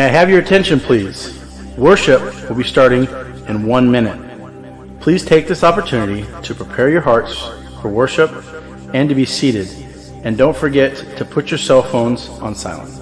May I have your attention, please? Worship will be starting in one minute. Please take this opportunity to prepare your hearts for worship and to be seated. And don't forget to put your cell phones on silent.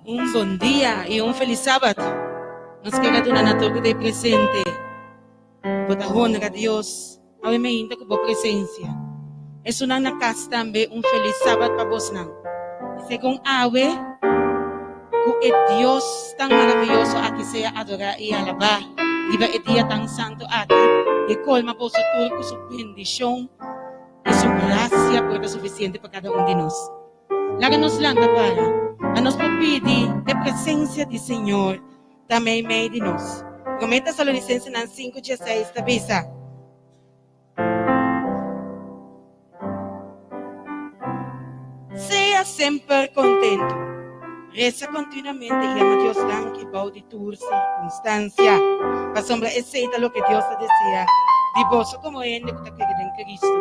Un bon dia y un feliz sabat. Nos kier a duna na tur cu ta presente. Bo ta honra Dios awe meinta cu bo presencia. Esunnan na cas tambe un feliz sabat pa bosnan. Y segun awe cu e Dios tan maraviyoso aki sea adora y alaba riba e dia tan santo aki y colma boso tur cu su bendicion y su gracia por ta suficiente pa cada un di nos. Laga nos lanta para, pa nos por pidi e presencia di Señor ta meimei di nos. Promé Tesalonicensenan 5:16 ta bisa, Sea semper kontentu, resa kontinuamente i ama Dios danki bou di tur sirkunstansia, pasobra esei ta loke Dios ta desea di boso komo hende ku ta kere den Kristu.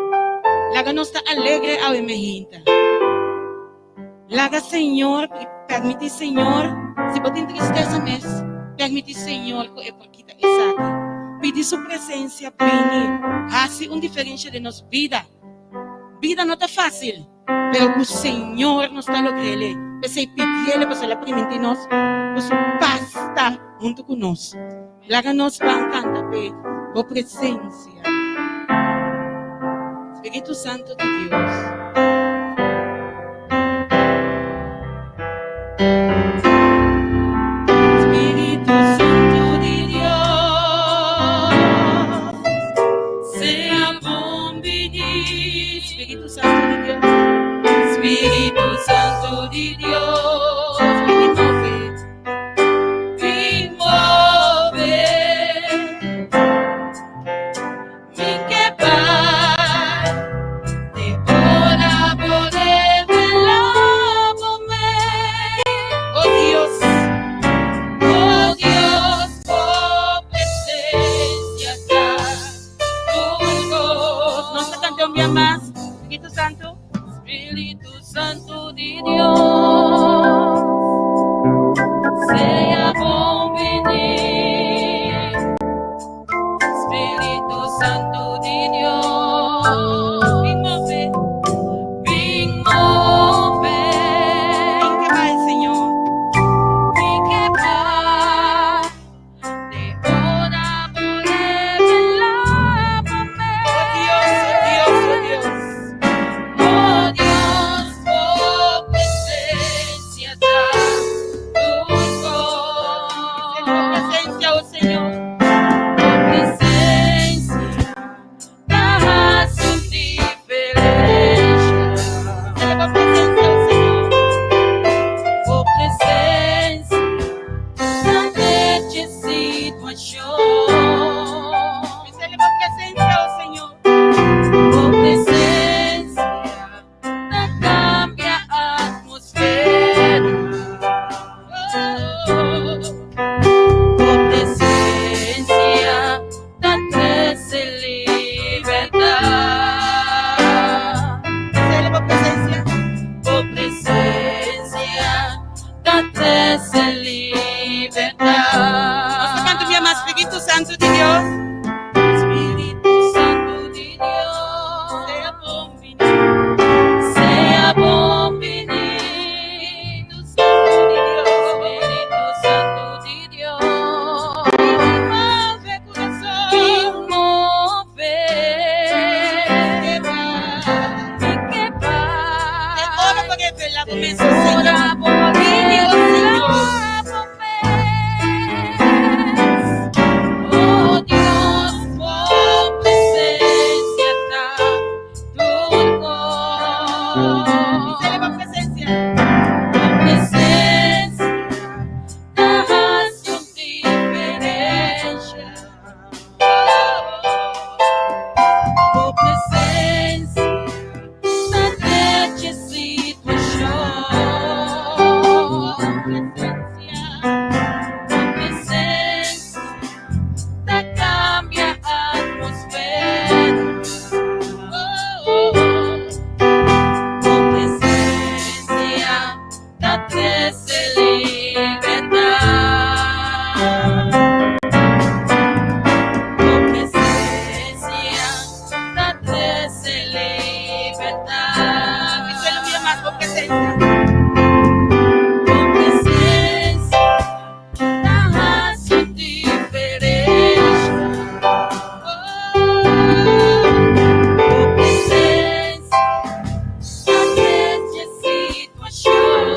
Laga nos ta alegre awe mehinta. Laga Señor, permití Señor, si bo tin tristesa mes, permití Señor ku e por kita esaki. Pidi su presencia bini hasi un diferencia den nos bida. Bida no ta fácil, pero ku Señor nos ta logr'ele. P'esei pidiele pasobra el a primintí nos ku su pas ta huntu ku nos. Laga nos ban kanta p'e bo presencia. Spiritu Santo di Dios. Spiritu Santo di Dios, sea bon bini. Spiritu Santo di Dios, Spiritu Santo di Dios, bini move. Bin move. Mi ke bai te ora bo revelá bo mes. Oh Dios, oh Dios, bo presencia ta tur kos. Nos ta kanta un bia mas, Spiritu Santu. Spiritu Santu di Dios, sea bon bini. Spiritu Santu di Dios, bin move, bin move. Bin ke bai, Señor, bin ke bai. Te ora bo revelá bo mes. Oh Dios, oh Dios, oh Dios. Oh Dios, bo presencia ta tur kos. Bo presencia, oh Señor. Bo presencia ta hasi un diferencia. Bo presencia, oh Señor. Bo presencia ta drecha situacion. Bo presencia, oh Señor. Bo presencia ta cambia atmosfera. Santu di Dios. Spiritu Santu di Dios. Sea bon bini. Sea bon bini. Santu di Dios. Spiritu Santu di Dios. Move kurason. Bin move. Ke bai. Mi ke E ora bai. pa revelá bo mes, o Señor. Ora bo Bini, o Señor. revelá bo mes. Oh Dios, bo presensia ta tur Bis'é bo kos. presensia. Bo presensia ta hasi un diferensia. Bo presensia ta drecha situashon. Bo presensia ta kambia atmosfera. Bo presensia ta trese libertat. Bo presensia ta trese libertat. Bis'é un mas bo presensia. Bo presensia ta hasi un diferensia. Bo presensia ta drecha situashon.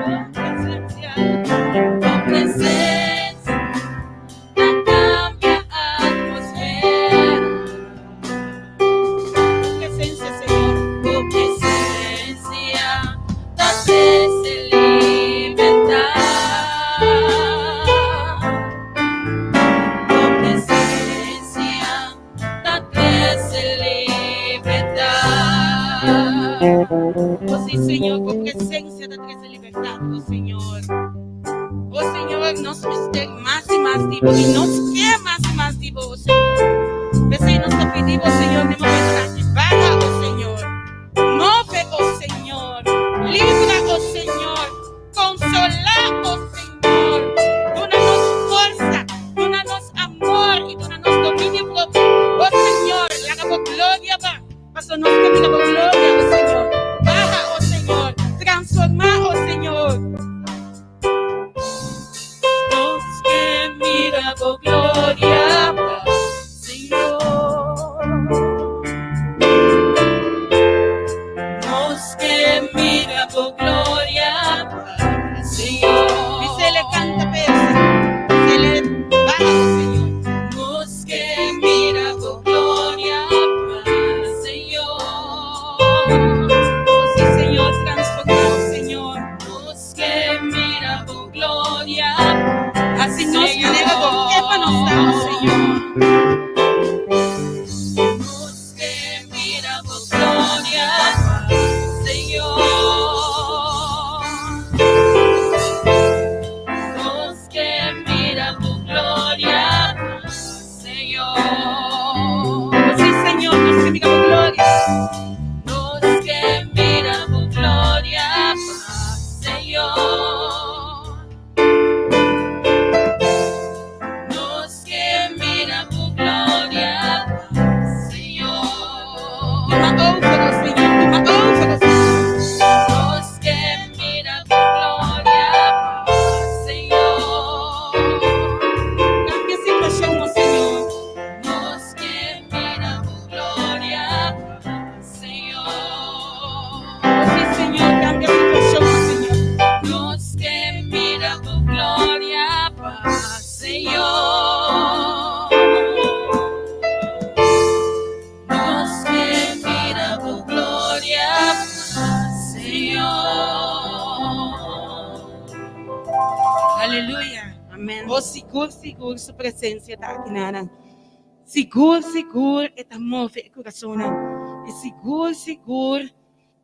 Bo presensia. Bo presensia ta kambia atmosfera. Bo presensia, Señor. Bo presensia ta trese libertat. Bo presensia ta trese libertat. Oh sí, Señor, bo presensia ta trese libertat, oh Señor. Oh Señor, nos mester mas i mas di bo i nos ke mas i mas di bo, oh Señor. P'esei nos ta pidi bo, Señor, den momentonan aki, baha, oh Señor. Move, oh Señor. Libra, oh Señor. Konsolá, oh Señor. Duna nos forsa, duna nos amor i duna nos dominio propio, oh Señor. Laga bo gloria ba. Paso nos ke mira bo gloria, oh Señor. Baha, oh Señor. Transformá, oh Señor. Nos ke mira bo gloria, Señor. Nos ke mira bo gloria, Señor. Bis'é kanta p'e. Bis'é baha, oh Señor. Nos ke mira bo gloria, Señor. Oh sí, Señor, transformá, oh Señor. Nos ke mira bo gloria, Hasi nos manera bo ke pa nos ta, oh Señor. Nos ke mira bo gloria, Señor. Nos ke mira bo gloria, Señor. Oh sí, Señor, nos ke mira bo gloria. Nos ke mira bo gloria, Señor. Nos ke mira bo gloria, Señor. Tuma over, oh Señor. Tuma over, oh Señor. Nos ke mira bo gloria, Señor. Kambia situashon, oh Señor. Nos ke mira bo gloria, Señor. Oh sí, Señor, kambia situashon, oh Señor. Nos ke mira bo gloria, Señor. Nos ke mira bo gloria, Señor. Aleluya. Amèn. Oh, sigur, sigur, su presensia ta aki nan. Sigur, sigur, e ta move e kurason. I sigur, sigur,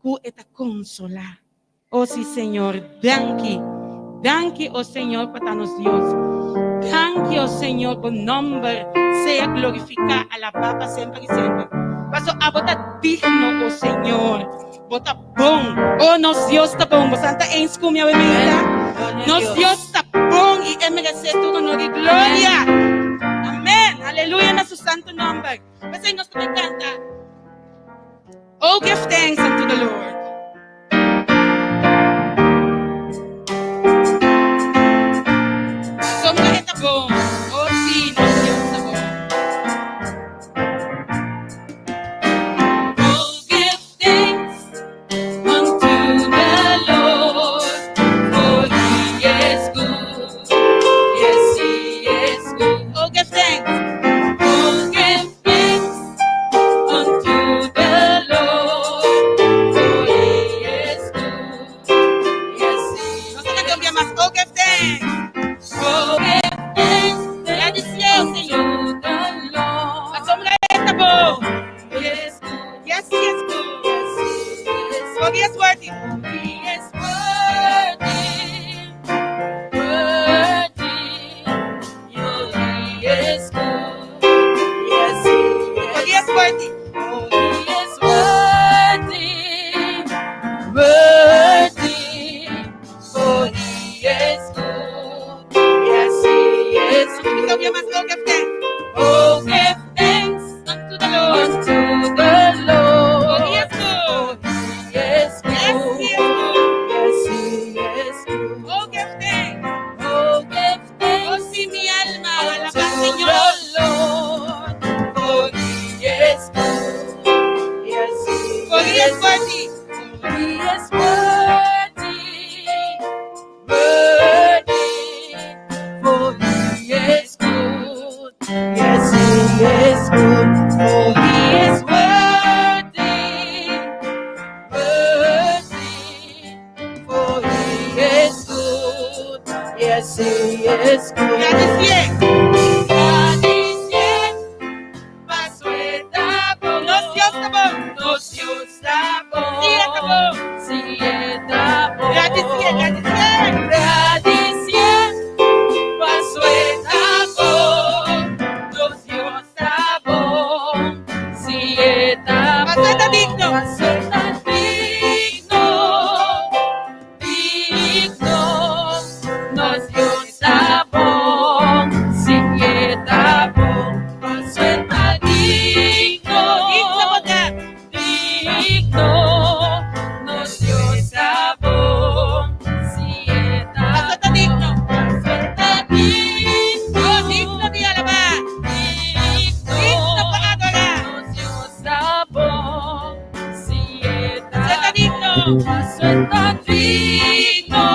ku e ta konsolá. Oh, sí, Señor, danki. Danki, oh Señor, pa nos Dios. Danki, oh Señor, bo nòmber sea glorifiká, alabá pa semper i semper. Paso abo ta digno, oh Señor. Bo ta bon. Oh, nos Dios ta bon. Bo ta eens ku mi, amiga? Nos Dios ta bon. i e meresé tur honor i gloria. Amèn. Aleluya na su santu nòmber. P'esei nos ta bai kanta, Oh, give thanks unto the Lord. Pasobra e ta bon. Oh, sí, nos Dios ta bon. Oh, give thanks unto the Lord, for he is good. Yes, he is good. Oh, give thanks. Oh, give thanks unto the Lord, for he is good. Yes, he Nos ta kanta mas. Oh, give thanks. Oh, give thanks Gradisié, Señor. unto the Lord. Pasobra e ta bon. He is good. Yes, he is good. Yes, he is For he is worthy. He is worthy, worthy. Oh, he is good. Yes, he For he is. is worthy. Oh, he is worthy, worthy. For he is good. Yes, he is Nos ta good. mas. Oh, give thanks. Oh, give thanks Unto the Lord. unto the Lord. For he is good. He is Yes, good. he is good. Yes, he is good. Oh, give thanks. Oh, give Oh, thanks sí, mi alma, alaba unto al Señor. the Lord, for he is good. Yes, he For he is is worthy. He is worthy, worthy, for he is good. Yes, he is good. For he is worthy, worthy, for he is good. Yes, he is good. Gradisié. Gradisié, paso e ta bon. Nos Dios ta bon. Nos Dios ta bon. Sí, e ta bon. Sí, e ta bon. Gradisié, gradisié. Gradisié, paso e ta bon. Nos Dios ta bon. Sí, e ta Paso bon. e ta digno. Paso e ta digno. Digno. Nos Dios ta bon. Sí, e ta bon. Paso e ta digno. Digno bo ta. Digno, nos Dios ta bon. Sí, e ta Paso e ta digno. Paso e ta digno. Oh, digno di alabá. Digno, Digno pa adorá. nos Dios ta bon. Sí, e ta Paso e ta digno. Paso e ta digno.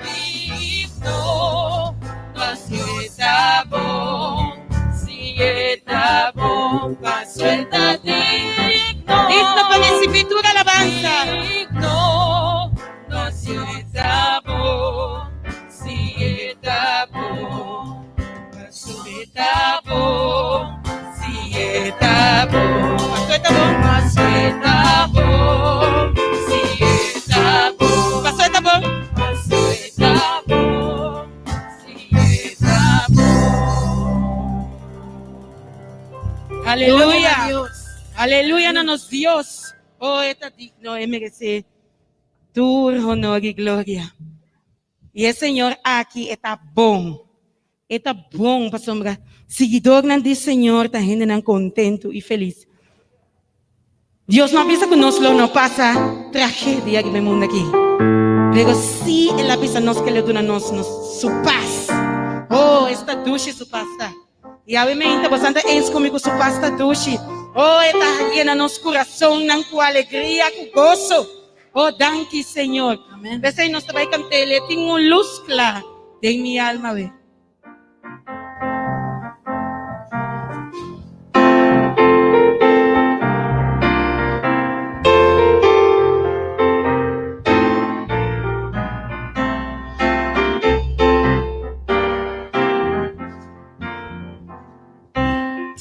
Digno, nos Dios ta bon. Sí, e ta bon. Paso e ta digno. Digno pa risibí tur alabansa. Digno, nos Dios ta bon. Sí, e ta bon. Paso e ta bon. Sí, e ta bon. Paso e ta bon. Paso e ta bon. Sí, e ta bon. Paso e ta bon. Paso e ta bon. Sí, e ta bon. Aleluya. Dios. Aleluya na nos Dios. Oh, e ta digno, e meresé tur honor i gloria. I e Señor aki ta bon. E ta bon pasobra. Siguidónan di Señor ta hendenan kontentu i felis. Dios no a bisa ku nos lo no pasa tragedia den mundu aki. Pero sí El a bisa nos ku E lo duna nos, nos su pas. Oh, esta dushi su pas ta. I obviamente, bo ta eens ku mi ku su pas ta dushi. Oh, e ta yena nos kurasonnan ku alegria, ku goso. Oh, danki, Señor. Amèn. P'esei nos ta bai kant'é, tin un lus kla den mi alma, we.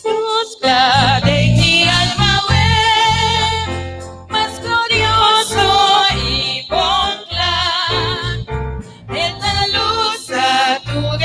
Lus kla den mi alma, we, mas glorioso i bon kla. E ta lusa tur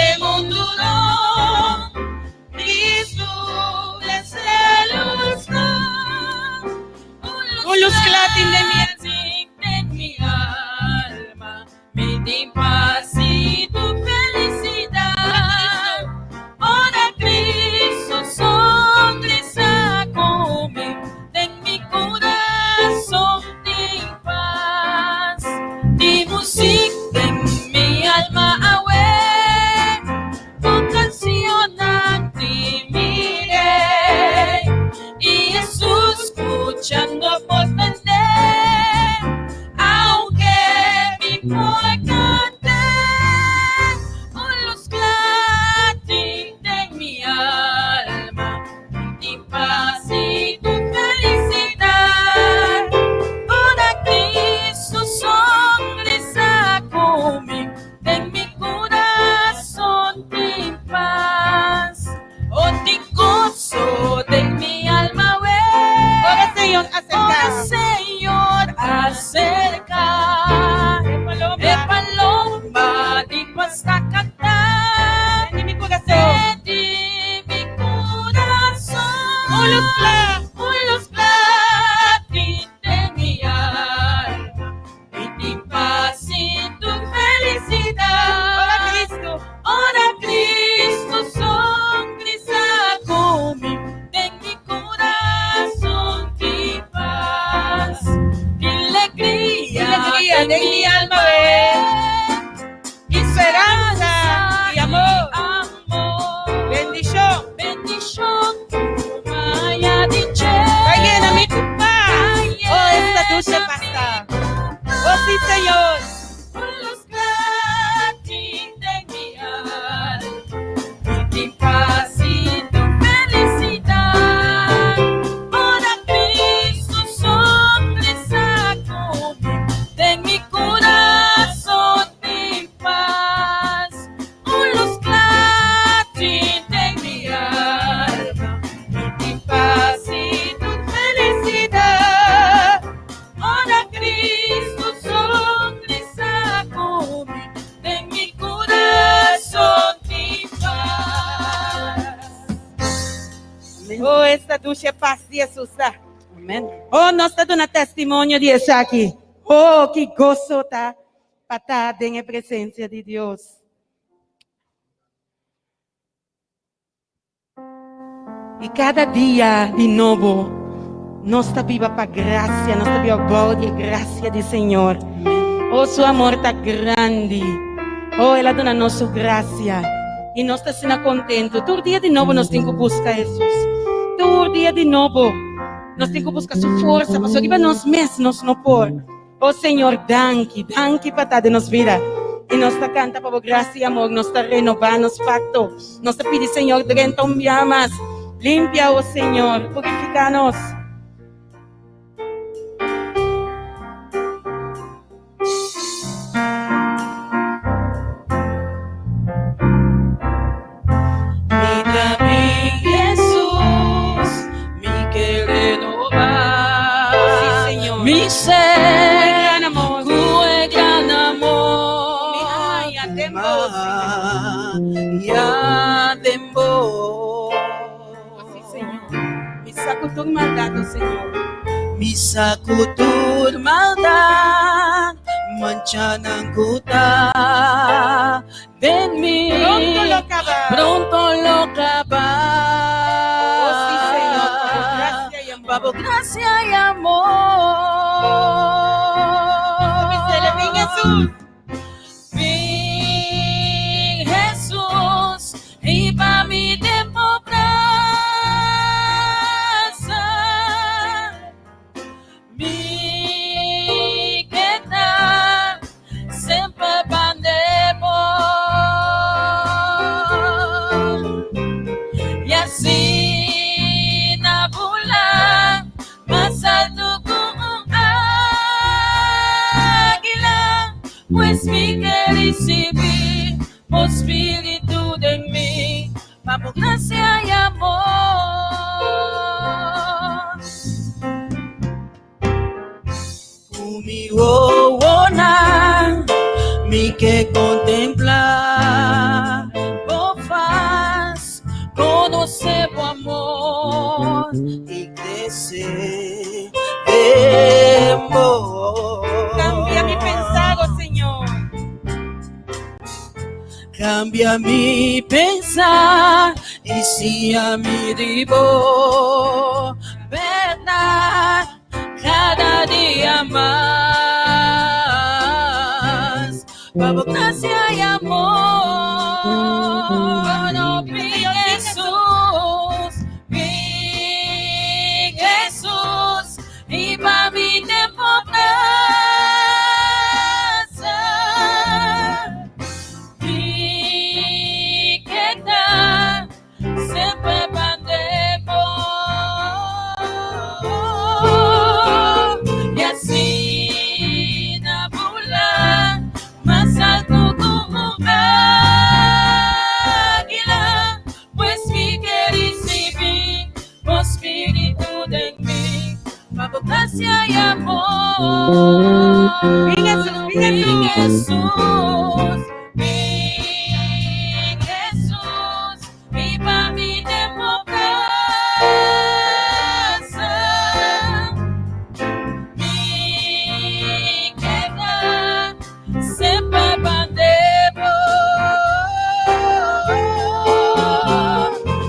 Esta dushi e pas di Hesus ta. Amen. Oh, nos ta duna testimonio di esaki. Oh, ki goso ta pa ta den e presencia di Dios. I kada dia di nobo nos ta biba pa grasia, nos ta biba bou di e grasia di Señor. Oh, su amor ta grandi. Oh, el a duna nos su grasia. I nos ta asina kontentu. Tur dia di nobo nos tin ku buska Hesus. Tur dia di nobo nos tin ku buska su forsa, pasobra riba nos mes nos no por. Oh Señor, danki, danki pa ta den nos vida. I nos ta kanta pa bo grasia i amor, nos ta renobá nos pakto. Nos ta pidi, Señor, drenta un biaha mas. Limpia, oh Señor, purifiká nos. Mi ta bin Hesus, mi ke renobá. Sí, Señor. Mi ser Ku e gran amor. Ku e gran amor. Mi a haña den bo, Señor. Ya den bo. Oh, sí, Señor. Mi sa ku tur maldat, oh Señor. Mi sa ku tur maldat, manchanan ku ta Den mi. Pronto lo kaba. Pronto lo kaba. Oh sí, Señor, pa bo gracia y amor. Pa bo gracia y amor. Bisele, Bin Jesús. Bin Jesús, riba mi den bo brasa. Mi keda semper bande bo. I asina bula mas altu ku un águila, pues mi ke risibí bo spiritu den mi. Pa bo gracia y amor. Ku mi wowonan mi ke kontemplá bo fas, konosé bo amor i krese den bo. Kambia mi pensar, oh Señor. Cambia mi pensar y siña mi di bo berdad cada dia mas. Pa bo gracia y amor, oh, bin Jesús, bin Jesús, y pa mi den pobreza. Mi keda semper bande bo. I asina bula mas alto ku un águila, pues mi ke risibí bo spiritu den mi, pa bo gracia i amor. Bin Jesús, bin Jesús. Bin Jesús, bin Jesús, riba mi den bo brasa. Mi keda semper bande bo.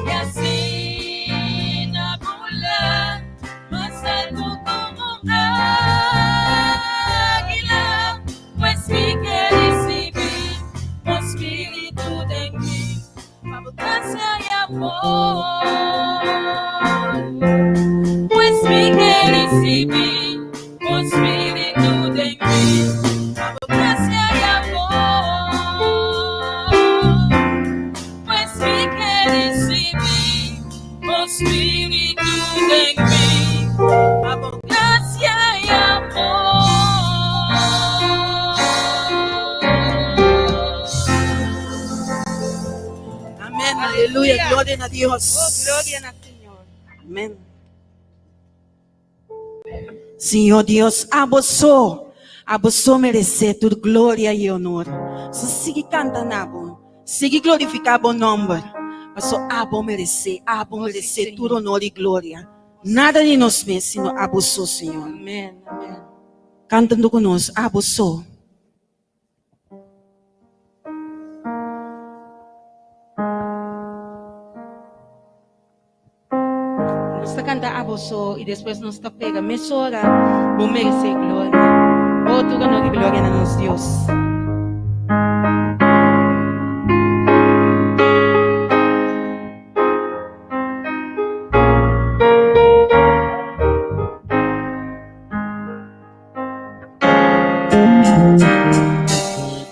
I asina bula mas alto como un águila, pues mi ke ricibi bo spiritu den mi, pa bo gracia y amor. Pues mi ke ricibi bo spiritu den mi, pa bo gracia y amor. Pues mi ke ricibi bo spiritu den mi, pa bo gracia y amor. Amén, aleluya, gloria na Dios. Oh, gloria na Señor. Amén. Señor Dios, abo so, abo so meresé tur gloria i honor. So sigui kanta na bo, sigui glorifiká bo nòmber. Paso abo meresé, abo Oh, sí, meresé Señor. tur honor i gloria. Nada di nos mes, sino abo so, Señor. Amèn, amèn. Kantando ku nos, abo so. Nos ta kanta abo so i despues nos ta pega mesora, Bo meresé gloria. Oh, tur honor i gloria na nos Dios.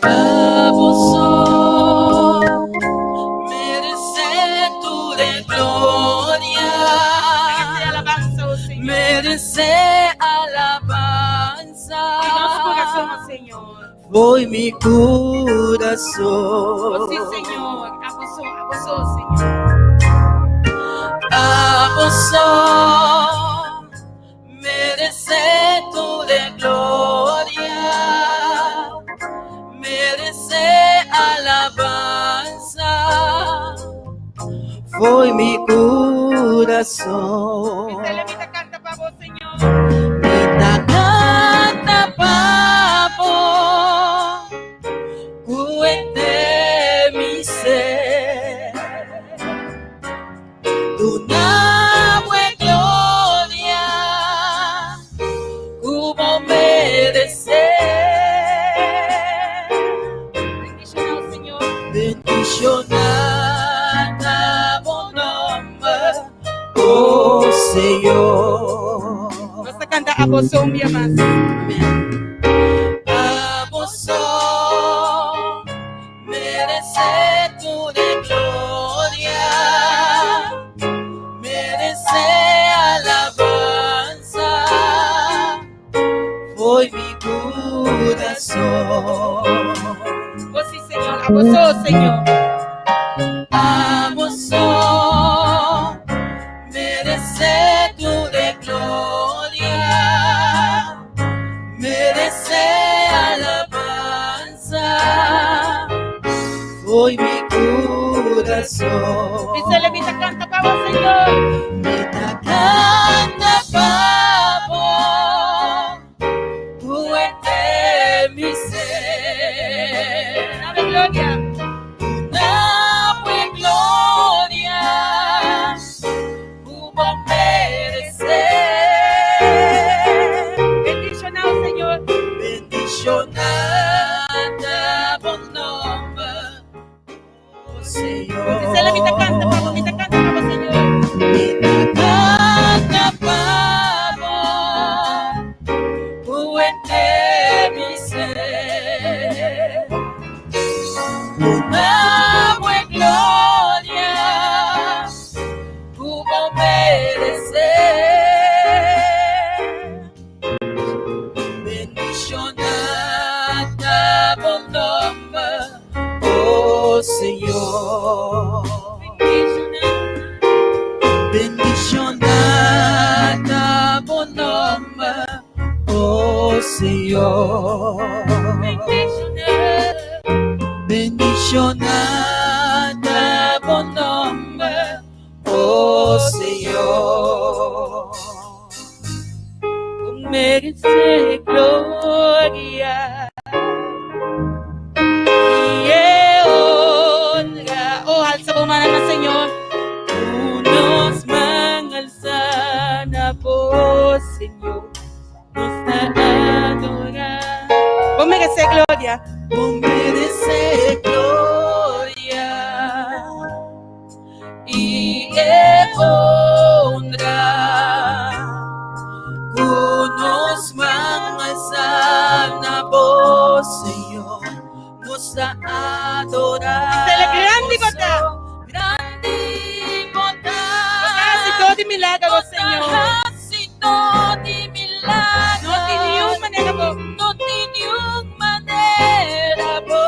Abo so meresé tur e gloria. Meresé alabansa, oh Señor. Meresé alabansa. Di nos kurason, oh Señor. Fo'i mi kurason. Oh sí, Señor. Abo so, abo so, Señor. Abo so meresé tur e gloria, meresé alabansa. Fo'i mi kurason. Bisele mi ta kanta pa bo, Señor. Mi ta kanta pa bo, ku henter mi ser. Duna bo e gloria, ku bo meresé. Bendishoná, Señor. Bendishoná ta bo nòmber, oh Señor. Nos ta kanta abo so un bia mas. Amèn. Abo so meresé tur e gloria, meresé alabansa. Fo'i mi kurason. Oh sí, Señor. Abo so, Señor. Abo so meresé tur e gloria, meresé alabansa. Fo'i mi kurason. Bisele mi ta kanta pa bo, Señor. Mi ta kanta pa bo, ku henter mi ser. Duna gloria. Duna bo e gloria, ku bo meresé. Bendishoná, Señor. Bendishoná ta bo nòmber, oh Señor. Bisele mi ta kanta pa bo, mi ta kanta pa bo, Señor. Mi ta kanta pa bo, ku henter mi ser. Duna bo e gloria, ku bo meresé. Bendishoná ta bo nòmber, oh Señor. Bendishoná. Bendishoná ta bo nòmber, oh Señor. Bendishoná. Bendishoná ta bo nòmber, oh Señor. Bo meresé gloria i honra. Oh, alsa bo man na Señor. Ku nos man alsá na bo, Señor, nos ta adorá. Bo meresé gloria. Bo meresé gloria i honra. Ku nos man alsá na bo, Señor, nos ta adorá. Bisele grandi bo ta. Grandi bo ta. Hasidó di milager, oh Señor. Hasidó di milager. No tin niun manera bo. No tin niun manera bo.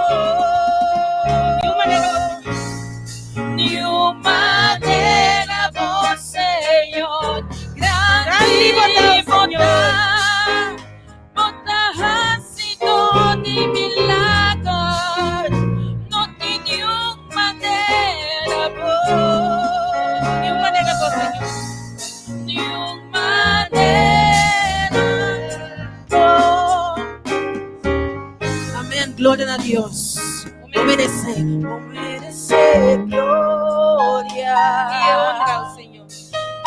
na Dios. Bo meresé, bo meresé gloria. I e honra, oh Señor.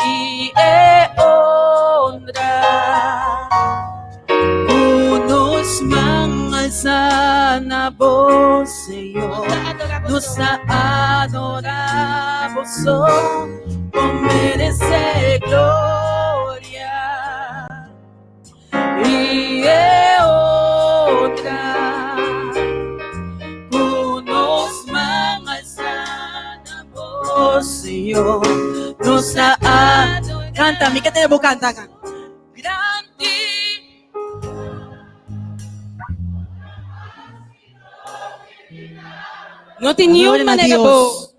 I e honra. Ku nos man alsá na bo, Señor. Nos ta adorá bo Nos ta adorá bo so. Bo meresé gloria. I e honra. Ku nos man alsá na bo, Señor. Nos ta adorá. Kanta, mi ke tende bo kanta. Grandi. No tin niun Gloria na manera Dios. bo.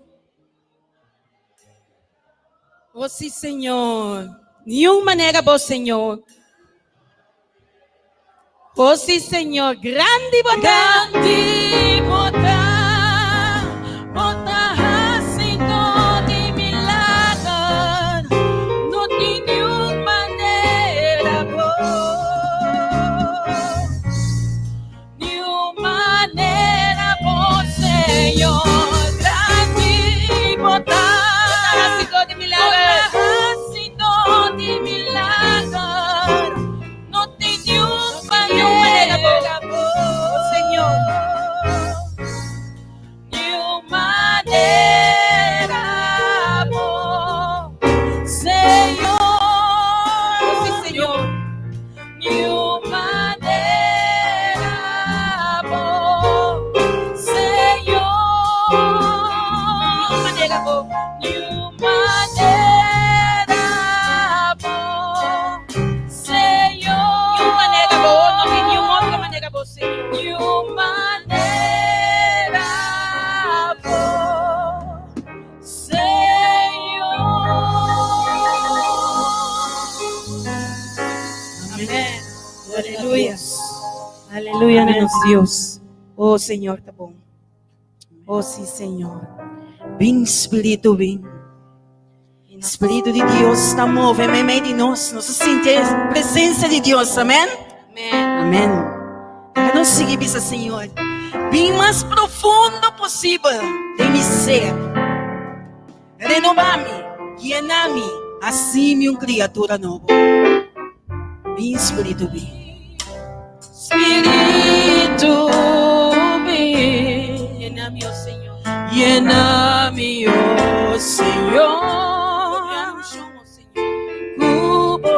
Oh sí, Señor. Niun manera bo, Señor. Oh sí, Señor. Grandi bo ta. Grandi bo ta, bo ta hasidó di milager, no tin niun manera bo. Niun manera bo, Señor. Grandi bo ta, Bo ta hasidó di milager. Bo ta hasidó di milager, no tin niun manera bo. Oh, Señor. Niun manera bo, Señor. Oh, sí, Señor. Niun manera bo, Señor. Niun manera bo. Niun manera bo, Señor. Niun manera bo. No tin niun otro manera bo, Señor. Niun manera bo, Señor. Amèn. Aleluya. Aleluya na nos Dios. Oh Señor, ta bon. Oh sí, Señor. Bin Spiritu, bin. Spiritu di Dios ta move meimei di nos. Nos ta sinti e presensia di Dios. Amèn. Amèn. Amèn. Laga nos sigui bisa Señor, bin mas profundo posibel den mi ser. Renobá mi, yena mi, hasi mi un kriatura nobo. Bin Spiritu, bin. Spiritu, bin. Yena mi, oh Señor. Yena mi, oh Señor. Gran unshon, oh Señor. Ku bo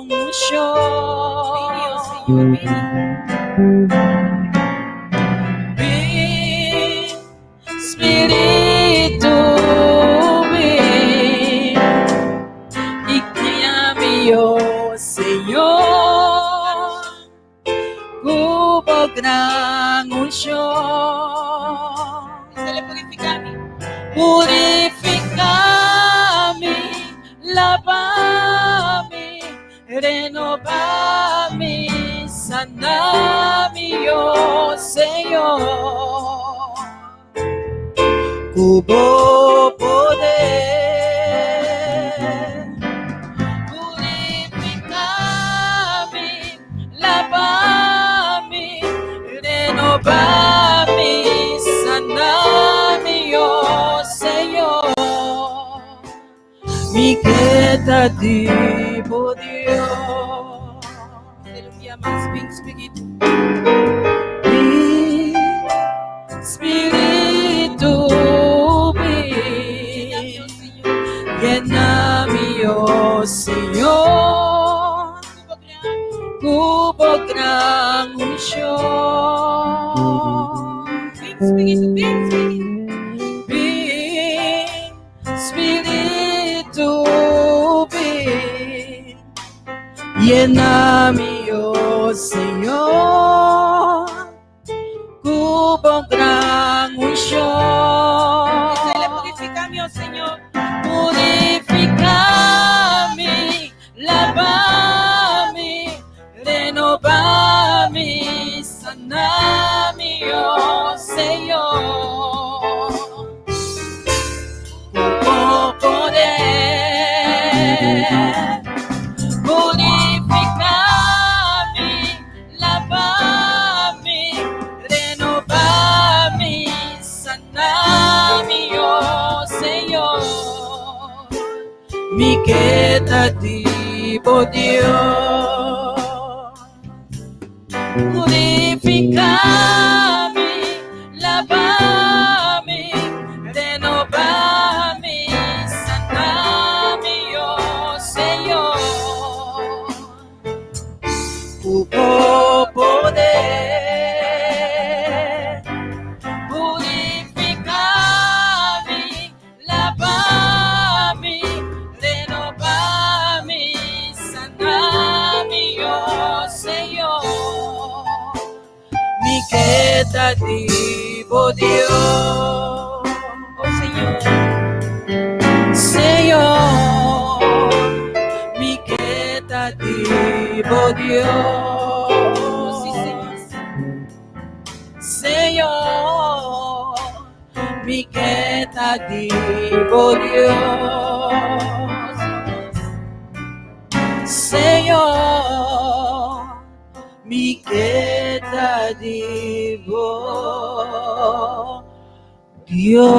unshon. Bini, oh Señor, bini. Bin, Spiritu, bin. I guia mi, oh Señor. Ku bo gran unshon. Bis'é purifiká mi. Purifiká mi, laba mi, renobá mi, sana mi, oh Señor. Ku bo poder. Purifiká mi, laba mi, renobá mi, sana mi, oh Señor. Mi ke ta di bo Dios. Bis'é un dia mas, bin Spiritu. Bin, Spiritu, Yena mi, bin. oh Señor. Yena mi, oh Señor. Ku bo gran. Ku bo gran unshon. Bin Spiritu, bin Spiritu. Bin, Spiritu, bin. Yena mi, oh Señor. Ku bo gran unshon. Bis'é purifiká mi, oh Señor. Purifiká mi, laba mi, renobá mi, sana mi, oh Señor. Ku bo poder, purifiká mi, laba mi, renobá. Mi ke ta di bo Dios. Purifica mi, lava mi, renova mi, sana mi, oh Señor. Ku bo poder purifica mi, lava mi, renova mi, sana mi, oh Señor. Mi ke ta di bo Dios, oh Señor. Señor, mi ke ta di bo Dios. Sí, Señor. Señor, mi ke ta di bo Dios. Señor, Mi ke ta di bo, Dios.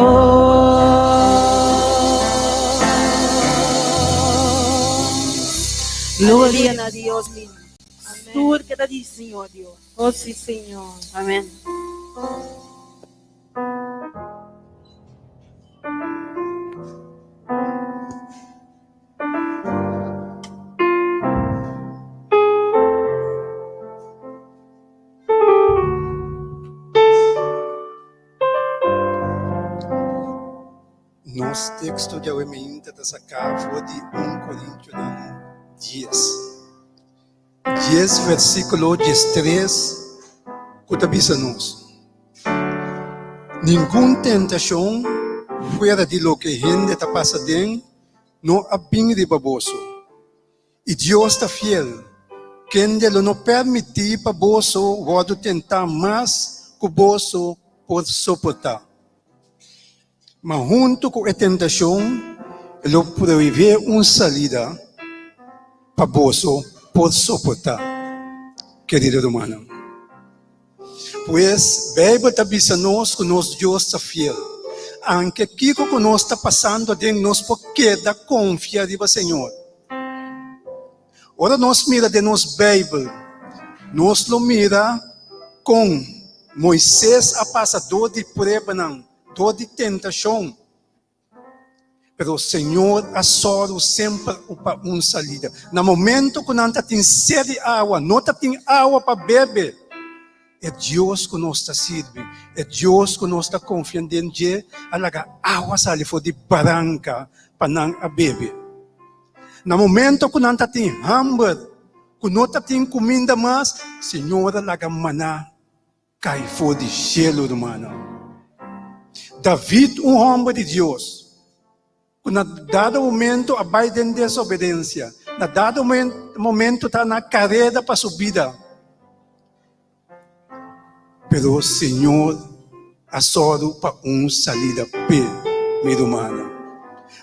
Gloria na Dios mi tur ke ta di Señor Dios. Oh sí, Señor. Amén. Nos teksto djawe meinta ta saká for di un Korintionan dies, dies versíkulo diestres ku ta bisa nos, Ningun tentashon fuera di loke hende ta pasa den no a bin riba boso. I Dios ta fiel, kende lo no permití pa boso wòrdu tentá mas ku boso por soportá. Ma huntu ku e tentashon, e lo proveé un salida pa boso por soportá, kerido rumannan. Pues, Beibel ta bisa nos ku nos Dios ta fiel. Anke kiko ku nos ta pasando aden, nos por keda konfia riba Señor. Ora nos mira den nos Beibel, nos lo mira kon Moises a pasa dor di pruebanan, dor di tentashon. Pero Señor a sòru semper pa un salida. Na momento ku nan ta tin sed di awa, no ta tin awa pa bebe, e Dios ku nos ta sirbi, e Dios ku nos ta konfia den dje, a laga awa sali for di baranka pa nan a bebe. Na momento ku nan ta tin hamber, ku no ta tin kuminda mas, Señor a laga maná Kai for di shelu, rumannan. David, un hòmber di Dios, ku na dado momento a bai den desobedensia, na dado momento ta na kareda pa su bida, pero Señor a sòru pa un salida p'e, mi rumannan.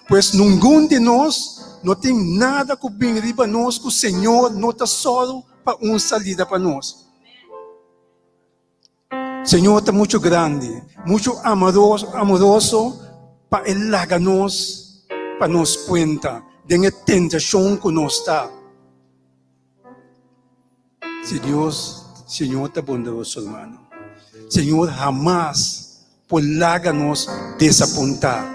Pues ningun di nos no tin nada ku bin riba nos ku Señor no ta sòru pa un salida pa nos. Señor ta mucho grandi, mucho amoroso pa e laga nos pa nos cuenta den e tentacion cu nos ta. Si Dios, Señor ta bondadoso hermano. Señor hamas por laga nos desapunta.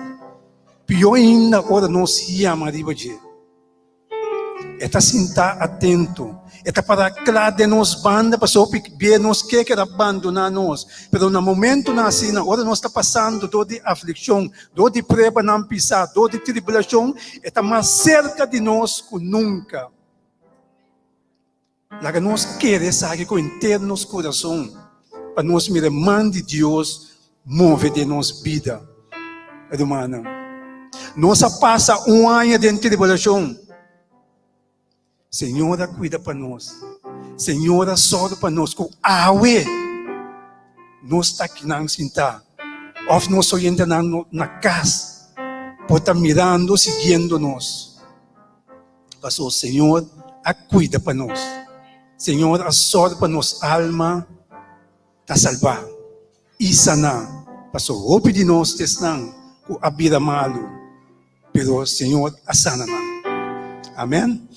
Pio ainda ora nos yama riba dje. E ta sintá atento. E ta pará kla den nos banda pasobra hopi bia nos ke keda bandoná nos. Pero na momentunan asina, ora nos ta pasando dor di aflikshon, dor di pruebanan pisá, dor di tribulashon, e ta mas serka di nos ku nunka. Laga nos kere esaki ku henter nos kurason pa nos mira e man di Dios move den nos bida. Rumannan, nos a pasa un aña den tribulashon. Señor a kuida pa nos. Señor a sòru pa nos ku awe nos ta akinan sintá òf nos oyentenan na kas por ta mirando, siguiendo nos. Pasobra Señor a cuida pa nos. Señor a sòru pa nos alma ta salbá i saná. Pasobra hopi di nos ta esnan cu a bira malu, pero Señor a sana nan. Amen.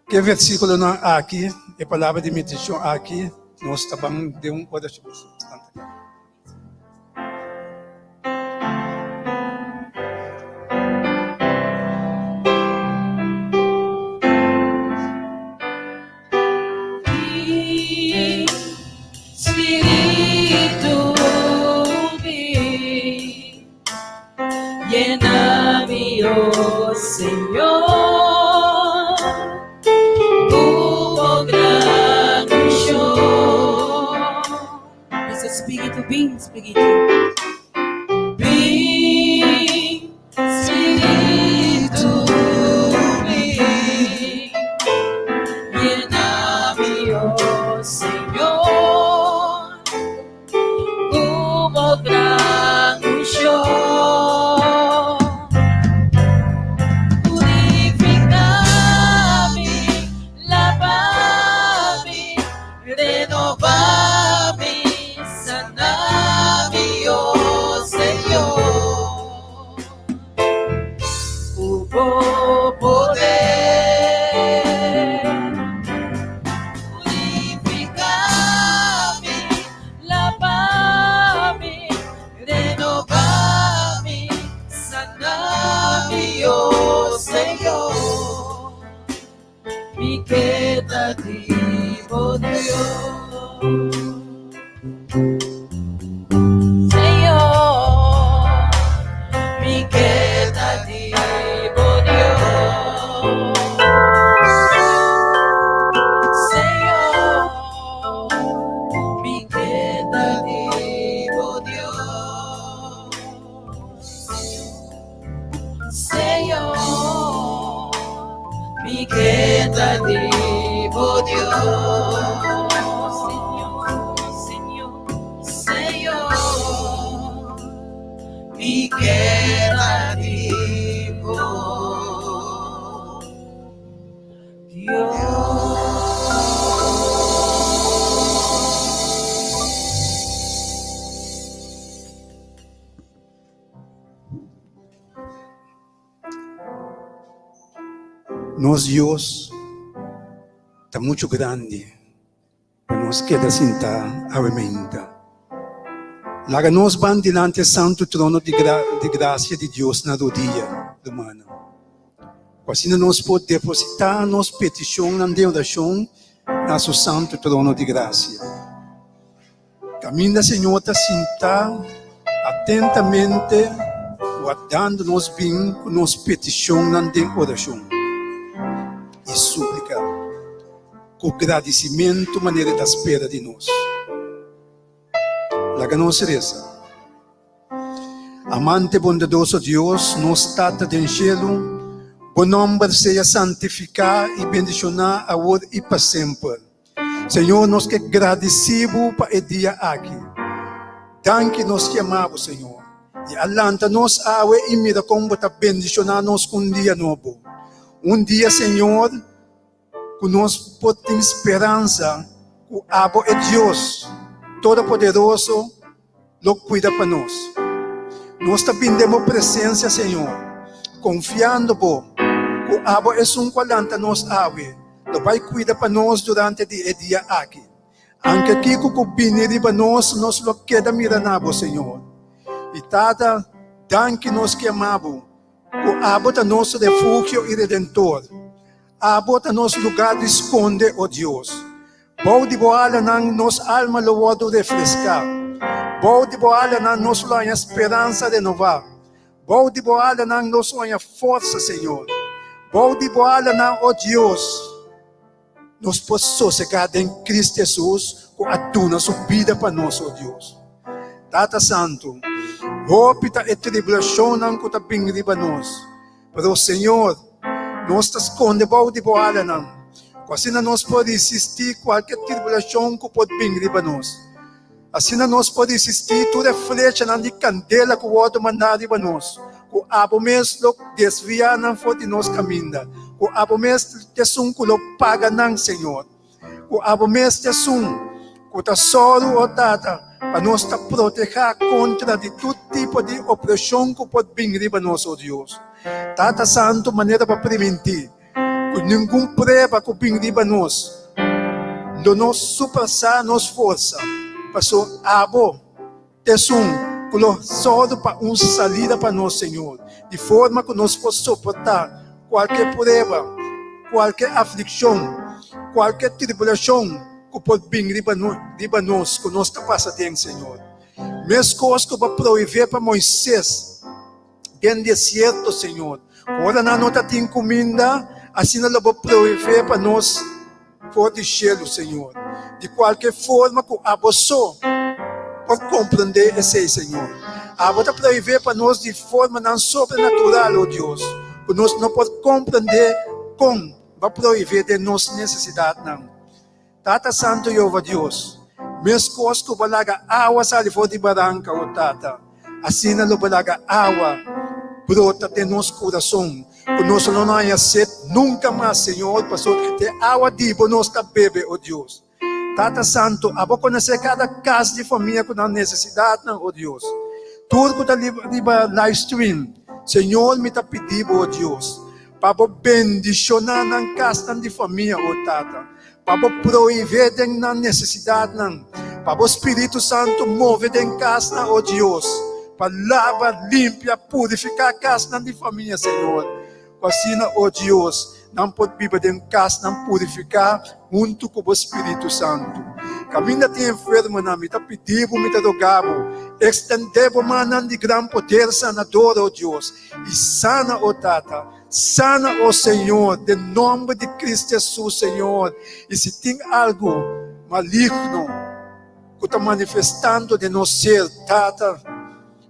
Ke versíkulonan aki, e palabra di meditashon aki, nos ta ban den un orashon. Spiritu bin, Yena mi, oh Señor, ku bo gran unshon. Bisa Spiritu bin, Spiritu. Bin, Spiritu bin, yena mi, oh Señor, ku bo gran unshon. Purifica mi, laba mi, renova mi, sana mi, oh Señor. Ku bo poder. Purifica mi, laba mi, renova mi, sana mi, oh Señor. Mi ke ta di bo Dios. Señor, mi ke ta di bo Dios. Señor, mi ke ta di bo Dios. Señor, mi ke ta di bo Dios. Señor, Señor, Señor, mi ke ta di bo Dios. Nos Dios ta muchu grandi pa nos keda sintá awe meinta. Laga nos ban dilanti e santu trono di di grasia di Dios na rodia, rumannan, ku asina nos por depositá nos petishonnan den orashon na su santu trono di grasia. Kaminda Señor ta sintá atentamente wardando nos bin ku nos petishonnan den orashon i súplika ku gradisimentu manera e ta spera di nos. Laga nos resa. Amante bondadoso Dios, nos Tata den shelu, bo nòmber sea santifiká i bendishoná awor i pa semper. Señor, nos ke gradisí bo pa e dia aki. Danki nos yama bo, Señor, i a lanta nos awe i mira kon bo ta bendishoná nos ku un dia nobo. Un dia, Señor, ku nos por tin speransa ku abo e Dios Todopoderoso lo kuida pa nos. Nos ta bin den bo presensia, Señor, konfiando bo ku abo esun ku a lanta nos awe lo bai kuida pa nos durante di e dia aki. Anke kiko ku bini riba nos, nos lo keda mira na bo, Señor. I Tata, danki nos ke ama bo, ku abo ta nos refugio i redentor. Abo ta nos lugá di skonde, o Dios. Bou di bo alanan nos alma lo wòrdu refreská. Bou di bo alanan nos lo haña speransa renová. Bou di bo alanan nos lo haña forsa, Señor. Bou di bo alanan, o Dios, nos por sosegá den Cristo Hesus ku a duna su bida pa nos, o Dios. Tata Santu, hopi ta e tribulashonnan ku ta bin riba nos. Pero, Señor, nos ta skonde bou di bo alanan, ku asina nos por risistí kualke tribulashon ku por bin riba nos. Asina nos por risistí tur e flechanan di kandela ku wòrdu mandá riba nos, ku abo mes lo desviá nan for di nos kaminda, ku abo mes ta esun ku lo paga nan, Señor. Ku abo mes ta esun ku ta sòru, o Tata. pa nos ta protehá kontra di tur tipo di opreshon ku por bin riba nos, o Dios. Tata Santu, manera bo a primintí ku ningun prueba ku bin riba nos lo no supasá nos forsa, pasobra abo ta esun ku lo sòru pa un salida pa nos, Señor, di forma ku nos por soportá kualke prueba, kualke aflikshon, kualke tribulashon ku por bin riba riba nos ku nos ta pasa den, Señor. Meskos ku bo a prohibé pa Moises den desierto, Señor, ku ora nan no ta tin kuminda, asina lo bo prohibé pa nos for di shelu, Señor. Di kualke forma ku abo so por komprendé esei, Señor. Abo ta prohibé pa nos di formanan sobrenatural, o Dios, ku nos no por komprendé kon bo a prohibé den nos nesesidatnan. Tata Santu Yehova Dios, meskos ku bo laga awa sali for di baranka, o Tata, asina lo bo laga awa brota den nos kurason, ku nos lo no haña set nunka mas, Señor, pasobra te awa di bo nos ta bebe, o Dios. Tata Santu, abo konosé kada kas di famia ku nan nesesidatnan, o Dios. Tur ku ta riba livestream, Señor, mi ta pidi bo, o Dios, Pa bo bendishoná nan kasnan di famia, o Tata. Pa bo prohibé den nan nesesidatnan. Pa bo Spiritu Santu move den kasnan, o Dios. Pa laba, limpia, purifiká kasnan di famia, Señor. Ku asina, o Dios, nan por biba den kasnan purifiká huntu ku bo Spiritu Santu. Kaminda tin enfermonan, mi ta pidi bo, mi ta roga bo, ekstendé bo mannan di gran poder sanador, o Dios. I sana, o Tata, sana, o Señor, den nomber di Cristo Jesus, Señor. I si tin algu maligno ku ta manifestando den nos ser, Tata,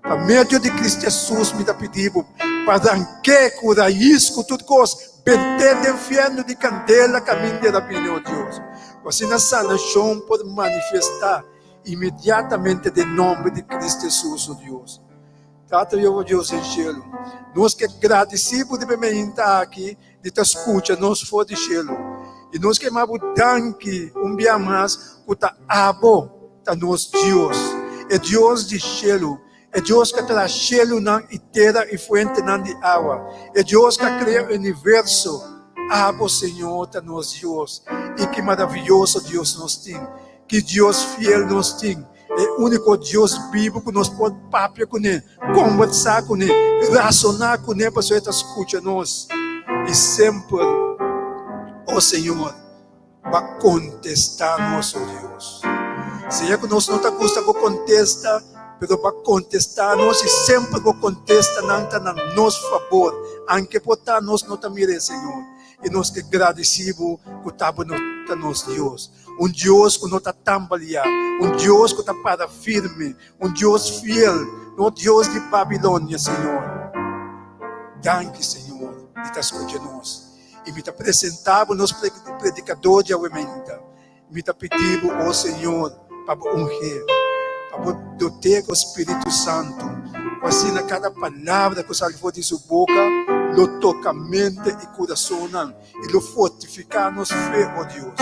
pa medio di Cristo Jesus mi ta pidi Bo pa rank'é ku rais ku tur kos, bent'é den fierno di kandela kaminda el a bini, o Dios. Ku asina sanashon por manifestá inmediatamente den nomber di Cristo Jesus, o Dios. Tata Yehova Dios den shelu, nos ke gradisí bo riba e meinta aki di ta skucha nos for di shelu. I nos ke yama bo danki un bia mas ku ta abo ta nos Dios, e Dios di shelu, e Dios ku a traha shelunan i tera i fuentenan di awa, e Dios ku a krea universo. Abo, Señor, ta nos Dios. I ki maravioso Dios nos tin! Ki Dios fiel nos tin! E úniko Dios bibu ku nos por papia kuné, kombersá kuné, rasoná kuné pasobra e ta skucha nos. I semper, o Señor, bo a kontestá nos, o Dios. Sea ku nos no ta gusta bo kontesta, pero bo a kontestá nos i semper bo kontestanan ta na nos fabor, anke por ta nos no ta mir'é, Señor. I nos ke gradisí bo ku ta bo ta nos Dios. Un Dios ku no ta tambaliá, un Dios ku ta para firme, un Dios fiel, no Dios di Babilonia, Señor. Danki, Señor, di ta skucha nos. I mi ta presentá bo nos predikadó djawemente. Mi ta pidi bo, o Señor, pa bo ung'é, pa bo dot'é ku Spiritu Santu, ku asina kada palabra ku sali for di su boka lo toka mente i kurasonnan. I lo fortifiká nos fe, o Dios.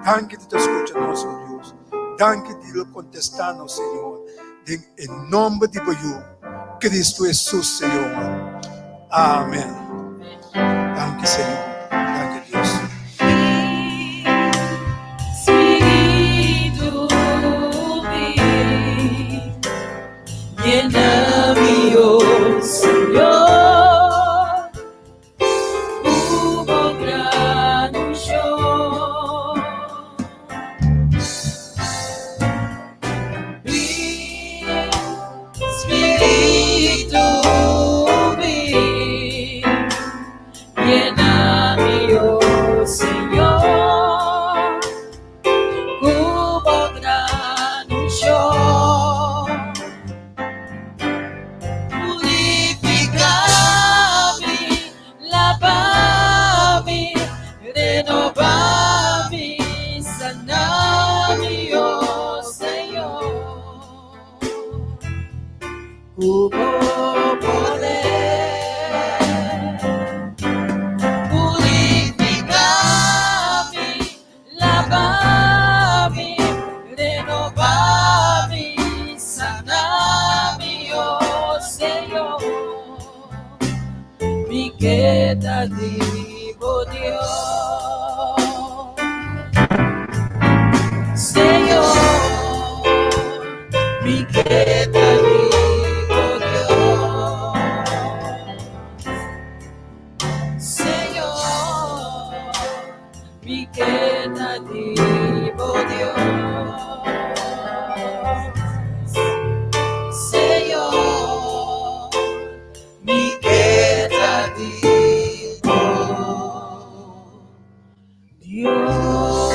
Danki di ta skucha nos, o Dios. Danki di lo kontestá nos, Señor. Den e nòmber di bo Yu, Kristu Hesus, Señor. Amèn. Danki, Señor. Danki, Dios. Spiritu bin, yena mi, o Señor. Mi ke ta di bo Dios. Señor, mi ke ta di bo Dios. Señor, mi ke ta di bo Dios. Señor, mi ke ta di bo Dios.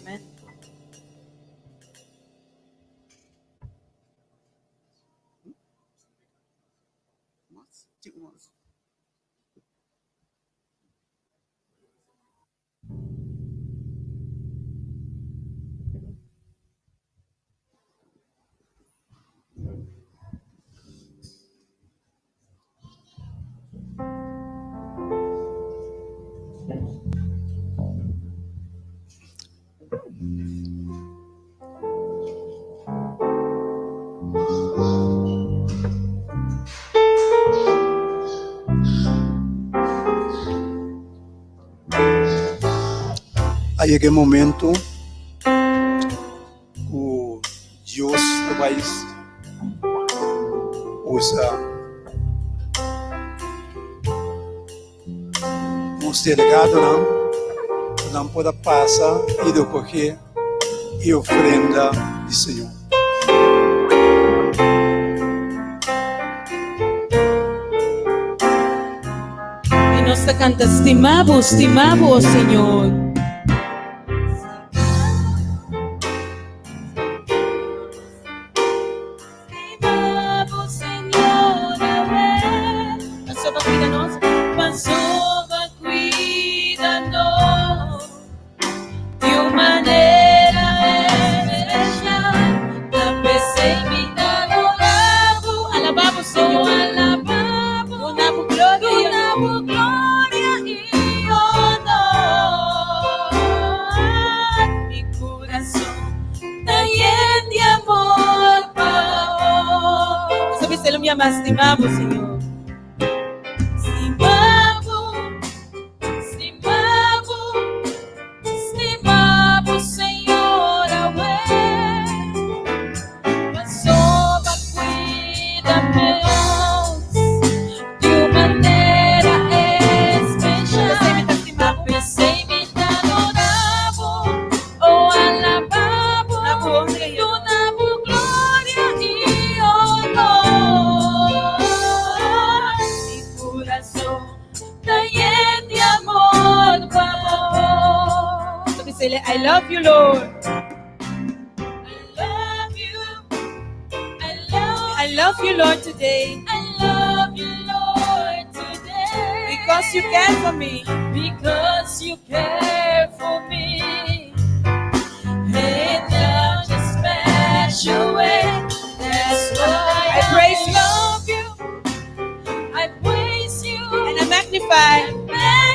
Amen. A yega e momento ku Dios ta bai usa nos delegadonan pa nan por a pasa i recoge e ofrenda di Señor. I nos ta kanta, Stima bo, stima bo, o Señor. Stima bo, Señor, awe. Pasobra cuida nos, pasobra cuida nos. Di un manera especial, ta p'esei mi ta adorá bo. Alabá bo, Señor, alabá bo. Duna bo gloria, duna bo gloria i honor. Mi kurason ta yen di amor pa bo. Nos a bisa el un bia mas, stima bo, Señor. Stima bo. Stima bo, stima bo, Señor, awe. Pasobra cuida nos di un manera especial. P'esei mi ta adora bo, oh, alaba bo, duna bo gloria i honor. Mi curason Ta yen di amor pa bo. So we say, I love you, Lord. I love you. I love I love you, Lord, today. I love you, Lord, today. Because you care for me. Because you care for me. In such a special way. That's why I praise you. love you. I praise you. And I magnify. I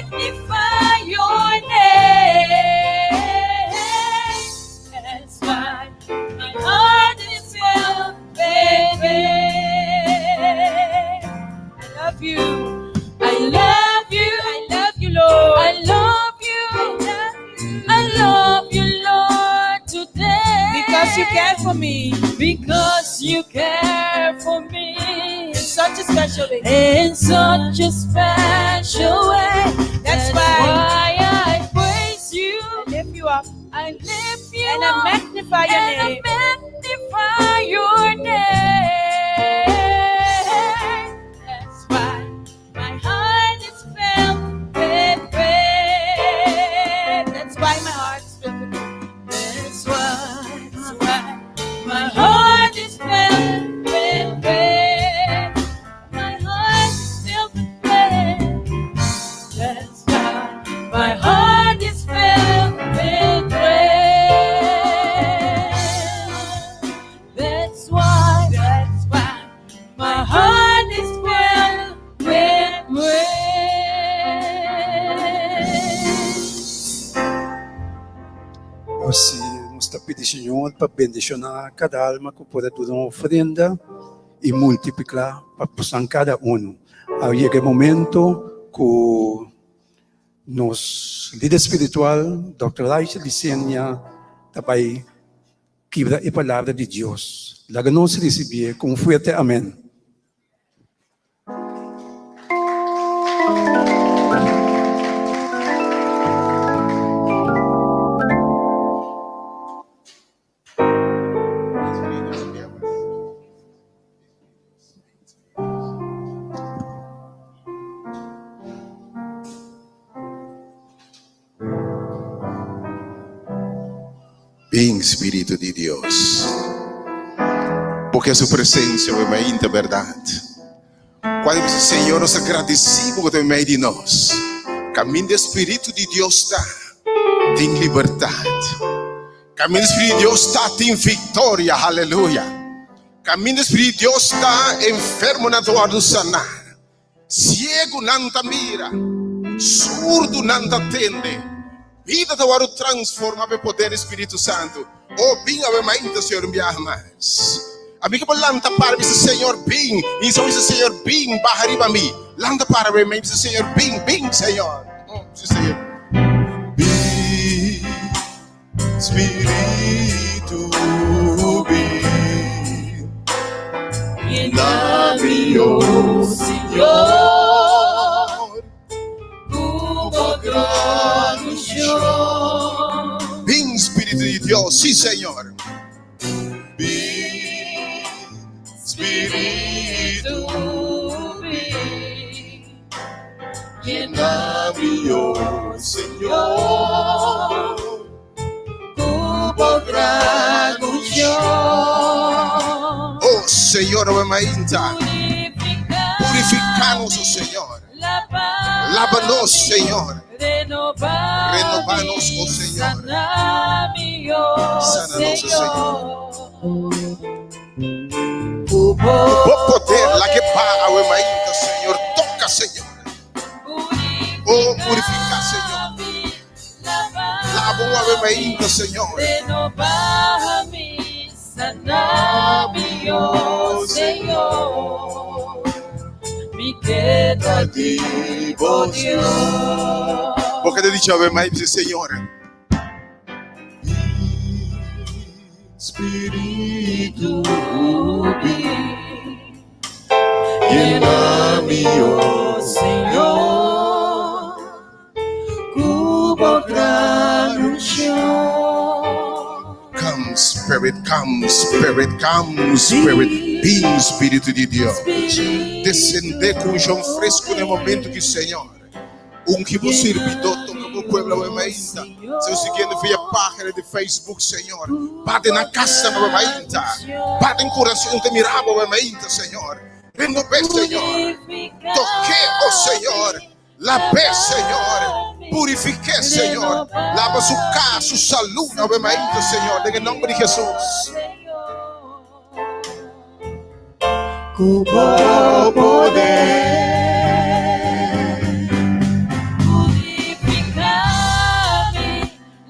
magnify your name. That's why my heart is filled with praise. I love you. I love you. I love you, Lord. I love you. I love you, Lord, today. Because you care for me. Because you care for me. In such a special way. In such a special way. That's That's why why I praise you. I lift you up. I lift you And I up. magnify your And I name. magnify your name. That's why my heart is filled with praise. That's why my heart is filled with That's why, that's why my heart is filled with praise. My heart is filled with praise. That's why my heart is filled with praise. That's why, that's why my heart is filled with praise. O si nos ta pidi Señor. pa bendishoná kada alma ku por a duna un ofrenda i multipliká pa bosan kada unu. A yega e momento ku nos lider spiritual, Dòkter Laisha Licenia, ta bai kibra e palabra di Dios. Laga nos risibié ku un fuerte amèn. Bin Spiritu di Dios. Bo ke su presencia bo mainta berdad. Cual di bisa Señor nos ta gradeci bo ku ta mei di nos. Caminda e Spiritu di Dios ta, tin libertad. Caminda e Spiritu di Dios ta, tin victoria. Haleluya. Caminda e Spiritu di Dios ta, enfermonan ta wordo sana. Siegunan ta mira, surdunan ta tende, bida ta wòrdu transformá pa e poder di Spiritu Santu. O, bin awe mainta, Señor, un biaha mas. Ami ke por lanta para bisa, Señor, bin. Mi sa bisa, Señor, bin, baha riba mi. Lanta para awe mainta, bisa, Señor, bin, bin, Señor. Sí, Señor. Bin, Spiritu, bin. Llena mi, oh Señor, ku bo gran unshon. Bin, Spiritu di Dios, sí, Señor. Bin, Spiritu, bin. Llena mi, oh Señor, ku bo gran unshon. Oh Señor, awe mainta, purifica nos, oh Señor. Lava nos, Señor. Renova nos, oh Señor. Sana nos, oh Señor. Ku bo poder, laga e pa awe mainta, Señor. Toka, Señor. Oh, purifica, Señor. Lava un awe mainta, Señor. Bo ke ta dicho awe mainta, Señor. Spiritu bin, llena mi, oh Señor, ku bo gran unshon. Come Spirit, come Spirit, come Spirit, bin Spiritu di Dios. Descende ku unshon fresco na e momento ki Señor. Ungi bo sirbidó, toka bo pueblo awe mainta. Señor, siguiendo via página di Facebook, Señor. Bate nan casa awe mainta. Bate en corazón te mira bo awe mainta, Señor. Renobé, Señor. Toké, oh Señor. Labé, Señor. Purifiké, Señor. Lava su casa, su salud awe mainta, Señor. Den e nomber di Jesús. Ku bo poder. Purifica mi,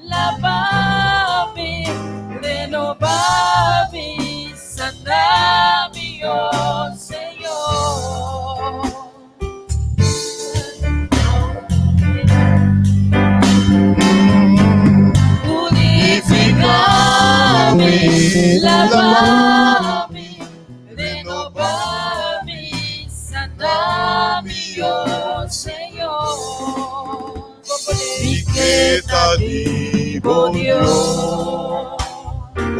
lava mi, renova mi, sana mi, oh Señor. Purifica mi, lava mi, renova mi, sana mi, oh Señor. Mi ke ta di bo Dios.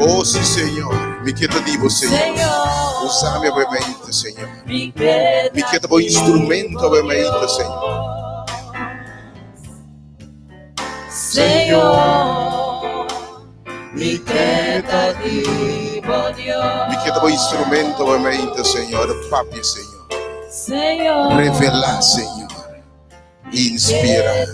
Oh, sí, Señor. Mi ke ta di bo, Señor. Usa mi awe, Señor. Mi ke ta bo instrumento awe mainta, Señor. Señor, mi ke ta di bo Dios. Mi ke ta bo instrumento awe mainta, Señor. Papia, Señor. Señor, Revela, Señor. Inspira.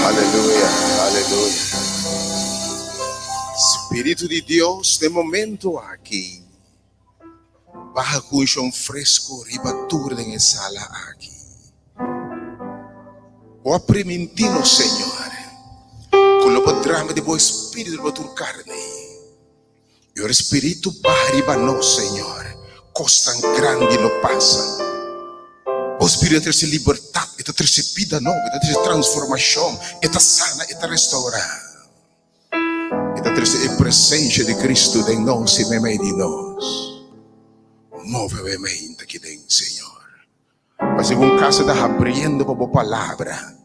Aleluya, aleluya. Spiritu di Dios, den momento aki, baha ku unshon fresco riba tur den e sala aki. Bo a primintí nos, Señor, ku lo bo drama di bo Espíritu riba tur karni. I ora e Spiritu baha riba nos, Señor, kosnan grandi lo pasa. Bo Spiritu ta trese libertat, e ta trese bida nobo, e ta trese transformashon, e ta sana, e ta restourá. E ta trese e presensia di Kristu den nos i meimei di nos. Move awe meinta aki den, Señor. Pasobra un kas ta habriendo pa bo palabra.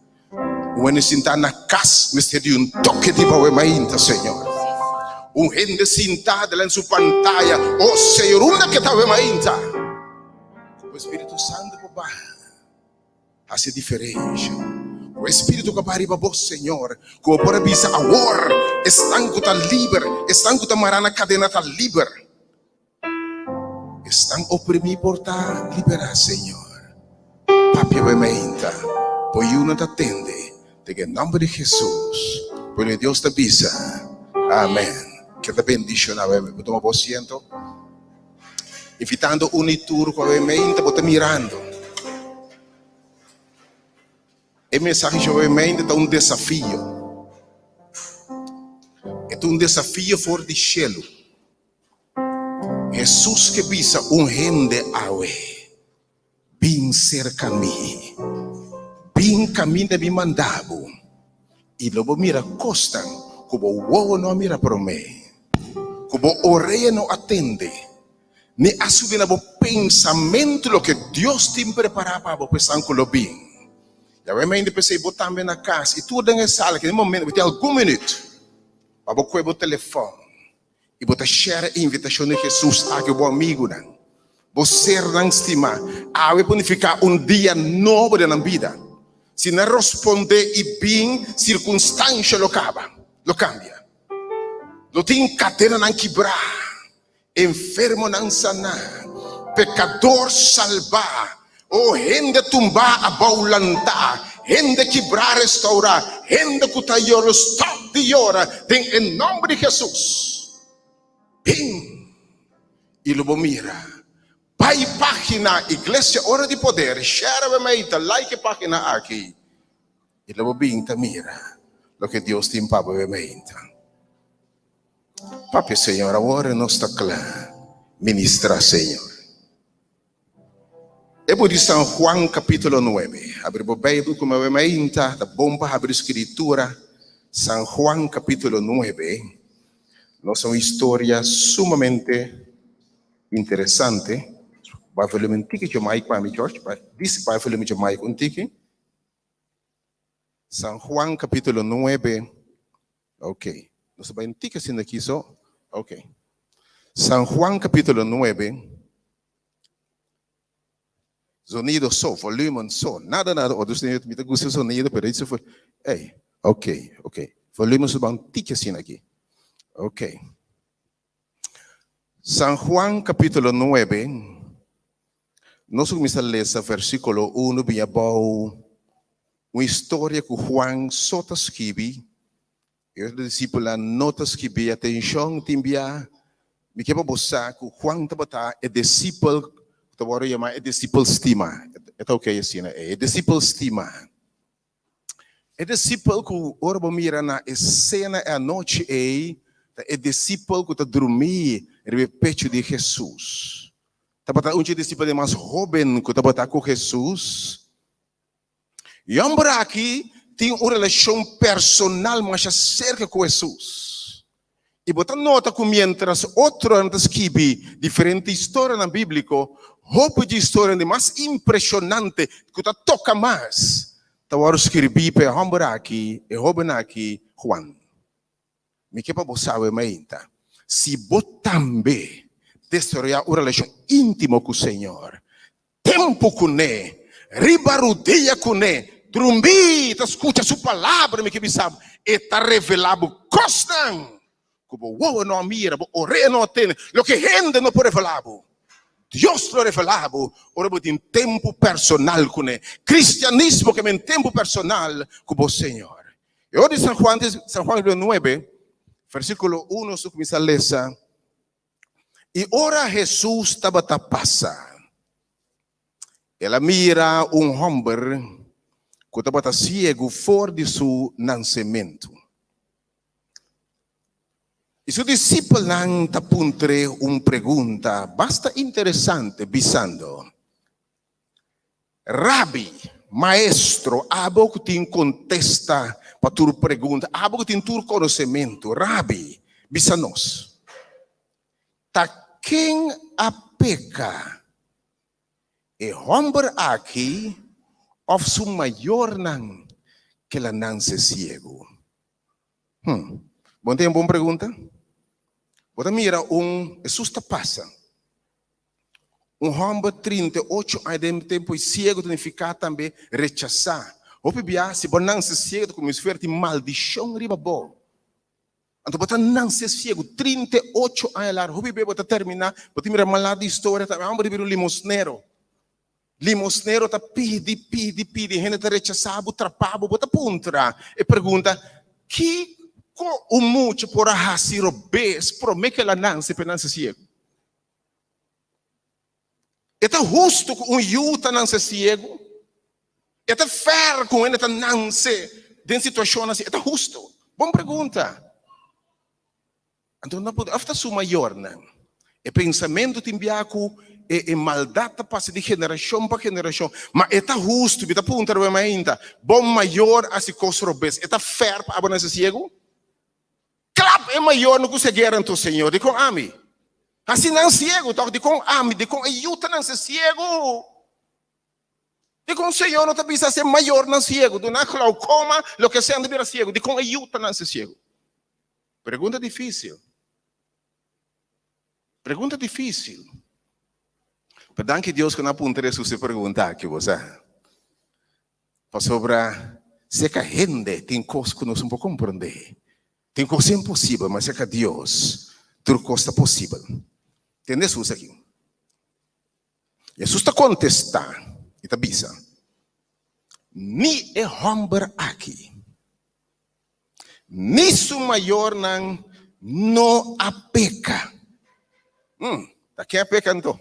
Un hende sintá na kas mester di un toke di bo awe mainta, Señor. Un hende sintá delante su pantaya, oh Señor, unda ke ta awe mainta? Ku bo Spiritu Santu por baha, hasi diferensha. Ku e Spiritu ku a baha riba bo, Señor, ku bo por a bisa awor, esnan ku ta liber, esnan ku ta mará na kadena ta liber. Esnan oprimí por ta liberá, Señor. Papia bo e meinta, bo yunan ta tende, den e nomber di Jesus, pueblo di Dios ta bisa, Amen. Ke ta bendiciona bo, bo tuma bo asiento. Invitando un y tur cu awe meinta bo ta mirando. E mensahe dje awe meinta ta un desafio. E ta un desafio for di shelu. Hesus ke bisa un hende awe, Bin serka mi, bin kaminda mi manda bo, i lo bo mira kosnan ku bo wowo no a mira promé, ku bo orea no a tende, ni a subi na bo pensamentu loke Dios tin prepará pa bo pa esnan ku lo bin. Yahweh mende p'esei bo tambe na kas i tur den e sala ki den momento bo tin algun minüt pa bo kohe bo telefòn I bo ta share e invitashon di Hesus aki ku bo amigunan, bo sernan stimá. Awe por nifiká un dia nobo den nan bida. Si nan rospondé i bin, sirkunstansha lo kaba, lo kambia. Lo tin kadenanan kibrá, enfermonan saná, pekador salbá, o hende tumbá abou lantá, hende kibrá restourá, hende ku ta yora lo stòp di yora den e nòmber di Hesus. Bin i lo bo mira. Bai página Iglesia Ora di Poder, share awe mei ta like e página aki i lo bo bin ta mira loke Dios tin pa bo awe mei ta. Papia Señor, awor nos ta kla ministra Señor. E bo di San Juan capítulo 9. Abri bo Bijbel ku mi mainta, ta bon pa habri Scritura. San Juan capítulo 9. Nos un historia sumamente interesante. Bai volumen tiki dje mic pa mi, George. Dice bai volumen dje mic un tiki. San Juan capítulo 9. Ok. Nos ta bai un tiki asina aki so. Ok. San Juan capítulo 9. Zonido so, volumen so, nada nada otro. Mi ta gusta zonido, pero eso fue, ey, ok, ok. Volumen so ban tiki asina aki. Ok. San Juan capítulo 9. Nos cuminsa lesa versículo 1 bin abou. Un historia cu Juan so ta skibi. E otro discípulonan no ta skibi. Atencion, tin bia mi ke pa bo sa cu Juan tabata e discípulo cu ta worde yama e discípulo stima. E ta ok asina ey. E discípulo stima. E discípulo cu ora bo mira na e cena e anochi ey ta e discípulo cu ta drumi riba e pecho di Jesus. Tabata un dje discípulo mas hoben cu tabata cu Jesus. E homber aki tin un relashon personal masha serka ku Hesus. I bo ta nota ku miéntras otronan ta skibi diferente historianan bíbliko, hopi dje historianan di mas impreshonante ku ta toka mas ta wòrdu skirbí pa e homber aki, e hóben aki, Juan. Mi ke pa bo sabe mainta, si bo tambe desaroyá un relashon íntimo ku Señor, tempu kuné, riba rudia kuné, drumí ta skucha su palabra, mi ke bisa bo, e ta revelá bo kosnan ku bo wowo no a mira, bo orea no a tende, loke hende no por revelá bo, Dios lo revelá bo ora bo tin tempu personal kuné. Kristianismo ke men tempu personal ku bo Señor. E ora di San Juan, San Juan capítulo 9, versículo 1, su kuminsá lesa, I ora Hesus tabata pasa, el a mira un hòmber. ku tabata siegu for di su nansementu. I su disipelnan ta puntr'é un pregunta basta interesante, bisando, Rabi, Maestro, abo ku tin kontesta pa tur pregunta, abo ku tin tur konosementu, Rabi, bisa nos, ta ken a peka, e hòmber aki òf su mayornan ku el a nanse siegu? Hm, bo no tin un bon pregunta? Bo ta mira un, Hesus ta pasa. Un hòmber 38 aña den tempu i siegu ta nifiká tambe rechasá. Hopi bia si bo nanse siegu ta kuminsá fuer tin maldishon riba bo. Anto bo ta nanse siegu 38 aña largu. Hopi bia bo ta terminá, bo ta mira malá di historia tambe. Hòmber ta bira un limosnero. Limosnero ta pidi, pidi, pidi, hende ta rechasá bo, trapá bo. Bo ta puntra e pregunta, Kiko un mucha por a hasi robes promé ku el a nanse pa e nanse siegu? E ta hustu ku un yu ta nanse siegu? E ta fèr ku un hende ta nanse den situashon asina? E ta hustu? Bon pregunta. Anto nan por òf ta su mayornan. E pensamentu tin bia ku e e maldat ta pasa di generashon pa generashon. Ma e ta hustu, mi ta puntra bo mainta, bo mayor a hasi kos robes, e ta fèr pa abo nanse siegu? Klap e mayornan ku ceguera anto, Señor, dikon ami? Hasi nan siegu tòg, dikon ami? Dikon e yu ta nanse siegu? Dikon Señor no ta bisa hasi e mayornan siegu, duna glaukoma, loke sea nan ta bira siegu, dikon e yu ta nanse siegu? Pregunta difísil. Pregunta difísil. Pero danki Dios ku nan a puntra Hesus e pregunta aki, bo sa. Pasobra serka hende tin kos ku nos no por komprondé. Tin kos imposibel, ma serka Dios tur kos ta posibel. Tende Hesus aki. Hesus ta kontestá i ta bisa, Ni e hòmber aki, ni su mayornan no a peka. Hmm, ta ken a peka anto?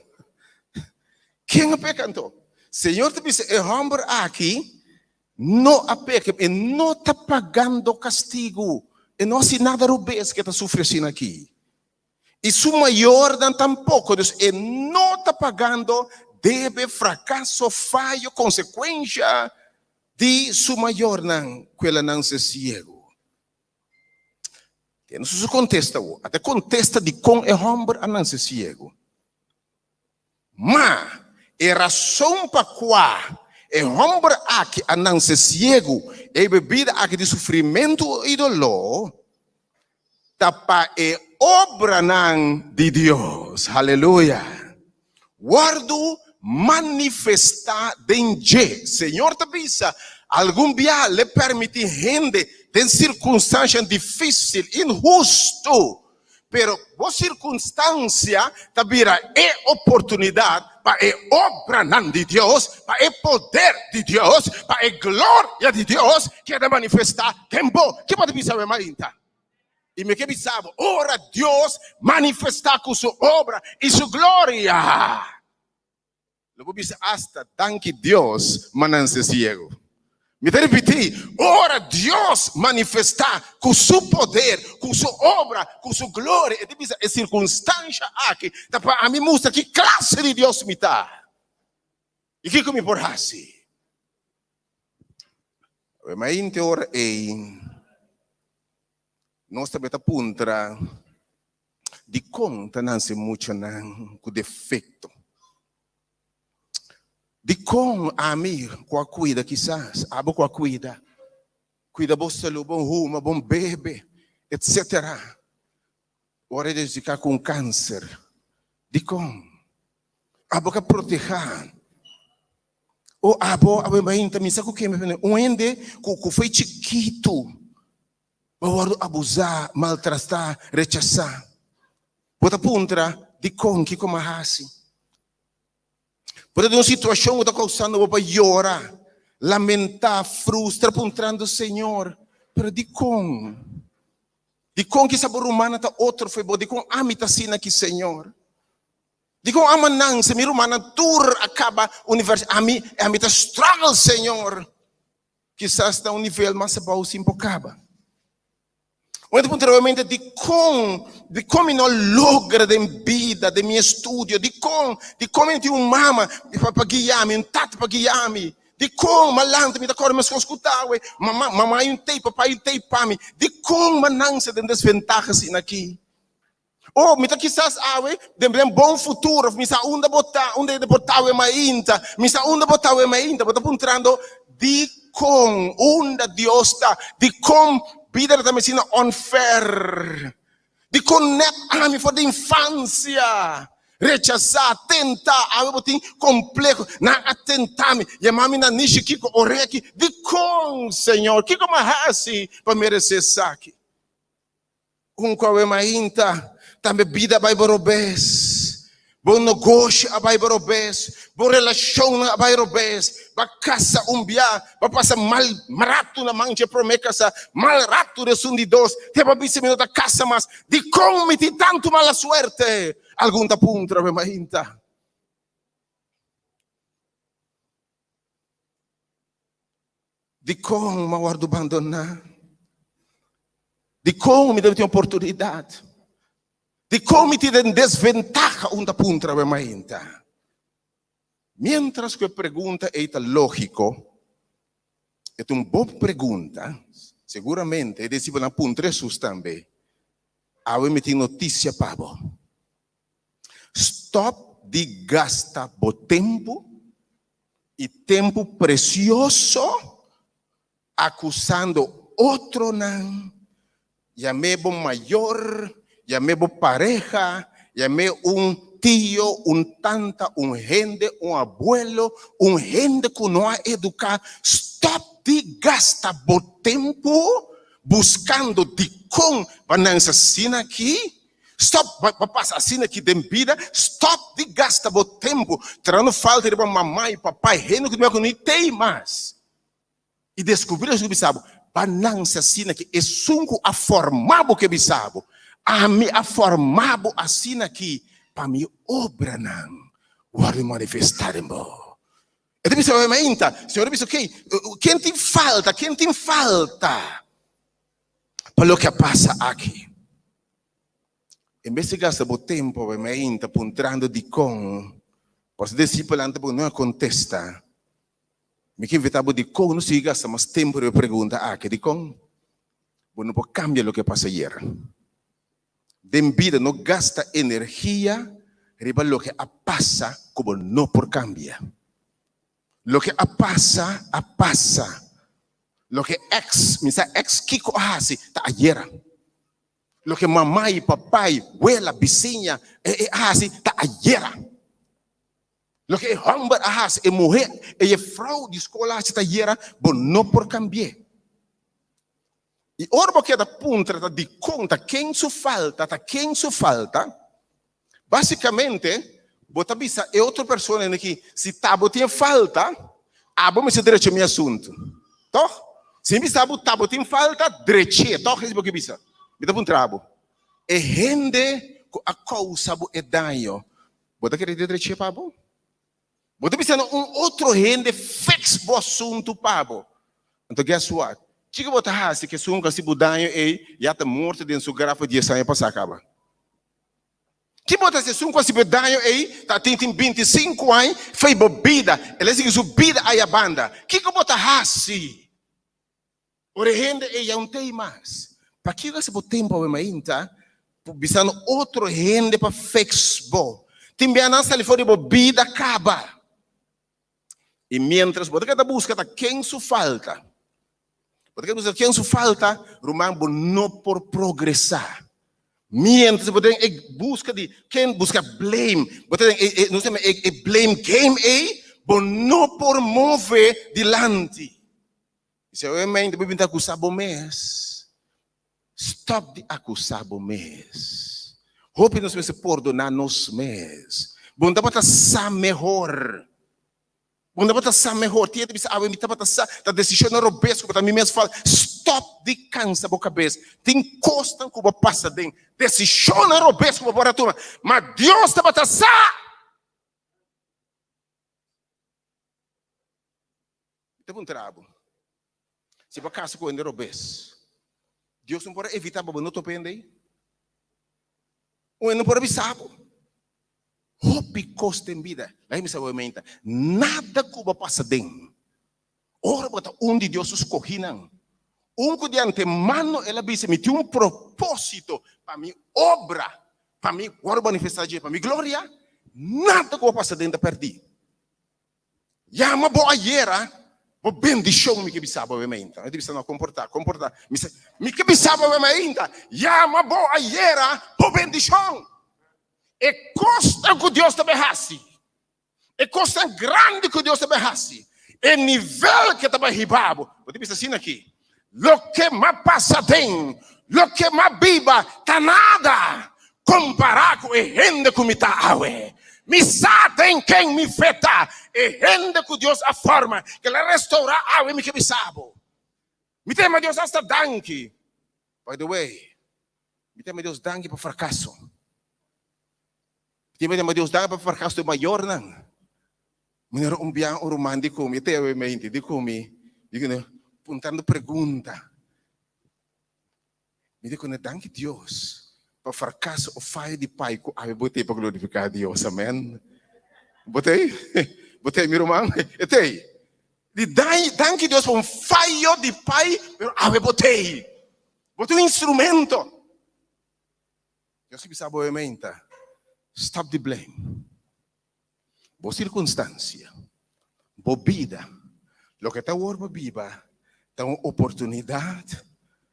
Ken a peka anto? Señor ta bisa e hòmber aki no a peka, e no ta pagando kastigu, e no hasi nada robes ke ta sufri asina aki. I su mayornan tampoko, dus e no ta pagando debe, frakaso, fayo, konsekuensha di su mayornan ku el a nanse siegu. Tene su kontesta awo. Ata e kontesta dikon e hòmber a nanse siegu. Ma e rason pa kua e hòmber aki a nanse siegu e bebida aki di sufrimentu i doló ta pa e obranan di Dios, haleluya, wòrdu manifestá den dje. Señor ta bisa, algun bia l'e permití hende den sirkunstanshanan difísil, inhustu, Pero bo sirkunstansia ta bira e oportunidat pa e obranan di Dios, pa e poder di Dios, pa e gloria di Dios keda manifestá den bo. Ke bo ta bisa awe mainta? I mi ke bisa bo, ora Dios manifestá ku su obra i su gloria, Lo bo bisa asta, Danki Dios, ma nan se siegu. Mi ta ripití, ora Dios manifestá ku su poder, ku su obra, ku su gloria, e ta bisa, e sirkunstansha aki ta pa ami mustra ki klase di Dios mi ta i kiko mi por hasi. Awe mainti ora ei, nos tambe ta puntra, Dikon ta nanse muchanan ku defekto? Dikon ami ku a kuida kisas abo ku a kuida, kuida bo salú, bon huma, bon bebe, etsetera, ora e diagnostika ku un kanser? Dikon? Abo ka protehá o abo a mainta mi sa ku ke un hende ku foi chikitu Bo a wòrdu abusá, maltratá, rechasá. Bo ta puntra, Dikon? Kiko mi a hasi? Bo ta den un situashon ku ta kousando bo pa yora, lamentá, frustra, puntrando Señor, Pero dikon? Dikon kisa bo rumannan ta otro fo'i bo? Dikon ami ta asina aki, Señor? Dikon ama nan si mi rumannan tur a kaba universidat? Ami, ami ta struggle, Señor. Kisas na un nivel mas abou sin por kaba. Un hende puntra obviamente dikon, dikon mi no logra den bida, den mi estudio, dikon, dikon mi no tin un mama pa guia mi, un tata pa guia mi, dikon malanta mi ta kore meskos ku tawe, mama, mama un tei, papa un tei pa mi, dikon mi a nanse den desventaha asina aki? Oh, mi ta kisas awe den den bon futuro, of mi sa unda bo ta, unda bo ta awe mainta, mi sa unda bo ta awe mainta, bo ta puntrando dikon, unda Dios ta, dikon bida ta asina unfair, dikon net ami for di infansia rechasá, tentá, awe bo tin kompleho, nan a tentá mi, yama mi na nishi kiko, oreki, dikon Señor, kiko mi a hasi pa meresé esaki? Un ku awe mainta, tambe bida a bai bo robes, bo nogoshi a bai bo robes, bo relashonnan a bai robes, bo a kasa un bia, bo a pasa mal ratu na man dje promé kasa, mal ratu di esun di dos, te bo a bisa mi no ta kasa mas, dikon mi tin tantu mala suerte? Algun ta puntra awe mainta. Dikon mi a wòrdu bandoná? Dikon mi debe tin oportunidat? Dikon mi tin den desventaha? Un ta puntra awe mainta. Miéntras ku e pregunta ei ta lógiko, e ta un bon pregunta, seguramente e disipelnan a puntra Hesus tambe, Awe mi tin notisia pa bo. Stòp di gasta bo tempu i tempu presioso akusando otronan, yam'é bo mayor, yam'é bo pareha, yam'é un tio, un tanta, un hende, un abuelo, un hende ku no a eduká. Stòp di gasta bo tempu buskando dikon bo a nanse asina aki. Stop ba pasa asina aki den bida, stop di gasta bo tempu trahando falta riba mama i papa i hende ku ku ni tei mas. I deskubri esun ku bisa bo, ba nanse asina aki, esun ku a forma bo ke bisa bo, ami a forma bo asina aki pa mi obranan wòrdu manifestá den bo. E ta bisa awe mainta, Señor a bisa, ok, ken tin falta, ken tin falta? Pa loke a pasa aki. En bes di gasta bo tempu awe mainta puntrando dikon, pasobra e disipelnan tampoko no a kontesta. Mi ke invitá bo dikon no sigui gasta mas tempu riba e pregunta aki, dikon bo no por kambia loke a pasa ayer. Den bida no gasta energia riba loke a pasa ku bo no por kambia. Loke a pasa, a pasa. Loke ex, mi sa ex kiko a hasi, ta ayera. Loke mama i papa i wela, bisiña, e a hasi, ta ayera. Loke e homber a hasi, e muher, e jefrouw di skol a hasi ta ayera, bo no por kambi'é. I ora bo keda puntra ta dikon, ta ken su falta, ta ken su falta, basikamente bo ta bisa e otro persona aki, si ta bo tin falta, abo mester drecha mi asuntu. Tòg? Si mi bisa bo ta bo tin falta, drech'é. Tòg? Esei bo ke bisa. Mi ta puntra bo, e hende ku a kousa bo e daño, bo ta kere drech'é pa bo? Bo ta bisa na un otro hende fix bo asuntu pa bo. Anto guess what? Kiko bo ta hasi ku esun ku hasi bo daño ei ya ta morto den su graf pa dies aña pasá kaba? Ki bo ta hasi esun ku hasi bo daño ei ta tin tin 25 aña fei bo bida, el a sigui su bida aya banda. Kiko bo ta hasi? Ora e hende ei ya un tei mas. Pakiko hasi bo tempu awe mainta bisando otro hende pa fix bo? Tin bia nan sali for di bo bida kaba. I mientras bo ta keda buska ta ken su falta, bo ta keda buska ken su falta, ruman bo no por progresá. Mientras bo den e buska di ken buska blame, bo ta den e, e, nos e, e blame game ei, bo no por move dilanti. Si obviamente bo bin ta akusá bo mes, stòp di akusá bo mes. Hopi nos mester pordoná nos mes. Bo no tabata sa mehor. Bo no tabata sa mehor. Tin hende bisa, awe mi tabata sa, ta desishonnan robes ku bo ta mi mes fal. Stòp di kansa bo kabes. Tin kosnan ku bo pasa den, desishonnan robes ku bo por a tuma, ma Dios tabata sa. Mi ta puntra bo. Si bo a kasa ku hende robes, Dios no por a evitá pa bo no topa hende ei? Un hende no por a bisa bo. Hopi kos den bida, laga mi sa bo meinta, nada ku bo pasa den, ora bo ta un di Dios su skohinan, un ku di antemano el a bisa, mi tin un propósito pa mi obra, pa mi wòrdu manifestá dje, pa mi gloria, nada ku bo pasa den ta pèrdí. Yama bo ayera, bo bendishon mi ke bisa bo meinta. Mi ta bisa no, komportá, komportá. Mi sa, mi ke bisa bo meinta, yama bo ayera, bo bendishon. E kosnan ku Dios ta bai hasi, e kosnan grandi ku Dios ta bai hasi, e nivel ke ta bai hiba bo, bo ta bisa asina aki, Loke m'a pasa den, loke m'a biba ta nada kompará ku e hende ku mi ta awe. Mi sa den ken mi fe ta, e hende ku Dios a forma, ku el a restourá awe, mi ke bisa bo. Mi ta yama Dios asta danki. By the way, mi ta yama Dios danki pa frakaso. Mi ta yama Dios danki pa frakaso di mayornan. Manera un biaha un ruman di ku mi, e ta yawe mente, di ku mi, di ku mi, puntrando pregunta. Mi di ku ne, danki Dios pa frakaso o fayo di pai ku awe bo tei pa glorifiká Dios. Amen. Bo tei? Bo tei mi ruman? E tei. Di danki Dios pa un fayo di pai, pero awe bo tei. Bo ta un instrumento. Dios a bisa bo e meinta, stop di blame. Bo sirkunstansia, bo bida, loke ta awor bo biba ta un oportunidat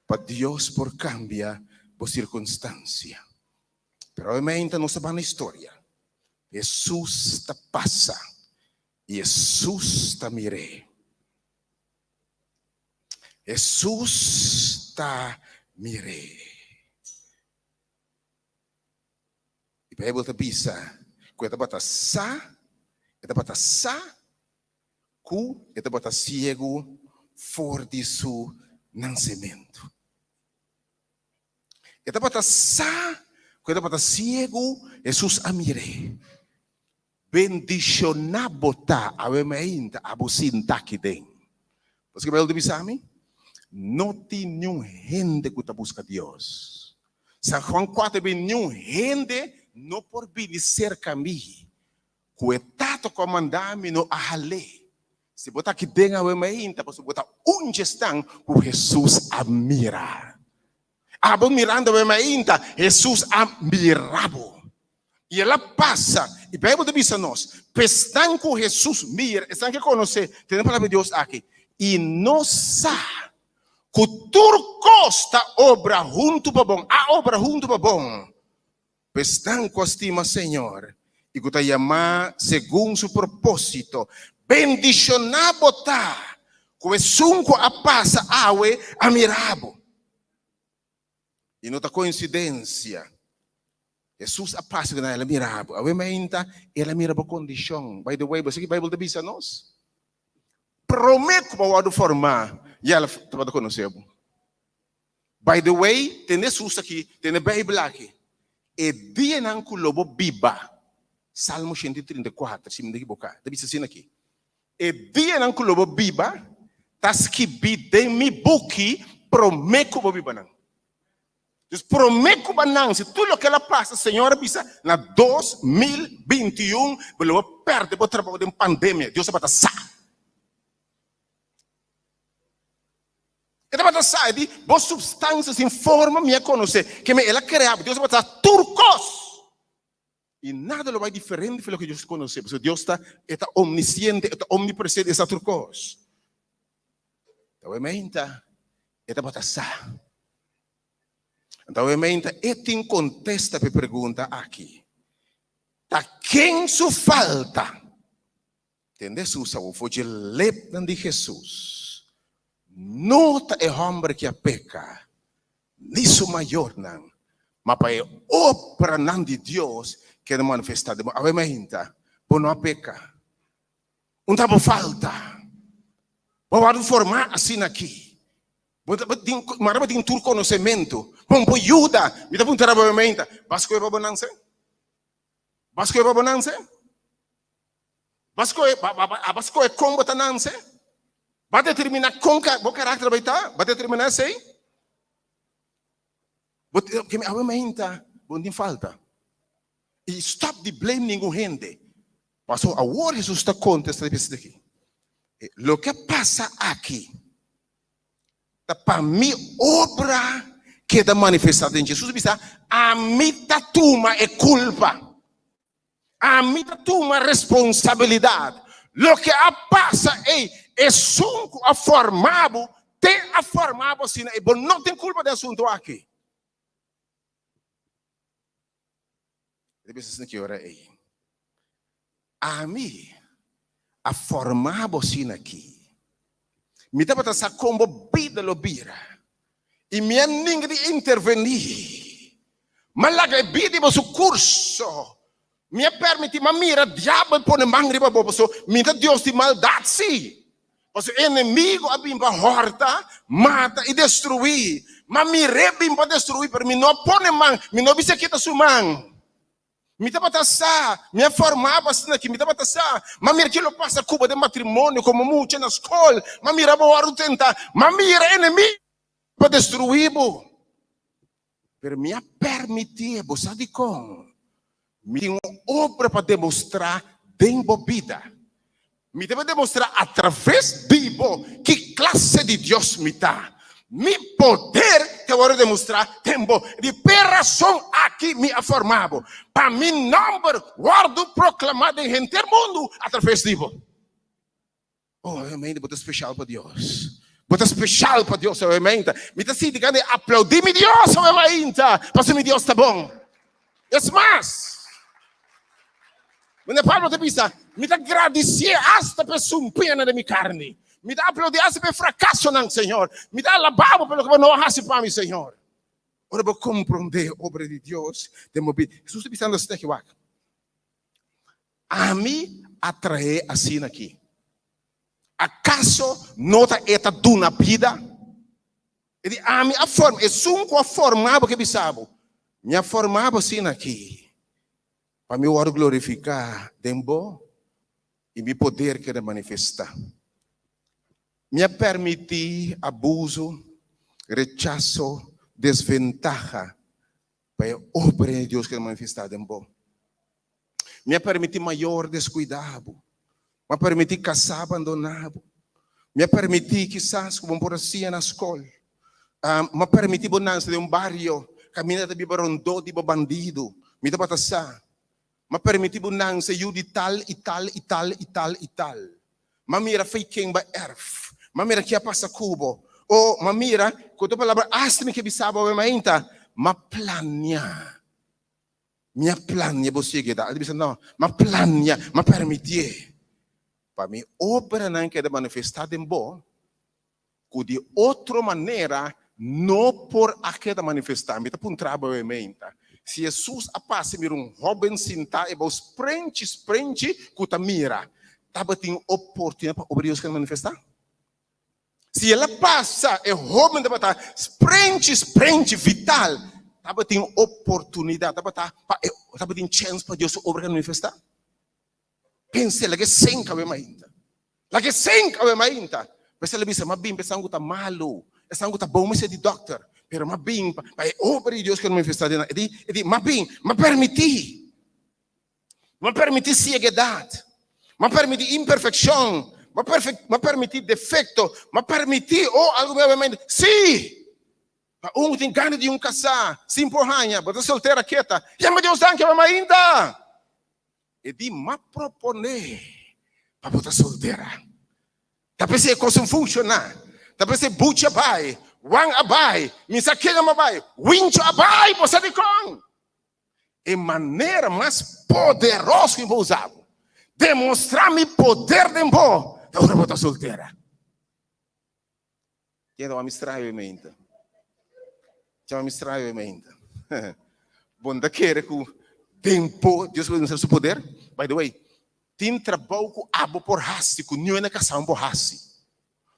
pa Dios por kambia bo sirkunstansia. Pero awe meinta nos ta ban na historia. Hesus ta pasa i Hesus ta mir'é. Hesus ta mir'é. E Bijbel ta bisa ku e tabata sa, e tabata sa ku e tabata siegu for di su nansementu. E tabata sa ku e tabata siegu, Hesus a mir'é. Bendishoná bo ta awe mainta abo sinta aki den. Paske Bijbel ta bisa mi, No tin niun hende ku ta buska Dios. San Juan kuater bin niun hende no por bini serka mi ku e Tata ku a manda mi no a hal'é. Si bo ta aki den awe mainta pasobra bo ta un dje esnan ku Hesus a mira. Abo mirando awe mainta, Hesus a mira bo. I el a pasa. I Bijbel ta bisa nos, pa esnan ku Hesus mira, esnan ke konosé, tende palabra di Dios aki, i no sa ku tur kos ta obra huntu pa bon, a obra huntu pa bon, pa esnan ku a stima Señor i ku ta yamá segun su propósito. Bendishoná bo ta ku esun ku a pasa awe a mira bo. I no ta koinsidensia. Hesus a pasa ku nan, el a mira bo. Awe mainta, el a mira bo kondishon. By the way, bo sa ki Beibel ta bisa nos? Promé ku bo wòrdu formá, ya el tabata konosé bo. By the way, tende Hesus aki, tende Beibel aki. E dianan ku lo bo biba, Salmo 134, si mi no ta ekiboká, ta bisa asina aki, E dianan ku lo bo biba ta skibí den mi buki promé ku bo biba nan. Dus promé ku bo nanse tur loke el a pasa, Señor a bisa na 2021 bo lo bo pèrdè bo trabou den pandemia. Dios tabata sa. E tabata sa, e di, bo supstansia sin forma mi a konosé, keme el a krea bo. Dios tabata sa tur kos. I nada lo bai diferente for loke Dios konosé, pasobra Dios ta, e ta omnisiente, e ta omnipresente, e sa tur kos. Ta meinta e tabata sa. Anto awe meinta e tin kontesta pa e pregunta aki, Ta ken su falta? Tende Hesus awor for dje lepnan di Hesus, No ta e hòmber ki a peka, ni su mayornan, ma pa e obranan di Dios keda manifestá den bo. Awe mainta, bo no a peka. Un ta bo falta. Bo wòrdu formá asina aki. Bo ta tin, mara bo tin tur konosementu. Bon por yuda. Mi ta puntra bo awe mainta, Bo a skohe pa bo nanse? Bo a skohe pa bo nanse? Bo a skohe, aba skohe kon bo ta nanse? Bo a determiná kon bo karakter bai ta? Bo a determiná esei? Bo ke mi awe mainta bo no tin falta. I stop di blame ningun hende. Pasobra awor Hesus ta kontestá di bisa aki, Loke a pasa aki ta pa mi obra keda manifestá den dje. Hesus a bisa, Ami ta tuma e kulpa. Ami ta tuma responsabilidat. Loke a pasa ei, esun ku a forma bo te a forma bo asina ei. Bo no tin kulpa den asuntu aki. E ta bisa asina ki ora ei, Ami a forma bo asina aki. Mi tabata sa kon bo bida lo bira i mi a ninga di intervení. M'a laga e bida di bo su kurso. Mi a permití, m'a mira diabel pone man riba bo, pasobra mi ta Dios di maldat, sí. Pasobra e enemigo a bin pa hòrta, mata i destruí. M'a mir'é bin pa destruí, pero mi no a pone man, mi no a bisa kita su man. Mi tabata sa, mi a formá bo asina aki, mi tabata sa. M'a mira kilo pasa ku bo den matrimonio, komo mucha na skol, m'a mira bo wòrdu tentá, m'a mira enemigo pa destruí bo. Pero mi a permitié, bo sa dikon? Mi tin un obra pa demostrá den bo bida. Mi debe demostrá atraves di bo ki klase di Dios mi ta. Mi poder ta wòrdu demostrá den bo. Di p'e rason aki mi a forma bo, pa mi nòmber wòrdu proklamá den henter mundu atraves di bo. Oh, obviamente bo ta special pa Dios. Bo ta special pa Dios, obviamente. Mi ta sinti gana di aplaudí mi Dios, obviamente, pasobra mi Dios ta bon. Es mas, manera Pablo ta bisa, mi ta gradisié asta pa e sumpiñanan den mi karni. Mi ta aplaudí asta pa e frakasonan, Señor. Mi ta alabá bo pa loke bo no a hasi pa mi, Señor. Ora bo komprondé obra di Dios den bo bida. Hesus ta bisando asina aki, wak. Ami a traé asina aki. Akaso no ta e ta duna bida? E di, Ami a forma, esun ku a forma bo ke bisa bo, Mi a forma bo asina aki, pa mi wòrdu glorifiká den bo i mi poder keda manifestá. Mi a permití abuso, rechaso, desventaha pa e obra di Dios keda manifestá den bo. Mi a permití mayor deskuidá bo. Mi a permití kasá bandoná bo. Mi a permití kisas ku bo no por a siña na skol. Mi a permití bo nanse den un bario kaminda ta biba rondó di bo bandidu. Mi tabata sa. Mi a permití bo nanse yu di tal i tal i tal i tal i tal. Mi a mira fei ken bo a erf. Mi a mira ke a pasa ku bo. O mi a mira, ku otro palabra, asta mi ke bisa bo awe mainta, mi a plania. Mi a plania bo sieguedat. El a bisa, No, mi a plania, mi a permitié pa mi obranan keda manifestá den bo, ku di otro manera no por a keda manifestá. Mi ta puntra bo awe meinta, si Hesus a pasa i mira un hóben sintá e bou sprenchi sprenchi ku ta mira, tabatin oportunidat pa obra di Dios keda manifestá? Si el a pasa, e hóben tabata sprenchi sprenchi vital, tabatin oportunidat, tabata pa e tabatin chèns pa Dios su obra keda manifestá? Pens'é, laga e senk awe mainta. Laga e senk awe mainta. Pues el a bisa, m'a bin pa esnan ku ta malu, esnan ku ta bon mester di dòkter, pero m'a bin pa e obra di Dios keda manifestá den nan. E di, e di, m'a bin, m'a permití. M'a permití sieguedat, m'a permití imperfekshon, m'a permití defekto, m'a permití, oh, algu mi obviamente, sí! Pa un ku tin gana di un kasá, sin por haña, bo ta soltera keta, yama Dios danki pa mainta! E di, m'a proponé pa bo ta soltera. Ta p'esei e kos no funshoná. Ta p'esei Buchi a bai, Juan a bai, mi sa ken a bai, Wincho a bai, bo sa dikon? E manera mas poderoso ku mi por usa bo, demostrá mi poder den bo, ta ora bo ta soltera. Ken ta wak mi straño e mainta? Ken wak mi straño e mainta? Bo no ta kere ku den bo Dios por demostra su poder? By the way, tin trabou ku abo por hasi ku niun hende kasá por hasi.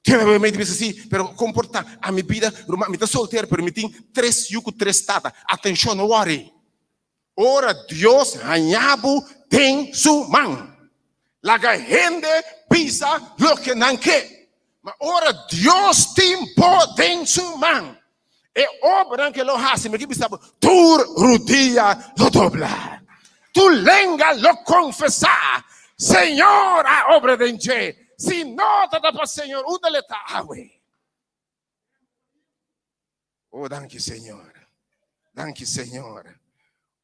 Tin hende ta bisa si, pero kon por ta? Ami bida, ruman, mi ta soltero, pero mi tin tres yu ku tres tata. Atenshon, no wòri. Ora Dios haña bo den su man, laga hende bisa loke nan ke. Ma ora Dios tin bo den su man, e obranan ke lo hasi, mi ke bisa bo, tur rudia lo dobla, tur lenga lo konfesá, Señor a obra den dje. Si no ta ta pa Señor, unda lo e ta awe? Oh, danki Señor. Danki Señor.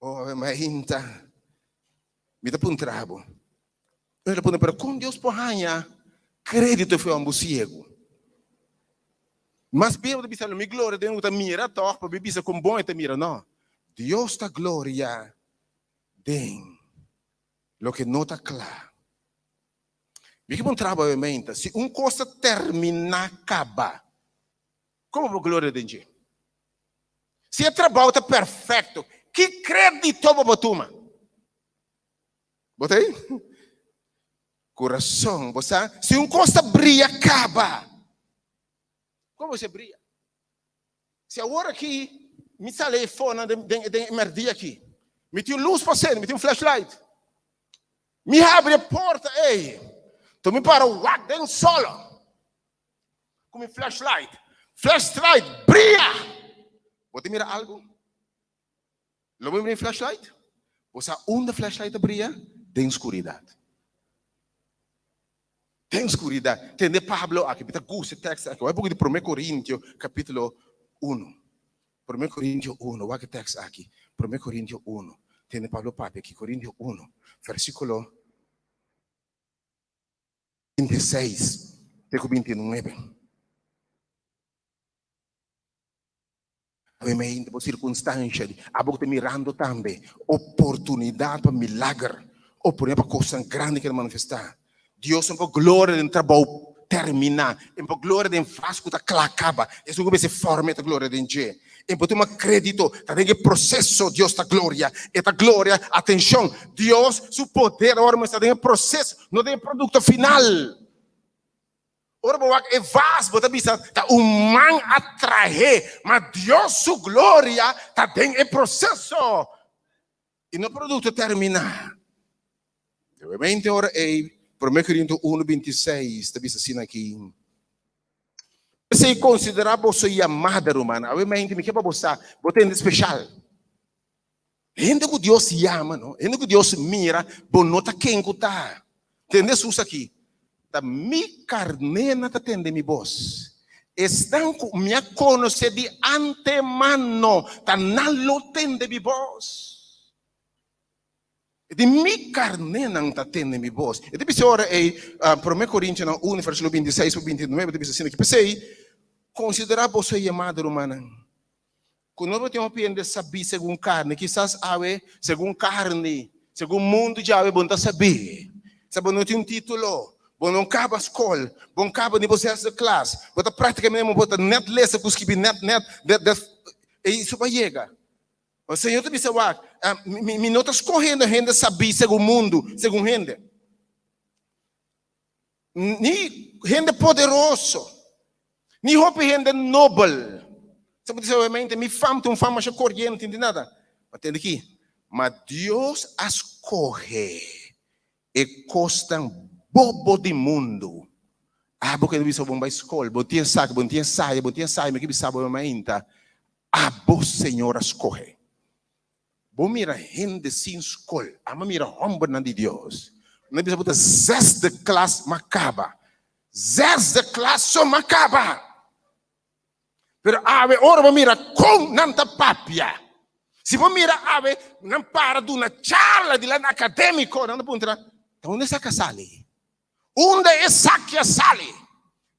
Oh, ave mainta. Mi ta puntra bo. Mi ta puntra, pero kon Dios por haña krédito fe homber siegu? Mas bien bo ta bisa, mi gloria den bo ta mira tòg, pa mi bisa kon bon e ta mira. No. Dios ta gloria den loke no ta kla. Mi ke puntra bo, ave mainta, si un kos ta terminá kaba, Komo bo gloria den dje? Si e trabou ta perfekto, ki kredito bo por tuma? Bo ta ei? Kurason, bo sa, si un kos ta bria kaba, komo bo bria? Si awor aki mi sali afó den den e mèrdia aki, mi tin un lus pa sende, mi tin un flashlight. Mi habri e porta ei, to mi para wak den solo. Ku mi flashlight. Flashlight bria! Bo ta mira algu? Lo bo mira mi flashlight? Bo sa unda flashlight ta bria? Den skuridat. Den skuridat. Tende Pablo aki, mi ta gusta e tekst aki. Wak e buki di Prome Korintio kapitulo uno. Prome Korintio uno, wak e tekst aki. Prome Korintio uno. Tende Pablo papia aki, Korintio uno, versíkulo 26 te ku 29. Awe mente bo sirkunstansha di abo ku ta mirando tambe oportunidat pa milager, oportunidat pa kosnan grandi keda manifestá. Dios no por gloria den trabou terminá, e por gloria den vas ku ta kla kaba. Esun ku mester forma e ta gloria den dje. E por tuma krédito, ta den e proseso Dios ta gloria. E ta gloria, atenshon, Dios su poder awor mester den e proseso, no den e produkto final. Ora bo wak e vas, bo ta bisa ta un man a trah'é, ma Dios su gloria ta den e proseso i no produkto terminá. Obviamente ora ei, Promé Korinto unu 26 ta bisa asina aki. P'esei konsiderá boso yamada, rumannan. Awe mente mi ke pa bo sa, bo ta hende speshal. Hende ku Dios yama, no? Hende ku Dios mira, bo no ta ken ku ta. Tende Hesus aki, Ta mi karnénan ta tende mi bos. Esnan ku mi a konosé di antemano, ta nan lo tende mi bos. E di, Mi karnénan ta tende mi bos. E ta bisa ora ei, Promé Korintionan unu, versíkulo 26 pa 29, ta bisa asina aki, P'esei, konsiderá boso e yamada, rumannan, ku no bo tin hopi hende sabí segun karni. Kisas awe, segun karni, segun mundu djawe, bo no ta sabí. Sa bo no tin un título, bo no kaba skol, bo no kaba ni bo zesde klas, bo ta práktikamente bo ta nèt lesa ku skibi nèt nèt, ei su pa yega. O Señor ta bisa wak, mi, mi no ta skohendo hende sabí segun mundu, segun hende. Ni hende poderoso, ni hopi hende nobel. Sa bo bisa obviamente, mi fam ta un fam masha koriente, ni nada. Ma tende aki, ma Dios a skohe e kosnan bobo di mundu. Abo ke ta bisa bo bai skol, bo tin esaki, bo tin esaya, bo tin esaya, mi ke bisa bo mainta. Abo Señor a scoge. Bo mira hende sin scol, amo mira hombernan di Dios. Nan bisa bo ta zesde klas ma caba. Zesde klas so ma caba. Pero awe ora bo mira con nan ta papia. Si bo mira awe nan para duna charla dilanti academico, nan ta puntra, ta unda esaki a sali? Unda esaki a sali?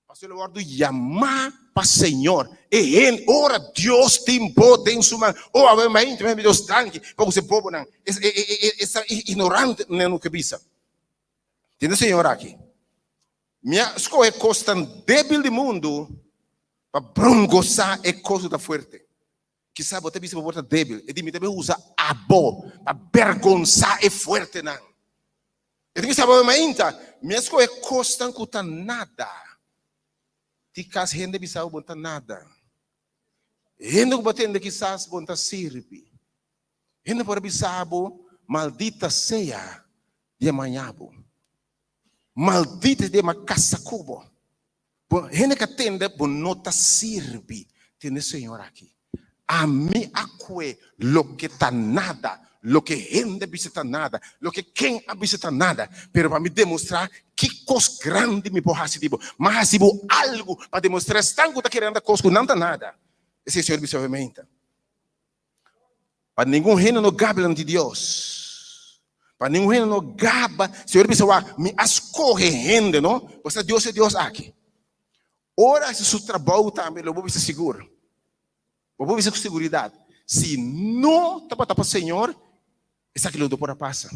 Pasobra lo wòrdu yamá pa Señor. E hende, ora Dios tin bo den su man, oh awe mainta mi Dios danki pa ku se bobonan, esnan ignorantenan no ke bisa. Tende Señor aki, mi a skohe kosnan débil di mundu pa brongosá e kos ku ta fuerte. Kisas bo ta bisa bo por ta débil, e di mi ta bin usa abo pa bergonsá e fuertenan. E ta bisa bo mainta, mi a skohe kosnan ku ta nada. Tin kas hende bisa bo bo no ta nada. Hende ku bo tende kisas bo no ta sirbi. Hende por a bisa bo, maldita sea di a maña bo. Maldita dia mi a kasa ku bo. Bo hende ka tende bo no ta sirbi. Tende Señor aki. Ami a kue loke ta nada, loke hende bisa ta nada, loke ken a bisa ta nada, pero pa mi demostrá ki kos grandi mi por hasi di bo. Mi a hasi bo algu pa demostrá esnan ku ta kere anda kos ku nan ta nada. Esei Señor bisa obviamente. Pa ningun hende no gaba dilanti di Dios. Pa ningun hende no gaba. Señor bisa wak, mi a scoge hende, no? Bo sa Dios e Dios aki. Ora haci su trabou tambe lo bo bisa sigur. Bo por bisa cu seguridad, si no tabata pa Señor, esaki lo no por a pasa.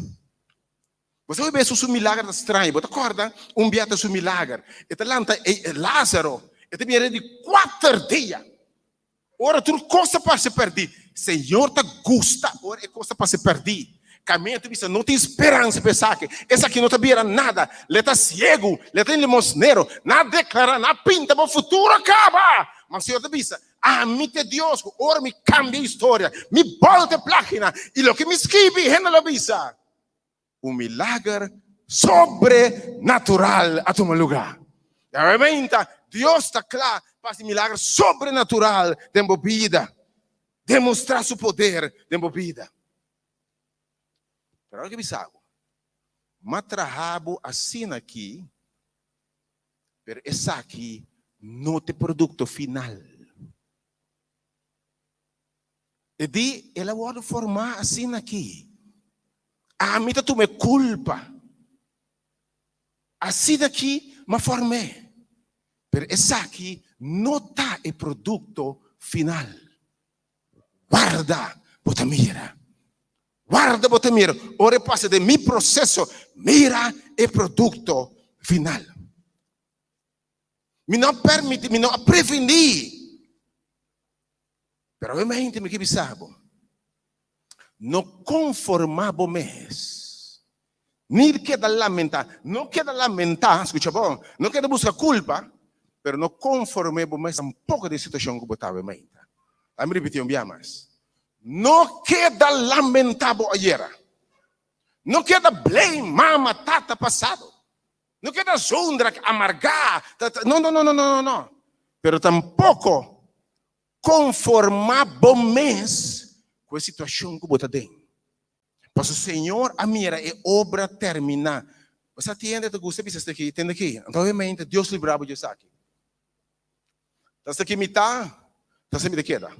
Bo sa hopi su milager ta straño. Bo ta corda un bia ta su milager. E ta lanta e Lazaro, e ta bira di cuater dia. Ora tur kos ta parse pèrdí, Señor ta gusta ora e kos ta parse pèrdí. Kaminda ta bisa, No tin speransa pa esaki, esaki no ta bira nada, le ta siegu, le ta limosnero, nan a deklará, nan a pinta bo futuro a kaba. Ma Señor ta bisa, Ami ta e Dios ku ora mi kambia historia, mi bòlta e plágina, i loke mi skibi, hende lo bisa. Un milager sobrenatural a tuma lugá. Realmente, Dios ta kla pa hasi milager sobrenatural den bo bida, demostrá su poder den bo bida. Pero ora ke bisa bo, M'a traha bo asina aki, pero esaki no ta e produkto final. E di, El a wòrdu formá asina aki. Ami ta tuma e kulpa. Asina aki m'a form'é. Pero esaki no ta e produkto final. Warda bo ta mira. Warda bo ta mira. Ora e pasa den mi proseso, mira e produkto final. Mi no a permiti, mi no a prevení. Pero awe mente mi ke bisa bo, no konformá bo mes, ni keda lamentá. No keda lamentá, skucha bon, no keda buska kulpa, pero no konform'é bo mes tampoko den situashon ku bo ta awe mente. Laat mi ripití un bia mas. No keda lamentá bo ayera. No keda blame mama, tata, pasado. No keda zondra, amargá, no, no, no, no, no, no. Pero tampoko konformá bo mes ku e situashon ku bo ta den. Pasobra Señor a mira e obra terminá. Bo sa tin hende ta gusta bisa esaki, tende aki. Anto obviamente Dios libra bo di esaki. Ta esaki mi ta, ta esaki mi ta keda.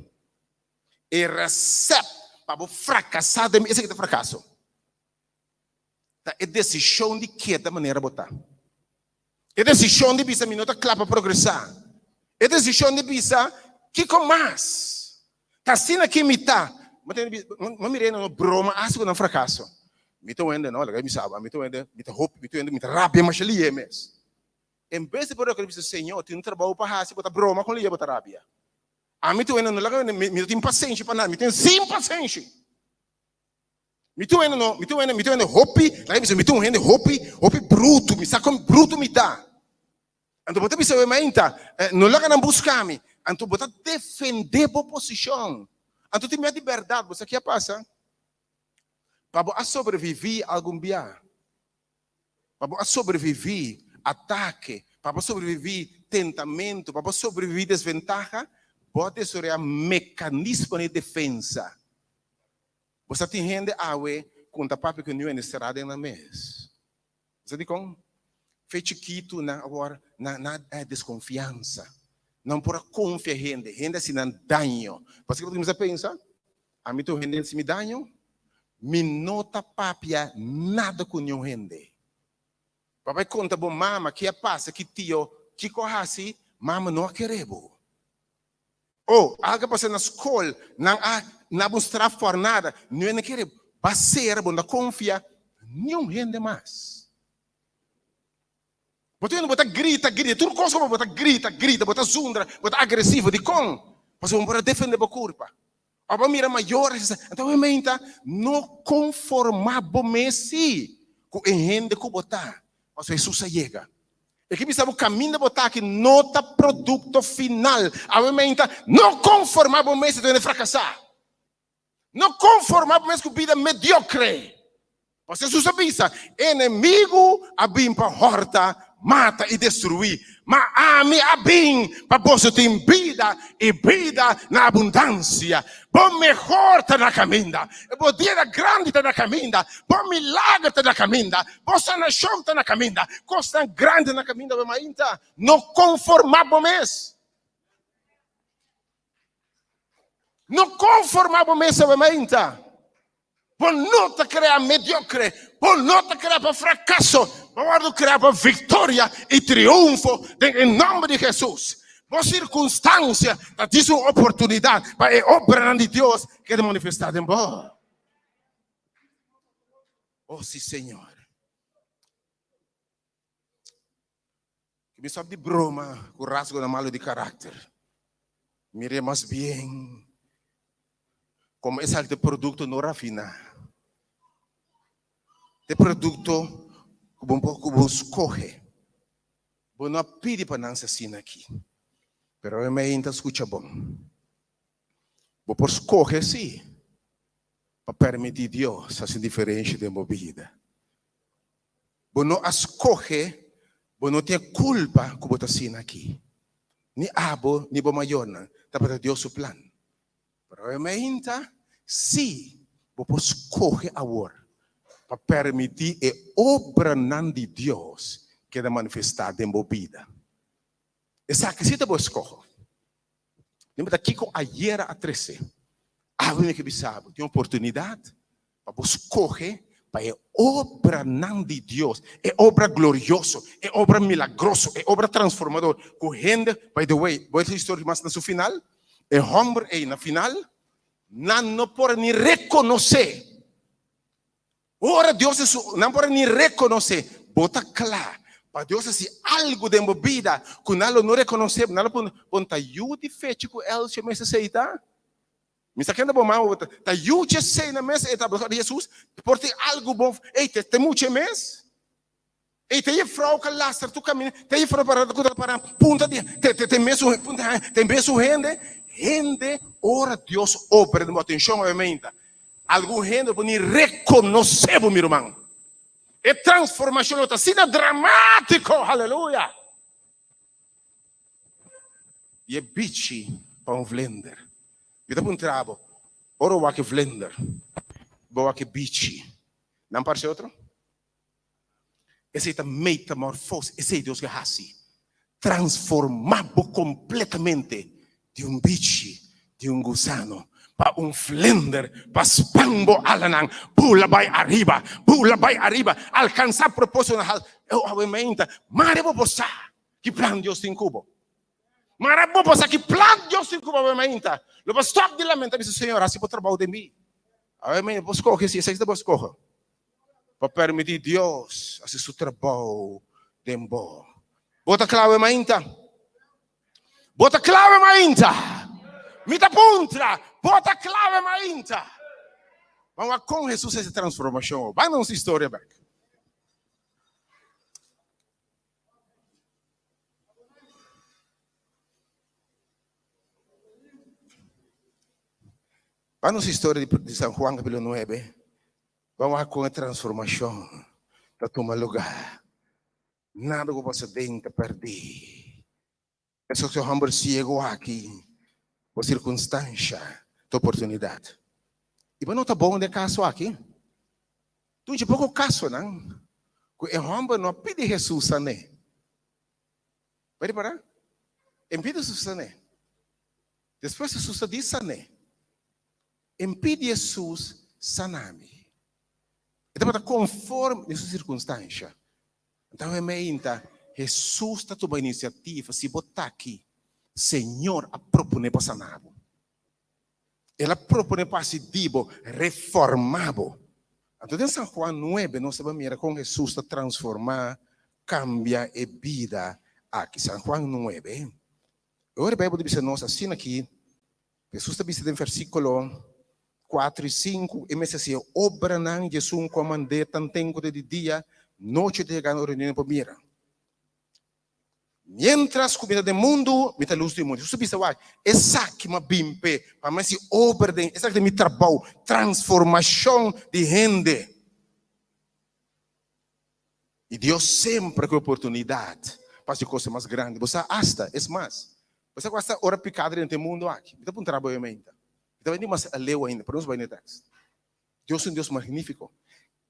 E resèpt pa bo frakasá den esaki ta frakaso. Ta e desishon di keda manera bo ta. E desishon di bisa mi no ta kla pa progresá. E desishon di bisa kiko mas? Ta asina ki mi ta. Ma mir'é no broma hasi ku nan frakaso. Mi ta wende no, laga mi sa bo, mi ta wende, mi ta hopi, mi ta wende, mi ta rabia masha lihe mes. En bes di por rekordá bisa Señor tin un trabou pa hasi bo ta broma kon lihe bo ta rabia. Ami ta wende no laga mi no tin pasenshi pa nada, mi tin sin pasenshi. Mi ta un hende no, mi ta un hende, mi ta un hende hopi, laga mi bisa, mi ta un hende hopi, hopi brutu, mi sa kon brutu mi ta. Anto bo ta bisa we mainta, no laga nan buska mi. Anto bo ta defende bo posishon. Anto tin bia di bèrdat, bo sa ki a pasa? Pa bo a sobreviví algun bia, pa bo a sobreviví atake, pa bo a sobreviví tentamentu, pa bo a sobreviví desventaha, bo a desaroyá mekanismo di defensa. Bo sa tin hende awe ku no ta papia ku niun hende será den nan mes. Bo sa dikon? Fe chikitu nan awor nan nan a deskonfiansa. Nan por a konfia hende, hende hasi nan daño. Paske bo ta kuminsá pensa, ami ta un hende hasi mi daño, mi no ta papia nada ku niun hende. Bo a bai konta bo mama ki a pasa, ki tio, kiko a hasi, mama no a kere bo. Oh, algo a pasa na skol, nan a na bo straf por nada, nu e na kere ba sera, bo no ta konfia niun hende mas. Bo ta bo ta grita, grita, tur kos ku bo ta grita, grita, bo ta zundra, bo ta agresivo, dikon? Pasobra bo por a defende bo kurpa. Ora bo mira mayor, anto bo menta, no konformá bo mes si ku e hende ku bo ta, pasobra Hesus a yega. E ke bisa bo kaminda bo ta aki no ta produkto final. Awe menta, no konformá bo mes si ta hende frakasá. No konformá bo mes ku bida mediokre. Pasobra Hesus a bisa, Enemigu a bin pa hòrta. mata i destruí. Ma ami a bin pa boso tin bida i bida na abundansia. Bo mehor ta na kaminda. Bo dianan grandi ta na kaminda. Bo milager ta na kaminda. Bo sanashon ta na kaminda. Kosnan grandi ta na kaminda bo mainta. No konformá bo mes. No konformá bo mes awe mainta. Bo no ta krea mediokre, bo no ta krea pa frakaso, bo wòrdu krea pa viktoria i triunfo den e nòmber di Hesus. Bo sirkunstansia ta djis un oportunidat pa e obranan di Dios keda manifestá den bo. O si Señor. Mi stop di broma ku rasgonan malu di karakter. Mir'é mas bien komo esaki ta produkto no rafiná. Ta e produkto ku bo ku bo skohe. Bo no a pidi pa nan asina aki, pero awe mei ta skucha bon. Bo por skohe sí pa permití Dios hasi diferensha den bo bida. Bo no a skohe, bo no tin e kulpa ku bo ta asina aki. Ni abo ni bo mayornan tabata Dios su plan. Pero awe mainta, sí, bo por skohe awor pa permití e obranan di Dios keda manifestá den bo bida. Esaki sí ta bo eskoho. No importa kiko ayera a trese, awe mi ke bisa bo, tin oportunidat pa bo skohe pa e obranan di Dios, e obra glorioso, e obra milagroso, e obra transformador ku hende, by the way, bo e historia mas na su final, e homber ei na final, nan no por ni rekonosé. Ora Dios e su, nan por ni rekonosé, bo ta kla pa Dios hasi algu den bo bida ku nan lo no rekonosé, nan lo pon, pon ta yu di fecha ku Elsie mester seita? Mi sa kende bo mama bo ta, ta yu dje sei na mes e ta di Jesus, por tin algu bon, ey te, te mucha mes? Ey te jefrou ka lastra tu kaminda, te jefrou para ku ta para punta di, te, te, te mesun, punta, te mesun hende, hende ora Dios obra den bo atenshon obviamente, algun hende por ni rekonosé bo mi ruman. E transformashon lo ta asina dramátiko, haleluya! Di e bichi pa un vlinder. Mi ta puntra bo, ora bo wak e vlinder, bo wak e bichi, nan parse otro? Esei ta metamorfosis, esei Dios ke hasi. Transformá bo kompletamente di un bichi, di un gusano, pa un vlinder, pa span bo alanan, bula bai ariba, bula bai ariba, alkansá propósitonan hal. Oh, awe meinta, mare bo por sa ki plan Dios tin ku bo. Mare bo por sa ki plan Dios tin ku bo awe meinta. Lo bo stòp di lamenta, bisa, Señor, hasi bo trabou den mi. Awe meinta, bo skohe si esei ta bo skohe. Pa permití Dios hasi su trabou den bo. Bo ta kla awe mainta? Bo ta kla awe mainta? Mi ta puntra, bo ta kla awe mainta? Ban wak kon Hesus hasi transformashon. Ban na nos historia bek. Ban nos historia di San Juan capítulo 9. Ban wak kon e transformashon ta tuma lugá. Nada ku pasa den ta pèrdí. Esos e hòmber siego aki, bo sirkunstansha ta oportunidat. I bo no ta bon den e kaso aki. Dunchi poko kasonan ku e hòmber no a pidi Hesus san'é. Bo a ripará? E pidi Hesus san'é. Despues Hesus a di san'é. En pidi Hesus sana mi. E tabata konforme den su sirkunstansha. Anto e meinta, Hesus ta tuma inisiativa, si bo ta aki, Señor a proponé pa sana bo. El a proponé pa hasi di bo, reformá bo. Anto den San Juan nuebe nos ta bai mira kon Hesus ta transformá, kambia e bida aki. San Juan nuebe. Ora e Beibel ta bisa nos asina aki, Hesus ta bisa den versíkulo kuater i sinku, E mester hasi e obranan di esun ku a mand'é tanten ku ta di dia, nochi ta yega na ora di no por mira. Miéntras ku mi ta den mundu, mi ta lus di mundu. Hesus ta bisa, Wak, esaki mi a bin p'e, pa mi hasi obra den, esaki ta mi trabou, transformashon di hende. I Dios semper ku oportunidat pa hasi kosnan mas grandi. Bo sa asta, es mas, bo sa ku asta ora piká drenta e mundu aki. Mi ta puntra bo ainda. Mi ta bai di mas aleu ainda, pero nos bai na e tèks. Dios ta un Dios magnífiko.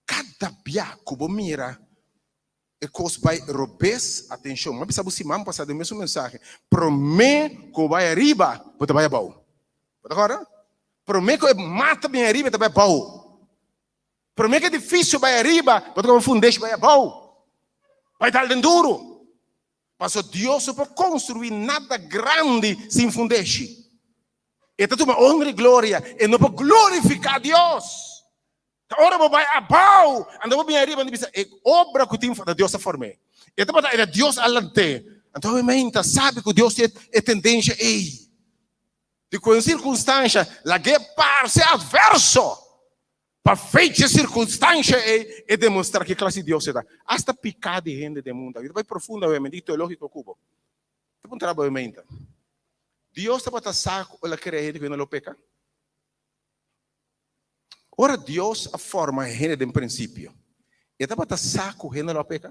Kada bia ku bo mira e kos bai robes, atenshon, mi a bisa bo siman pasá den mesun mensahe, promé ku bo bai ariba, bo ta bai abou. Bo ta kòrda? Promé ku e mata bin ariba, e ta bai abou. Promé ku edifisio bai ariba, bo ta kaba fundeshi bai abou. Bai dal den duru. Pasobra Dios no por konstruí nada grandi sin fundeshi. E ta tuma honra i gloria. E no por glorifiká Dios. Ta ora bo bai abou, anto bo bin ariba, anto bisa, e obra ku tin ta Dios a form'é. E tabata era Dios a lant'é. Anto awe meinta sabi ku Dios tin e tendensha ei. Di ku un sirkunstansha lag'é parse atverso. Pa fecha e sirkunstansha ei, e demostrá ki klase di Dios e ta. Asta piká di hende den mundu aki ta bai profundo awe, mi di teológiko ku bo. Ta puntra bo awe meinta, Dios tabata sa ku el a krea hende ku hende lo peka? Ora Dios a forma hende den prinsipio, e tabata sa ku hende lo a peka?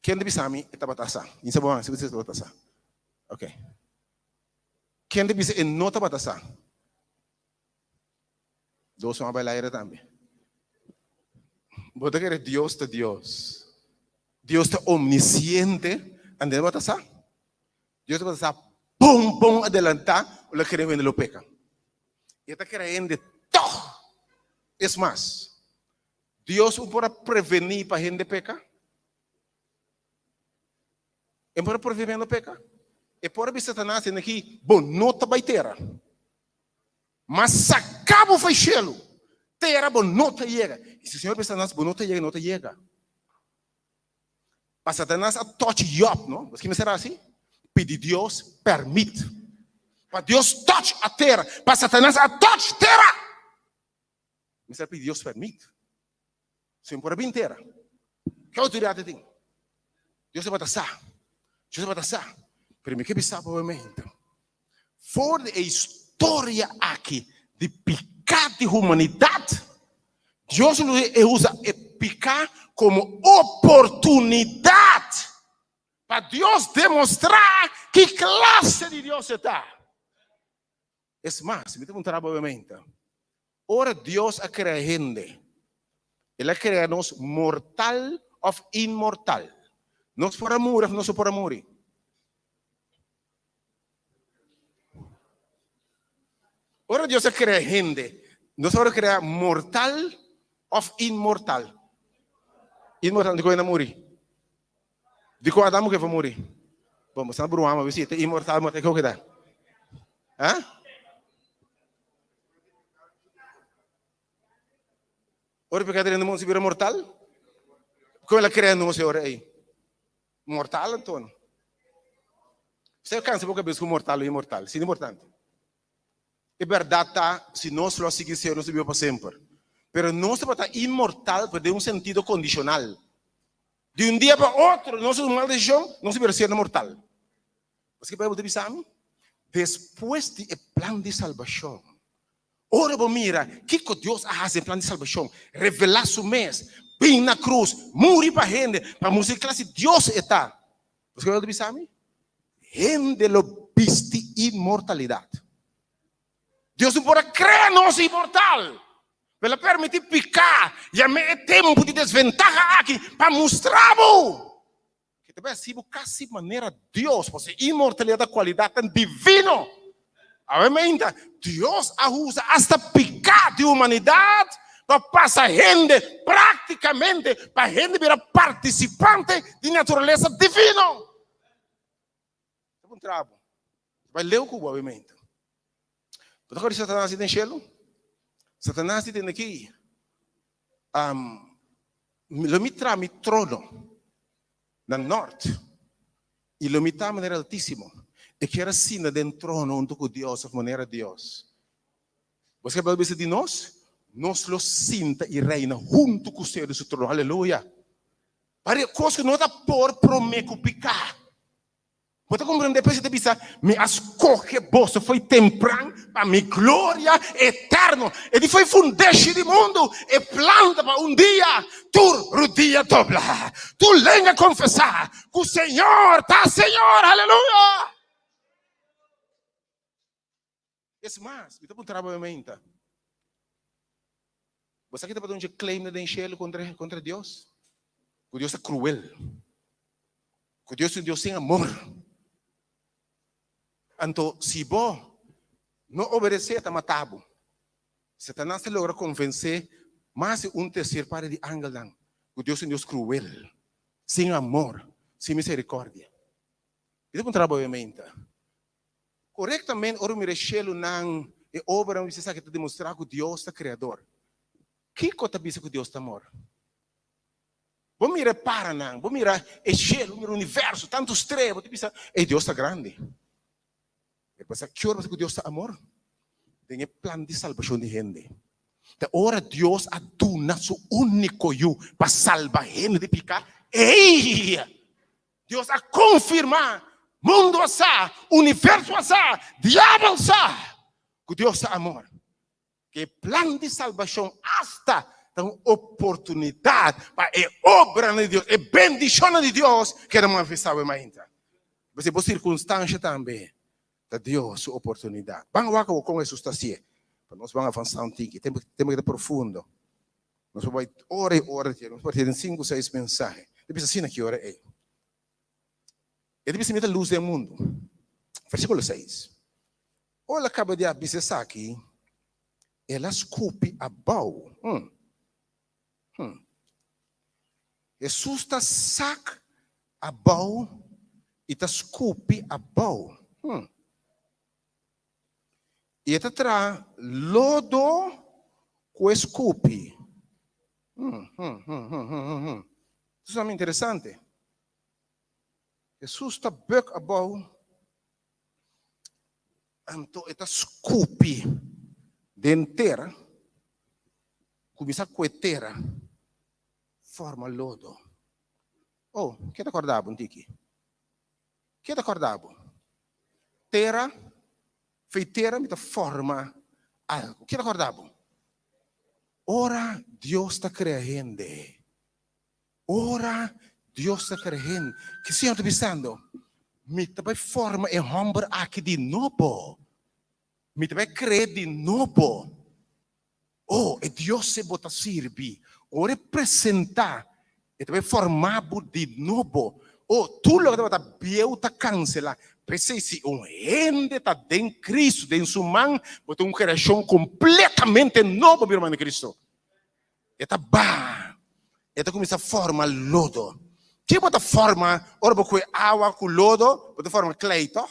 Ken ta bisa mi e tabata sa? Insa bo si bo tabata sa. Ok. Ken ta bisa e no tabata sa? Dos man a bai laira tambe. Bo ta kere Dios ta Dios. Dios ta omnisciente, ande tabata sa? Dios tabata sa bon bon adelantá ku lo kere hende lo peka. E ta kere hende tòg. Es mas, Dios un por a prevení pa hende peka? E por a prevení pa hende peka? E por a bisa Satanas hende aki, bo no ta bai tera. Ma saka bo fai shelu, tera bo no ta yega. I si Señor bisa Satanas, bo no ta yega, no ta yega. Pa Satanas a touch Job, no? Paske mester hasi? Pidi Dios permit. Pa Dios touch a tera. Pa Satanas a touch tera. Mester pidi Dios permit. Sin por a bin tera. Ke outoridat e tin? Dios tabata sa. Dios tabata sa. Pero mi ke bisa bo obviamente. For di e historia aki di piká di humanidat, Dios lo e usa e piká komo oportunidat pa Dios demostrá ki klase di Dios e ta. Es mas, mi ta puntra bo obviamente, ora Dios a krea hende, El a krea nos mortal òf inmortal? Nos por a muri òf nos no por a muri? Ora Dios a krea hende, nos a wòrdu krea mortal òf inmortal? Inmortal, dikon hende a muri? Dikon Adam ku Eva muri? Bon, bo sa broma, bo si ta inmortal, mortal kiko ta? Ha? Ora pekado drenta mundu, si bira mortal? Kon el a krea nos e ora ei? Mortal anto. Usted cansa bo cabeza cu mortal o inmortal. Sin importante. E berdad ta, si nos lo a sigui Señor, nos ta biba pa semper. Pero nos tabata inmortal, pero den un sentido condicional. Di un dia pa otro, nos a tuma mal decision, nos a bira siendo mortal. Paske Bijbel ta bisa mi? Despues di e plan di salbacion, Ora bo mira kiko Dios a hasi den plan di salbashon, revelá su mes, bin na krus, muri pa hende, pa mustra ki klase Dios e ta. Bo sa kiko ta bisa mi? Hende lo bisti inmortalidat. Dios no por a krea nos inmortal, pero el a permití piká, yam'é e tempu di desventaha aki pa mustra bo Ke ta bai hasi bo kasi manera Dios, pasobra inmortalidad ta kualidatnan divino. Awe mainta, Dios a usa asta piká di humanidat pa pasa hende práktikamente pa hende bira partisipante di naturalesa divino. Ta puntra bo, ta bai leu ku bo awe mainta. Bo ta kòrda di Satanas di den shelu? Satanas di den aki, Lo mi traha mi trono na nort, i lo mi ta manera Altísimo. E kier a sinta den trono huntu ku Dios òf manera Dios. Bo sa ke Beibel bisa di nos? Nos lo sinta i reina huntu ku Señor den su trono. Aleluya! Paria kos ku no ta por promé ku piká. Bo ta komprendé p'esei ta bisa, Mi a skohe boso fo'i tempran pa mi gloria eterno. E di fo'i fundeshi di mundu, e plan ta pa un dia tur rudia dobla, tur lenga konfesá ku Señor ta Señor. Aleluya! Es mas, mi ta puntra bo meinta, Bo sa ki tabata un dje claim den shelu kontra kontra Dios? Ku Dios ta kruel. Ku Dios ta un Dios sin amor. Anto si bo no obedesé, e ta mata bo. Satanas ta logra konvensé mas di un terser parti di angelnan ku Dios ta un Dios kruel, sin amor, sin miserikòrdia. Mi ta puntra bo meinta, Korektamente ora mira e shelunan, e obranan, bisa esaki ta demostrá ku Dios ta Kreador. Kiko ta bisa ku Dios ta amor? Bo mira e paranan, bo mira e shelu, bo mira universo, tantu strea, bo ta bisa, ey, Dios ta grandi. Pero bo sa ki ora bo sa ku Dios ta amor? Den e plan di salbashon di hende. Ta ora Dios a duna su úniko Yu pa salba hende di piká, ey! Dios a konfirmá, mundu a sa, universo a sa, diabel sa, ku Dios ta amor. Ku e plan di salbashon asta ta un oportunidat pa e obranan di Dios, e bendishonnan di Dios keda manifestá awe mainta. P'esei bo sirkunstansha tambe ta Dios su oportunidat. Ban wak awor kon Hesus ta hasié, pa nos ban avansá un tiki. Tempu ke ta profundo. Nos por bai ora i ora di nos por den sinku seis mensahe. Ta bisa asina ki ora ei. E ta bisa mi ta lus den mundu. Versíkulo seis. Ora el a kaba di a bisa esaki, el a skupi abou. Hmm. Hmm. Hesus ta sak abou i ta skupi abou. Hmm. I e ta traha lodo ku e skupi. Hmm, hmm, hmm, hmm, hmm, hmm, hmm. Esaki ta interesante. Hesus ta buk abou, anto e ta skupi den tera, kuminsá ku e tera forma lodo. Oh, ke ta kòrda bo un tiki? Ke ta kòrda bo? Tera, fei tera mi ta forma algu. Ke ta kòrda bo? Ora Dios ta krea hende, ora Dios ta krea hende, ke Señor ta bisando? Mi ta bai forma e hòmber aki di nobo. Mi ta bai kre'é di nobo. Oh, e Dios e bo ta sirbi, ora e presentá, e ta bai formá bo di nobo. Oh, tur loke tabata bieu ta kanselá. P'esei, si un hende ta den Cristo, den su man, bo ta un kreashon kompletamente nobo, mi ruman den Cristo. E ta baha, e ta kuminsá forma lodo. Ke bo ta forma ora bo kohe awa ku lodo? Bo ta forma klei, tòg?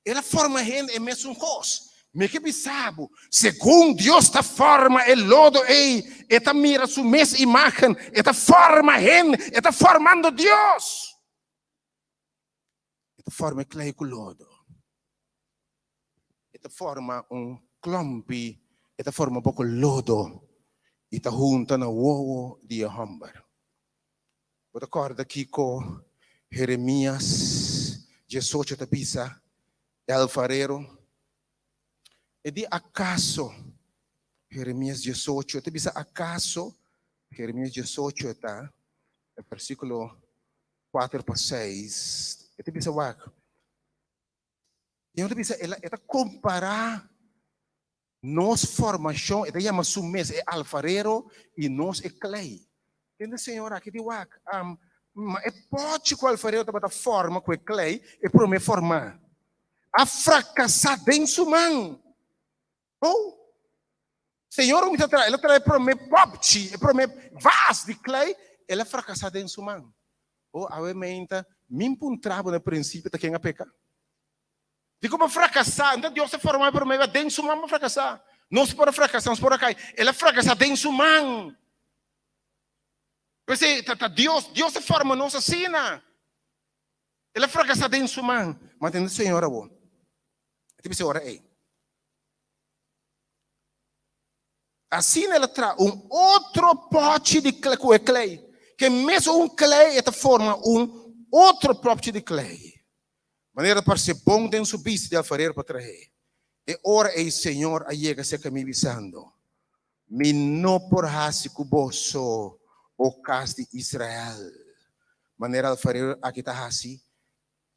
El a forma hende e mesun kos. Mi ke bisa bo, segun Dios ta forma e lodo ei, e ta mira su mes imágen, e ta forma hende, e ta formando Dios. E ta forma e klei ku lodo. E ta forma un klompi, e ta forma poko lodo i ta hunta na wowo di e hòmber. Bo ta kòrda kiko Jeremias diesocho ta bisa e alfarero? E di akaso, Jeremias diesocho, e ta bisa akaso, Jeremias diesocho e ta, e versíkulo kuater pa seis, e ta bisa wak, Señor ta bisa, e ta kompará Nos formashon, e ta yama su mes e alfarero i nos e klei. Tende Señor aki di wak, ma e pòchi ku alfarero tabata forma ku e klei, e promé formá, a frakasá den su man. Oh! Señor a kuminsá traha, el a traha e promé pòpchi, e promé vas di klei, el a frakasá den su man. Oh, awe meinta, min puntra bo na prinsipio ta ken a peka? Di ku bo frakasá, anto Dios a forma e promé den su man bo frakasá. Nos por a frakasá, nos por a kai. El a frakasá den su man. P'esei ta ta Dios, Dios a forma nos asina. El a frakasá den su man. Ma tende Señor awor. E ta bisa ora ei. Asina el a traha un otro pòchi di klei ku e klei. Ke mes un klei e ta forma un otro pòchi di klei. Manera parse bon den su bista di alfarero pa trah'é. E ora ei Señor a yega serka mi bisando, Mi no por hasi ku boso, o kas di Israel, manera alfarero aki ta hasi.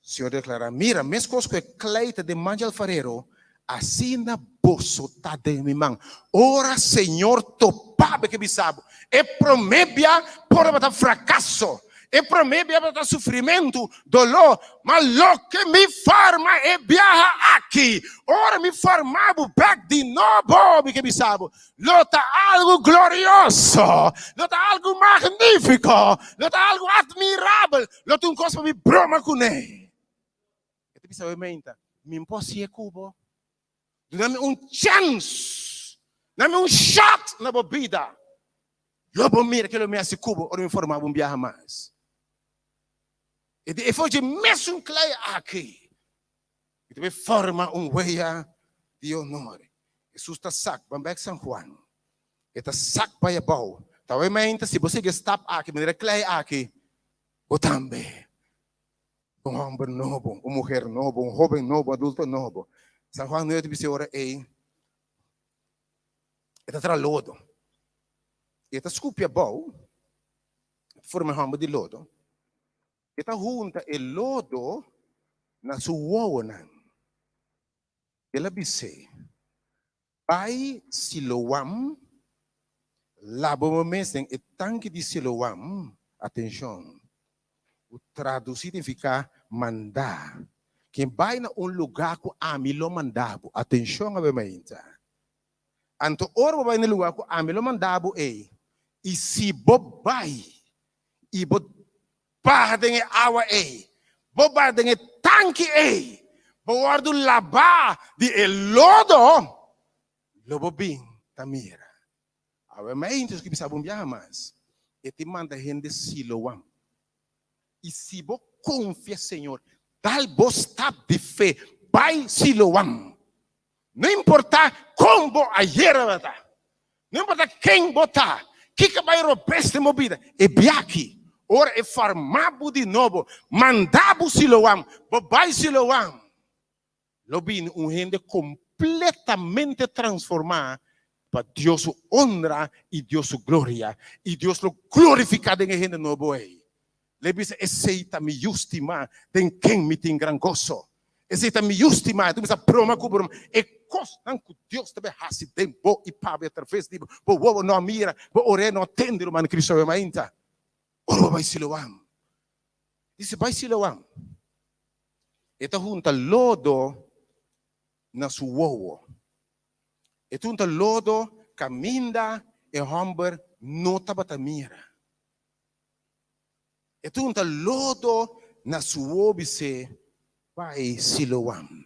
Señor deklará, Mira, meskos ku e klei ta den man di alfarero, asina boso ta den mi man. Ora Señor topa bo, e ke bisa bo, e promé bia por tabata frakaso, e promé bia tabata sufrimentu, doló, ma loke mi forma e biaha aki, ora mi forma bo bèk di nobo, mi ke bisa bo, Lo ta algu glorioso, lo ta algu magnífiko, lo ta algu admirabel, lo ta un kos pa mi broma kuné. E ta bisa obviamente, mi no por hasié ku bo. Duna mi un chèns, duna mi un shot na bo bida. Lo bo mira ke lo mi hasi ku bo ora mi forma bo un biaha mas. E di, e for dje mesun klei aki. I ta bai forma un wea di honor. Hesus ta sak, ban bek San Juan. E ta sak bai abou. Ta bai meinta si bo sigui e stap aki, manera klei aki, bo tambe un homber nobo, un muher nobo, un hoben nobo, un adulto nobo. San Juan nuebe ta bisa e ora ei, e ta traha lodo. E ta skupi abou, forma e homber di lodo. E ta hunta e lodo na su wowonan. El a bis'é, Bai Siloam, laba bo mes den e tanki di Siloam, atenshon, ku tradusí signifiká mandá. Ken bai na un lugá ku ami lo manda bo, atenshon awe mainta. Anto ora bo bai na e lugá ku ami lo manda bo ei, i si bo bai i bo baha den e awa ei, bo baha den e tanki ei, bo wòrdu labá di e lodo, lo bo bin ta mira. Awe mainta esaki bisa bo un biaha mas, e tin manda hende Siloam. I si bo konfia Señor, dal bo stap di fe, bai Siloam. No importá kon bo ayer tabata, no importá ken bo ta, kiko bai robes den bo bida, e biaha ora e forma bo di nobo, manda bo Siloam, bo bai Siloam, lo bini un hende kompletamente transformá pa Dios su honra i Dios su gloria, i Dios lo glorifiká den e hende nobo ei. Lo bisa, Esei ta mi yu stimá, den ken mi tin gran goso. Esei ta mi yu stimá. E ta kuminsá broma ku broma. E kosnan ku Dios ta bai hasi den bo i pa bo i atraves di bo, bo wowo no a mira, bo orea no a tende, ruman Cristo awe mainta. Ora bo bai Siloam, dice, bai Siloam. E ta hunta lodo na su wowo. E ta hunta lodo kaminda e hòmber no tabata mira. E ta hunta lodo na su wowo bis'é, Bai Siloam,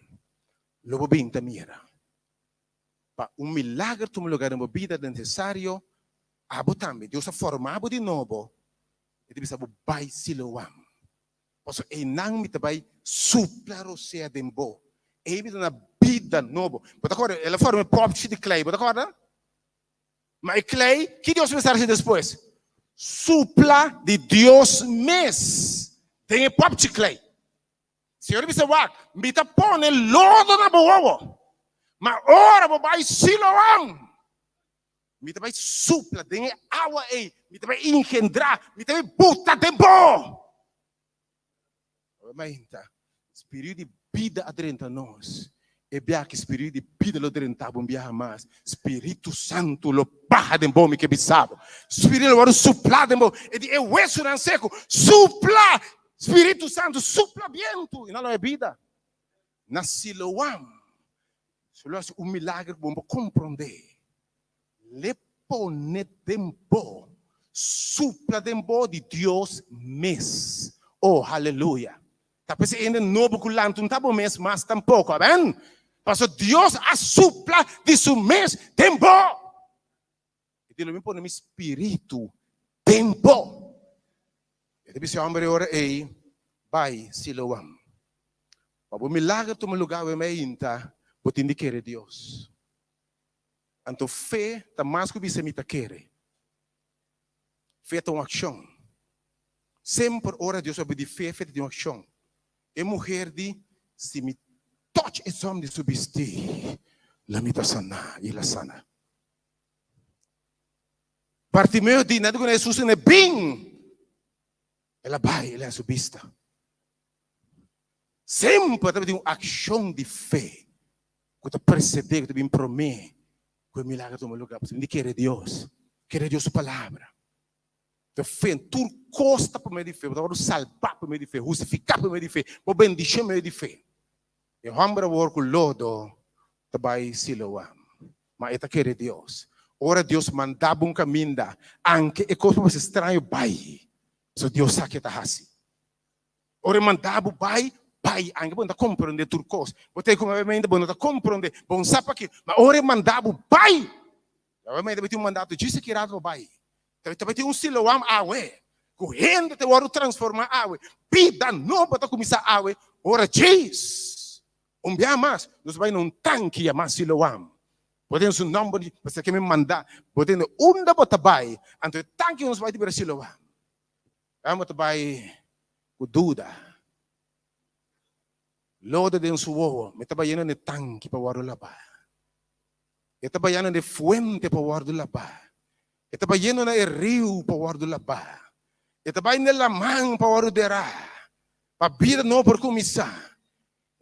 lo bo bin ta mira. Pa un milager tuma lugar den bo bida ta nesesario abo tambe. Dios a forma bo di nobo, e ta bisa bo bai Siloam. Pasobra einan mi ta bai supla rosea den bo. Ei mi ta duna bida nobo. Bo ta kòrda? El a forma e pòpchi di klei, bo ta kòrda? Ma e klei, ki Dios mester hasi despues? Supla di Dios mes den e pòpchi klei. Señor a bisa, Wak, mi ta pone lodo na bo wowo, ma ora bo bai Siloam, mi ta bai supla den e awa ei, mi ta bai engendrá, mi ta bai buta den bo. Awe mainta, spiritu di bida a drenta nos. E biaha ki spiritu di bida lo drenta bo un biaha mas, Spiritu Santu lo baha den bo, mi ke bisa bo. Spiritu lo wòrdu suplá den bo. E di e wesunan seku, supla! Spiritu Santu, supla bientu, i nan lo haña bida. Na Siloam, su lo hasi un milager ku bo no por komprondé. L'e pone den bo, supla den bo di Dios mes. Oh, haleluya! Ta p'esei hende nobo ku lanta un ta bo mes mas tampoko. Amen! Pasobra Dios a supla di su mes den bo. E di, Lo mi pone mi spiritu den bo. E ta bisa e hòmber e ora ei, Bai Siloam. Pa bo milager tuma lugá awe meinta, bo tin di kere Dios. Anto fe ta mas ku bisa mi ta kere. Fe ta un akshon. Semper ora Dios a pidi fe, fe ta tin un akshon. E muher di. Si mi touch e zòm di su bistí, lo mi ta saná. I el a sana. Bartimeo di, Nan di ku Hesus ne bin. El a bai, el a su bista. Semper tabatin un akshon di fe ku ta presedé, ku ta bin promé ku e milager tuma lugá. Pasobra mi di kere Dios, kere Dios su palabra. Ta fe en tur kos ta por medio di fe. Bo ta wòrdu salbá por medio di fe, hustifiká por medio di fe, bo bendishon medio di fe. E hòmber awor ku lodo ta bai Siloam, ma e ta kere Dios. Ora Dios manda bo un kaminda, anke e kos por parse straño, bai, pasobra Dios sa ke ta hasi. Ora e manda bo bai, bai, anke bo no ta komprondé tur kos. Bo ta mente bo no ta komprondé, bo no sa pakiko, ma ora e manda bo bai, Obviamente tabata tin un mandato djis aki rato pa bai. Tabata tin un Siloam awe, ku hende ta wòrdu transformá awe. Bida nobo ta kuminsá awe ora djis. Un bia mas, nos bai na un tanki yamá Siloam. Bo tin su nòmber di, pasobra ke mi mandá. Bo tende unda bo ta bai, anto e tanki ku nos bai ta bira Siloam. Bai bo ta bai ku duda. Lodo den su wowo, mi ta bai yendo na e tanki pa wòrdu labá. E ta bayando na e fuente pa wòrdu labá. E ta bayendo na e riu pa wòrdu labá. E ta bai na e laman pa wòrdu derá. Pa bida nobo por kuminsá.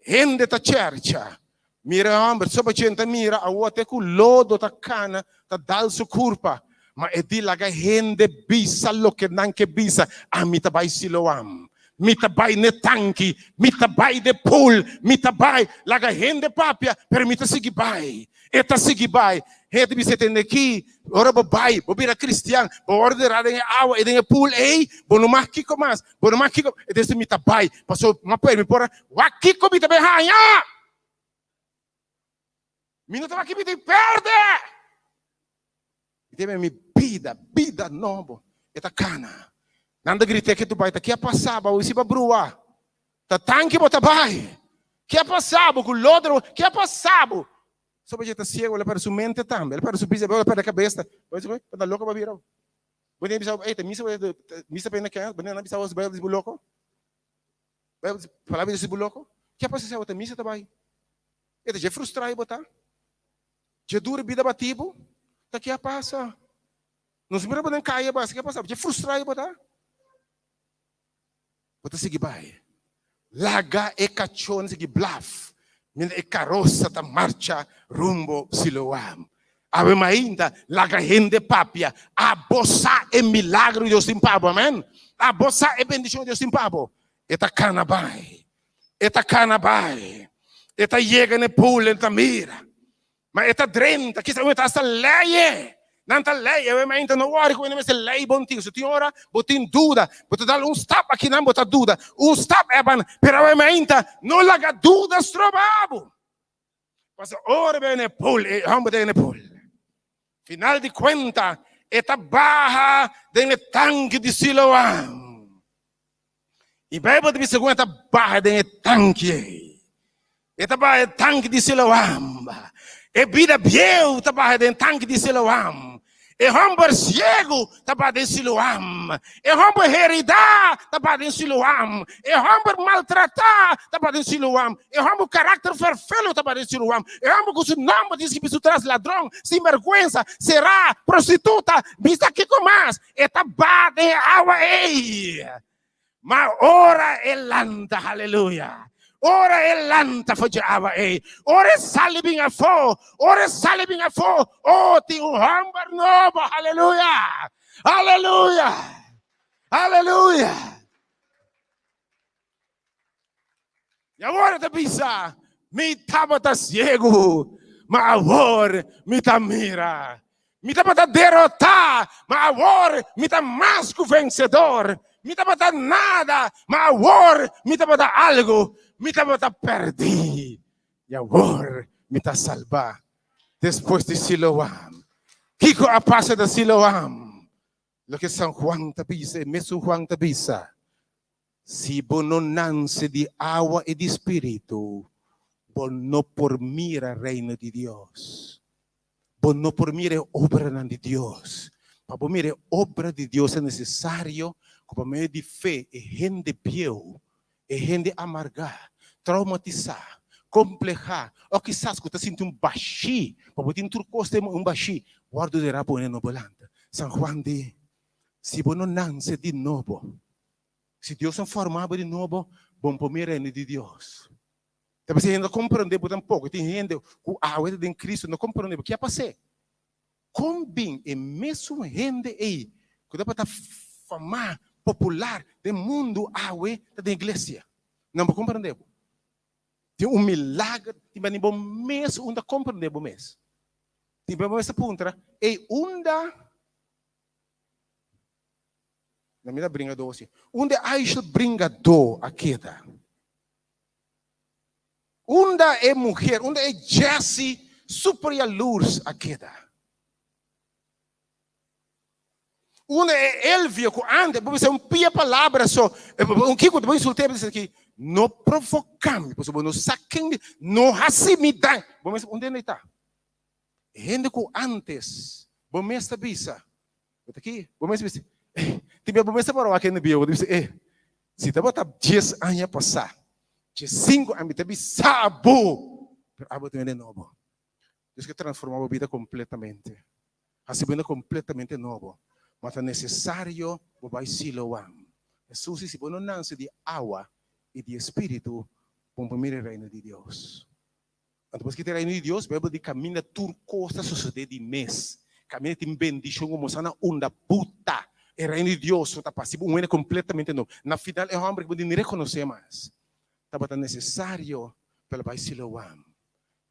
Hende ta chèrcha. Mira e hòmber, soba djente ta mira awor te ku lodo ta kana ta dal su kurpa. Ma e di laga hende bisa loke nan ke bisa, ami ta bai Siloam. Mi ta bai n'e tanki, mi ta bai d'e pool, mi ta bai. Laga hende papia, pero mi ta sigui bai. E ta sigui bai. Hende ta bisa tende aki, ora bo bai, bo bira kristian, bo wòrdu derá den e awa i den e pool ei, bo no mag kiko mas, bo no mag kiko. E ta bisa mi ta bai, pasobra mi a p'e mi por a wak kiko mi ta bai haña. Mi no ta wak kiko mi ta pèrdè. Mi ta mi bida, bida nobo. E ta kana. Nan ta grita ke tu bai ta ke a pasa bo si ba brua. Ta tanki bo ta bai. Ke a pasa bo ku lodro ke a pasa bo. Soba dje ta siego el a perde su mente tambe. El a perde su bista, el a perde kabes. Bo ta loko bo bira. Bo tin bisa ei ta misa misa pena ke bo nan bisa bo bai bo loko. Palabra di bo loko. Ke a pasa bo ta misa ta bai. E ta dje frustra bo ta. Dje dura bida bati bo, ta ke a pasa? Nos mira bo den kaya basa, ke a pasa? Dje frustra bo ta? Bo ta sigui bai. Laga e kachon sigui blaf, mientras e karosa ta marcha rumbo Siloam. Awe mainta, laga hende papia. Abo sa e milagro di Dios tin pa bo, amen? Abo sa e bendishon di Dios tin pa bo. E ta kana bai. E ta kana bai. E ta yega na e pool, e ta mira. Ma e ta drenta, kisa e ta hasta lei. Nan ta lei, e mainta no wòri ku e mester lei bon tin. So tin ora bo tin duda, bo ta dal un stap akinan bo ta duda, un stap eban, pero e mainta no laga duda stroba bo. Pasobra ora bo na e pool, e hòmber ta na e pool. Final di kuenta, e ta baha den e tanki di Siloam. I Bijbel ta bisa ku e ta baha den e tanki ei. E ta baha e tanki di Siloam. E bida bieu ta baha den tanki di Siloam. E hòmber siegu ta baha den Siloam. E hòmber heridá ta baha den Siloam. E hòmber maltratá ta baha den Siloam. E hòmber ku karakter ferfelu ta baha den Siloam. E hòmber ku su nòmber tin skibí su tras, ladron, sinbèrgwensa, será, prostituta, bisa kiko mas. E ta baha den e awa ei. Ma ora e lanta, haleluya, ora e lanta for dje awa ei, ora e sali bin afó, ora e sali bin afó, oh, tin un hòmber nobo, haleluya, haleluya, haleluya. I awor e ta bisa, Mi tabata siegu, ma awor mi ta mira. Mi tabata derotá, ma awor mi ta mas ku vensedor. Mi tabata nada, ma awor mi tabata algu. Mi tabata pèrdí, i awor mi ta salbá. Despues di Siloam, kiko a pasa na Siloam? Loke San Juan ta bisa, e mesun Juan ta bisa, Si bo no nanse di awa i di spiritu, bo no por mira Reino di Dios. Bo no por mira e obranan di Dios. Pa bo mira e obra di Dios ta nesesario ku pa medio di fe e hende bieu, e hende amargá. Traumatisá, komplehá, òf kisas ku ta sinti un bashí, pa bo tin tur kos den un bashí, wòrdu derá pone nobo lanta. San Juan di, Si bo no nanse di nobo, si Dios no forma bo di nobo, bo no por mira Reino di Dios. Ta p'esei hende no komprondé bo tampoko. Tin hende ku awe ta den Kristu no komprondé bo. Ke a pas'é? Kon bin e mesun hende ei ku tabata famá, popular den mundu awe ta den iglesia? Nan por komprondé bo. Tin un milager, tin bani bo mes unda komprondé bo mes. Tin bo mes ta puntra, Ei, unda Na mi ta bringadó si. Unda e Aishel bringadó a keda? Unda e muher, unda e Jessie super yalurs a keda? Unda e Elvio ku ante bo bisa un pia palabra so, un kiko bo insult'é bo bisa aki, no provoká mi, pasobra bo no sa ken mi, no hasi mi daño. Bo mes unda e ta? E hende ku antes bo mes ta bisa, bo ta aki, bo mes ta bisa, eh, tin bia bo mes ta para wak hende bieu, bo ta bisa, eh, si tabata dies aña pasá, diesinku aña, mi ta bisa bo, pero abo ta un hende nobo. Dios ke transformá bo bida kompletamente, hasi bo hende kompletamente nobo, ma ta nesesario bo bai Siloam. Hesus di, si bo no nanse di awa i di e Spiritu, bo no por mira e Reino di Dios. Anto paske ta e Reino di Dios, Bijbel di kaminda tur kos ta sosodé di mes. Kaminda tin bendishon ku mostra na unda buta. E Reino di Dios no ta pasa un hende kompletamente nobo. Na final e hòmber ku bo ni rekonosé mas. Tabata nesesario pa el bai Siloam.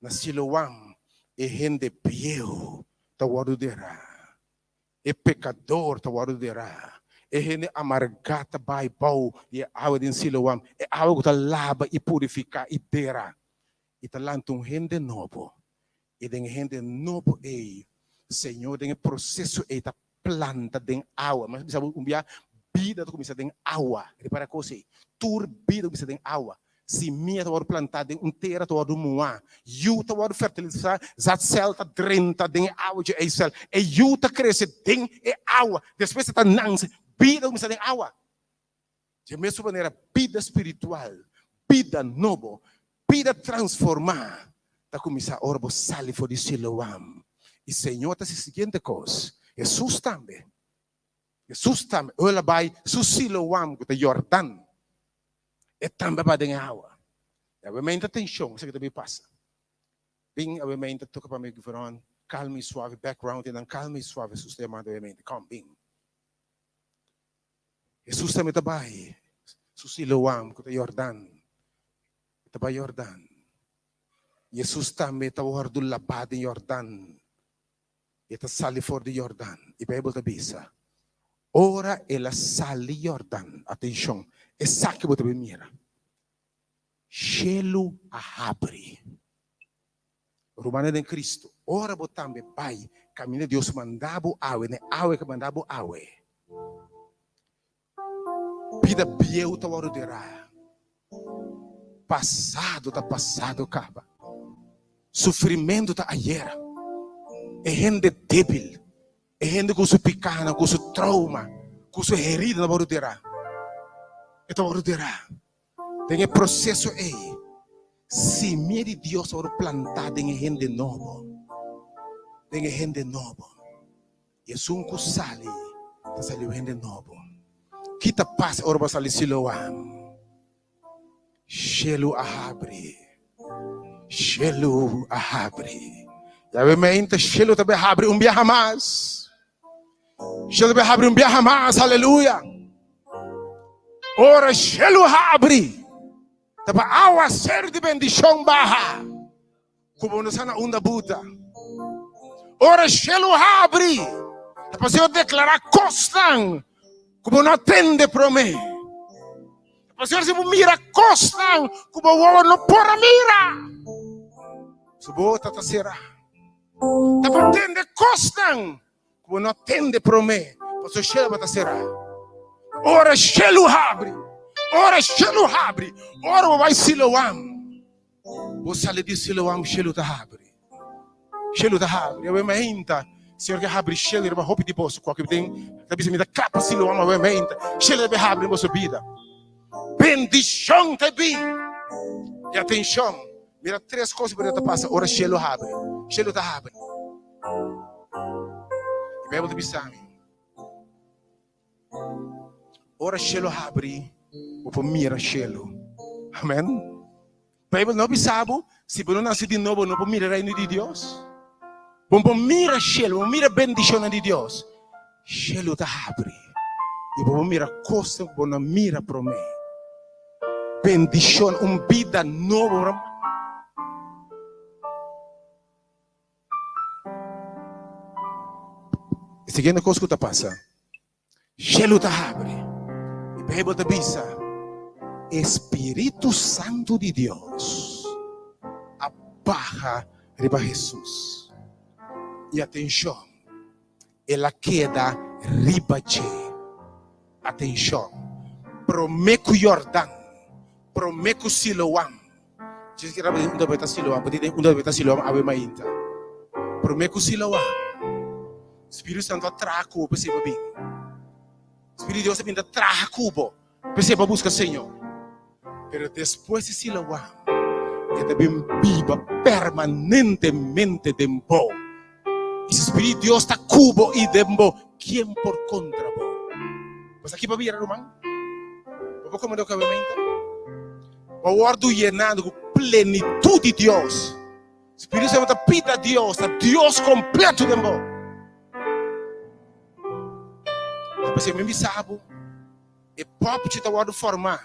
Na Siloam e hende bieu ta wòrdu derá. E pekador ta wòrdu derá. E hende amargá ta bai bou di e awa den Siloam, e awa ku ta laba i purifiká i dera. I ta lanta un hende nobo. I den e hende nobo ei, Señor den e proseso ei ta planta den awa. Mi a bisa bo un bia, bida ta kuminsá den awa. Ripará kos ei. Tur bida ta kuminsá den awa. Simia ta wòrdu plantá den un tera ta wòrdu muhá. Yu ta wòrdu fertilisá, zaadcel ta drenta den e awa dje eicel. E yu ta krese den e awa, despues e ta nanse. Bida ta kuminsá den awa. Dje mesun manera bida spiritual, bida nobo, bida transformá ta kuminsá ora bo sali for di Siloam. I Señor ta hasi siguiente kos, Hesus tambe, Hesus tambe, ora el a bai su Siloam ku ta Yordan, E tambe a bai den e awa. I awe-mente atencion, esaki ta bin pasa. Bin awe-mente toca pa mi Veron, calma y suave, background nan calma y suave, Jesus ta yamando awe-mente, come bin. Jesus tambe ta bai su Siloam cu ta Jordan, e ta bai Jordan. Jesus tambe ta wordo laba den Jordan. E ta sali for di Jordan. E Bijbel ta bisa, ora el a sali Jordan, atencion, esaki bo ta bin mira, shelu a habri. Rumannan den Cristo, ora bo tambe bai caminda Dios manda bo awe, na e awe ke manda bo awe, Bida bieu ta wòrdu derá. Pasado ta pasado kaba. Sufrimentu ta ayera. E hende débil, e hende ku su pikánan, ku su trouma, ku su herida ta wòrdu derá. E ta wòrdu derá. Den e proseso ei, simia di Dios ta wòrdu plantá den e hende nobo. Den e hende nobo. I esun ku sali, ta sali un hende nobo. Ki ta pasa ora bo a sali Siloam? Shelu a habri. Shelu a habri. Yabementa shelu ta bai habri un biaha mas. Shelu ta bai habri un biaha mas. Aleluya. Ora shelu habri, ta pa awaseru di bendishon baha. Ku bo no sa na unda buta. Ora shelu habri, ta pa Señor deklará kosnan ku bo no a tende promé. Ta pa Señor si bo mira kosnan ku bo wowo no por a mira. Su bo ta ta será. Ta pa tende kosnan ku bo no a tende promé, pasobra shelu bo ta será. Ora shelu habri, ora shelu habri, ora bo bai Siloam, bo sali di Siloam, shelu ta habri. Shelu ta habri. Awe mainta, Señor ke habri shelu riba hopi di boso. Kualke den ta bisa mi ta kla pa Siloam awe mainta. Shelu ta habri den boso bida. Bendishon ta bin. I atenshon, mira tres kos ku ta pasa ora shelu habri. Shelu ta habri. E Beibel ta bisa mi, ora shelu habri, bo por mira shelu. Amen. Beibel no bisa bo, si bo no nase di nobo, bo no por mira Reino di Dios. Bo por mira shelu, bo por mira bendishonnan di Dios. Shelu ta habri i bo por mira kosnan ku bo no a mira promé. Bendishon, un bida nobo. E siguiente kos ku ta pasa. Shelu ta habri. E Beibel ta bisa, E spiritu santu di Dios a baha riba Hesus. I atenshon, el a keda riba dje. Atenshon, promé ku Yordan, promé ku Siloam. Djis ki rabia unda beta Siloam, bo tin unda beta Siloam awe mainta. Promé ku Siloam, Spiritu Santu a traha ku bo p'esei bo bin. Spiritu di Dios a bin ta traha ku bo p'esei bo buska Señor. Pero despues di Siloam, e ta bin biba permanentemente den bo. I si Spiritu di Dios ta ku bo i den bo, ken por kontra bo? Bo sa ki bo bira, ruman? Bo por komprende loke awe mainta? Bo wòrdu yenando ku plenitut di Dios. Spiritu Santu ta pida Dios, ta Dios kompleto den bo. Despues mi bisa bo, e pòpchi ta wòrdu formá.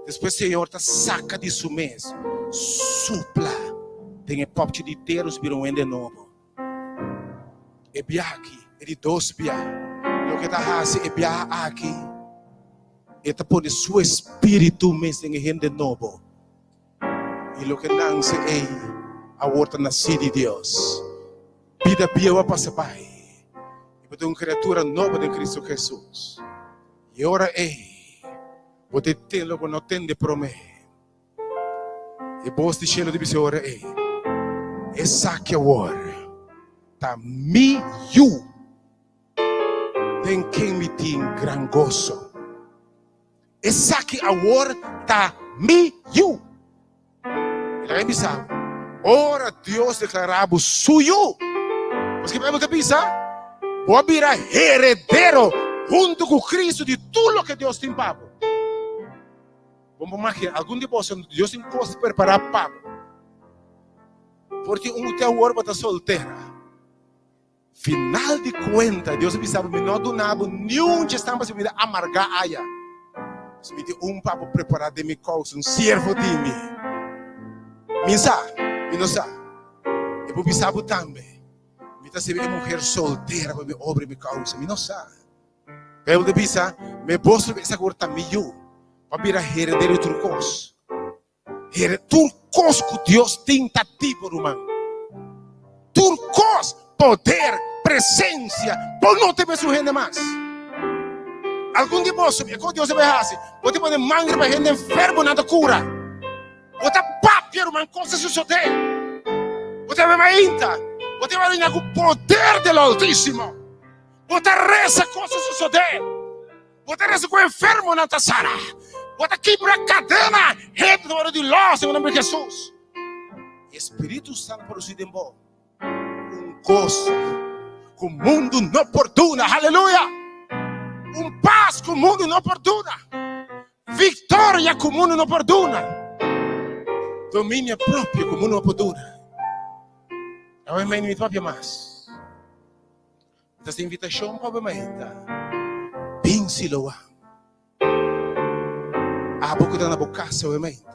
Despues Señor ta saka di su mes, supla den e pòpchi di tera, nos bira un hende nobo. E biaha aki, e di dos biaha. Loke ta hasi e biaha aki, e ta pone su espíritu mes den e hende nobo. I loke nanse ei awor ta nasí di Dios. Bida bieu a pasa bai, i bo ta un kriatura nobo den Kristu Hesus. I e ora ei, bo ta tende loke bo no tende promé. E bos di shelu di bisa e ora ei, Esaki awor ta mi Yu, den ken mi tin gran goso. Esaki awor ta mi Yu. E laga bisa bo, ora Dios deklará bo su Yu, paske Beibel ta bisa, bo a bira heredero huntu ku Kristu di tur loke Dios tin pa bo. Bo por imagina, algun di boso, Dios tin kos prepará pa bo. Por tin un te awor bo ta soltera. Final di kuenta, Dios a bisa bo, mi no a duna bo niun dje esnan pasobra mi ta amargá aya. Pasobra mi tin un pa bo prepará den mi kousa, un siervo di mi. Mi sa, mi no sa. E por bisa bo tambe, mi ta sirbi e muher soltera pa mi obra i mi kousa. Mi no sa. Bijbel ta bisa, Me bos lo bisa ku ta mi yu, pa bira heredero di tur kos. Here, tur kos ku Dios tin ta di bo, ruman. Tur kos, poder, presensia, bo no ta mesun hende mas. Algun di boso, e kos Dios a bai hasi, bo ta pone man riba hende enfermo, nan ta kura. Bo ta papia, ruman, kos ta sosodé. Bo ta bai mainta, bo ta bai reina ku poder del Altísimo. Bo ta resa kos ta sosodé. Bo ta resa ku enfermonan ta sana. Bo ta kibra kadena, hende ta wòrdu di lòs den nomber di Hesus. E Spiritu Santu produsí den bo un goso ku mundu no por duna. Haleluya! Un pas ku mundu no por duna. Viktoria ku mundu no por duna. Dominio propio ku mundu no por duna. Awe mi papia mas. Ta se invitashon pa bo mainta. Bin Siloam. Abo ku ta na bo kas awe mainta.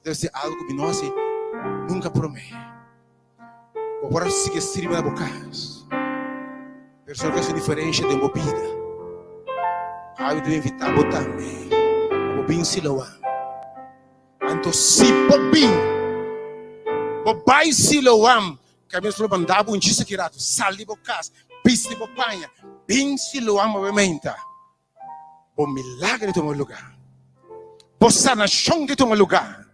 Debe ser algu ku mi no hasi nunka promé. Bo por a sigui sirbi na bo kas. Pero solo ke hasi un diferensha den bo bida. Awe ta invitá bo tambe pa bo bin Siloam. Anto si bo bin, bo bai Siloam, Kaminda su lo manda bo un chiste ki rato, sal di bo kas, bisti bo paña, bin Siloam awe meinta. Bo milagro di tuma lugá. Bo sanashon di tuma lugá.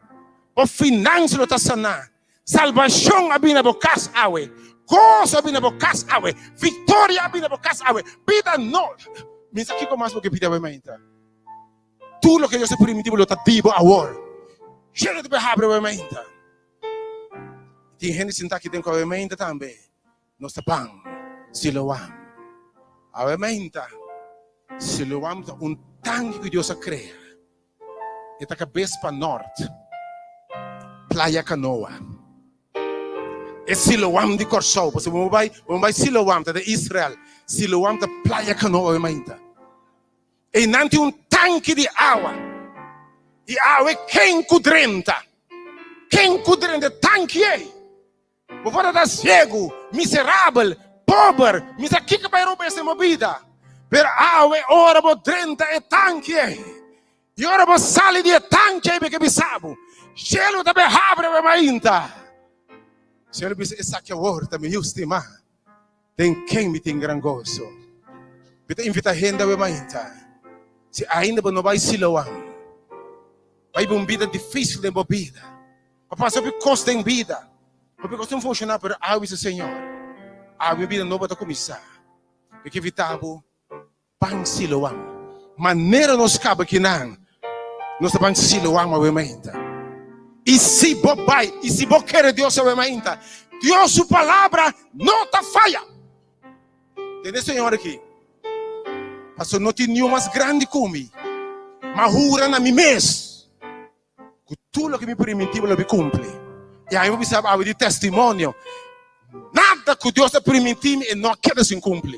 Bo finansa lo ta saná. Salbashon a bin na bo kas awe. Goso a bin na bo kas awe. Viktoria a bin na bo kas awe. Bida no. Mi sa kiko mas bo ke pidi awe meinta. Tur loke Dios a primiti bo lo ta di bo awor. Shelu ta bay habri awe mainta. Tin hende sinta aki den ku awe mainta tambe. Nos ta ban Siloam. Awe mainta, Siloam ta un tanki ku Dios a krea. E ta kabes pa nort, Playa Kanoa. E Siloam di Kòrsou. Pasobra bo bai, bo bai Siloam, ta den Israel. Siloam ta Playa Kanoa awe mainta. Einan tin un tanki di awa. I awe ken ku drenta, ken ku drenta e tanki ei, bo por ta siegu, miserabel, pober, mi sa kiko bai robes den bo bida. Pero awe ora bo drenta e tanki ei, i ora bo sali di e tanki ei, bo ke bisa bo, shelu ta bai habri awe mainta. Señor bisa, Esaki awor ta mi yu stimá. Den ken mi tin gran goso. Mi ta invita hende awe mainta, si ainda bo no bai Siloam, bai bo un bida dificil den bo bida, bo pasa hopi cos den bida, hopi cos no funciona, pero awe bisa Señor, awe mi bida nobo ta cuminsa. Mi ke invita bo Ban Siloam. Manera nos kaba kinan, nos ta ban Siloam awe mainta. I si bo bai, i si bo kere Dios awe mainta, Dios su palabra no ta faya. Tende Señor aki, pasobra no tin niun mas grandi ku mi, ma hura na mi mes. Ku tur loke mi primintí bo lo mi kumpli. I ami bo bisa awe di testimonio, nada ku Dios a primintí mi e no a keda sin kumpli.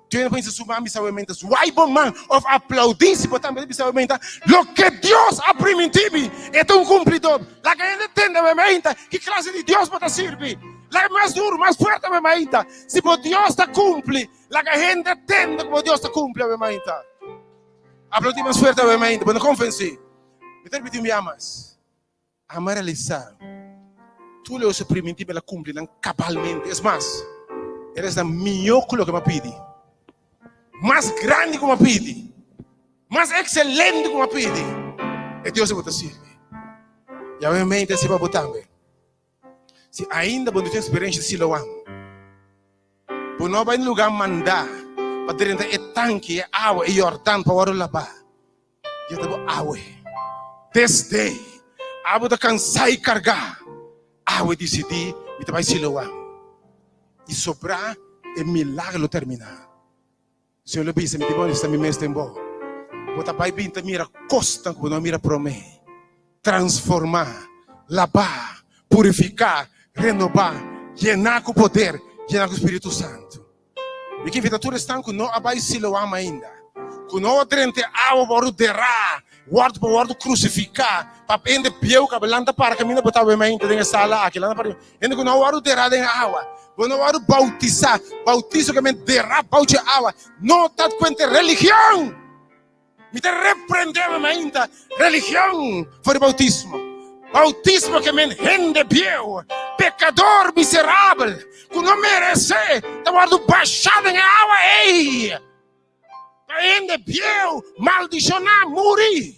Tur hende pensa su man bisa awe menta, zwai bo man òf aplaudí si bo tambe ta bisa awe menta, loke Dios a primintí mi e ta un kumplidor. Laga hende tende awe menta ki klase di Dios bo ta sirbi. Laga mas duru, mas fuerte awe menta. Si bo Dios ta kumpli, laga hende tende ku bo Dios ta kumpli awe menta. Aplaudí mas fuerte awe mainta, bo no konvensí. Mi ta repetí un bia mas. Ama realisá tur loke Dios a primintí mi, el a kumpli nan kabalmente. Es mas, el a hasi nan mihó ku loke mi a pidi, mas grandi ku mi a pidi, mas ekselente ku mi a pidi. E Dios ei bo ta sirbi. I awe mainta e sirbi pa bo tambe. Si ainda bo no tin eksperensia di Siloam, bo no bai na lugá mandá pa drenta e tanki, e awa, e Yordan pa wòrdu labá. Dios ta bo awe. This day, abo ta kansá i kargá. Awe disidí mi ta bai Siloam. I sobrá e milagro lo terminá. Señor lo bisa, mi tin manifestá mi mes den bo. Bo ta bai bin ta mira kosnan ku bo no a mira promé. Transformá, labá, purifiká, renobá, yená ku poder, yená ku Spiritu Santu. Mi ke invitá tur esnan ku no a bai Siloam ainda, ku no a drenta e awa pa wòrdu derá, wòrdu pa wòrdu krusifiká, pa hende bieu kaba lanta para kaminda bo ta awe mainta den e sala aki, lanta para Hende ku no a wòrdu derá den awa, bo no a wòrdu boutisá. Boutiso ke men derá bou dje awa no ta kuente religion. Mi ta reprendé bo mainta religion for di boutismo. Boutismo ke men hende bieu, pekador miserabel ku no meresé ta wòrdu bashá den e awa ei. Pa hende bieu maldishoná muri.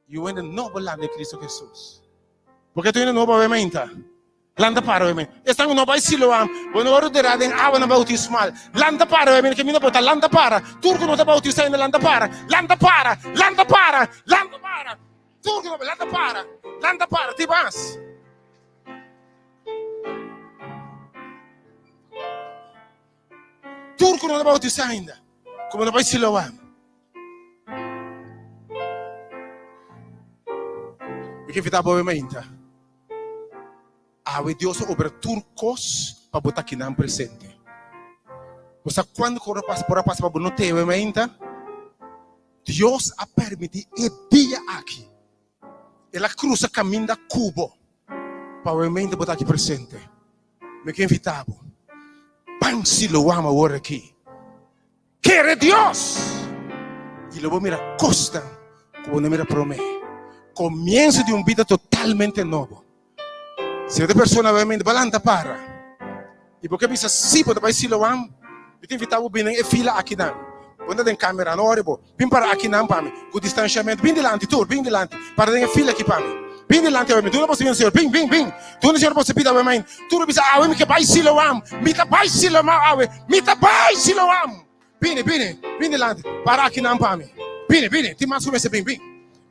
I un hende nobo lanta den Cristo Jesus. Porque tu hende nobo awe mainta. Lanta para awe mainta. Esnan ku no bai Siloam, bo no wòrdu derá den awanan boutismal. Lanta para awe mainta, kaminda bo ta, lanta para. Tur ku no ta boutisá ainda, lanta para. Lanta para, lanta para, lanta para. Tur ku no, lanta para, lanta para. Tin mas. Tur ku no ta boutisá ainda, ku bo no bai Siloam. Mi ke invitá bo awe mainta. Awe Dios a obra tur kos pa bo ta kinan presente. Bo sa kuantu ku por a pasa pa bo no te awe mainta? Dios a permití e dia aki. El a krusa kaminda ku bo pa awe mainta bo ta aki presente. Mi ke invitá bo. Ban Siloam awor aki. Kere Dios i lo bo mira kosnan ku bo no mira promé. Komienso di un bida totalmente nobo. Si otro persona bai mente, bo lanta para. I bo ke bisa si bo ta bai Siloam, mi ta invitá bo bini den e fila akinan. Bo no ta den kamera, no ora bo. Bin para akinan pa mi, ku distansiamentu. Bin dilanti tur, bin dilanti. Para den e fila aki pa mi. Bin dilanti awe mi. Duna boso bida, Señor. Bin, bin, bin. Duna Señor boso bida awe main. Tur bisa awe mi ke bai Siloam. Mi ta bai Siloam awe. Mi ta bai Siloam. Bini, bini, bin dilanti. Para akinan pa mi. Bini, bini. Tin mas ku mester bin, bin.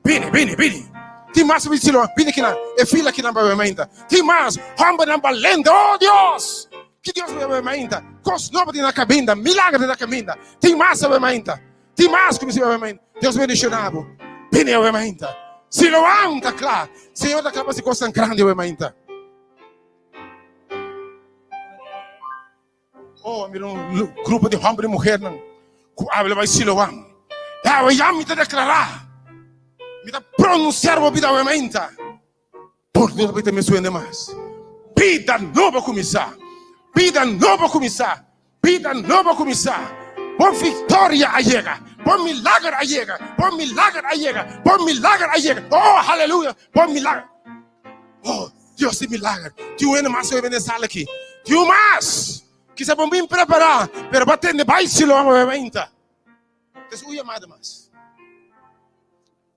Bini, bini, bini. Tin mas bin Siloam. Bini kinan. E fila kinan pa bebe mainta. Tin mas hombernan balente. Oh Dios! Ki Dios pa bebe mainta. Kos nobo tin na kaminda. Milager tin na kaminda. Tin mas pa bebe mainta. Tin mas ku mester bebe mainta. Dios bendiciona bo. Bini bebe mainta. Siloam ta kla. Señor ta kla pa hasi kosnan grandi bebe mainta. Oh, mira un grupo di homber i muhernan ku abla bai Siloam. Awe ya mi ta deklará, mi ta pronunsiá bo bida awe mainta. Por no ta bai ta mes wende mas. Bida nobo a kuminsá. Bida nobo a kuminsá. Bida nobo a kuminsá. Bo viktoria a yega. Bo milager a yega. Bo milager a yega. Bo milager a yega. Oh, haleluya. Bo milager. Oh, Dios di milager. Tin un hende mas hoy den sala aki. Tin un mas. Kisa bon bin prepará, pero ba tende bai Siloam awe mainta. Es un llamada mas.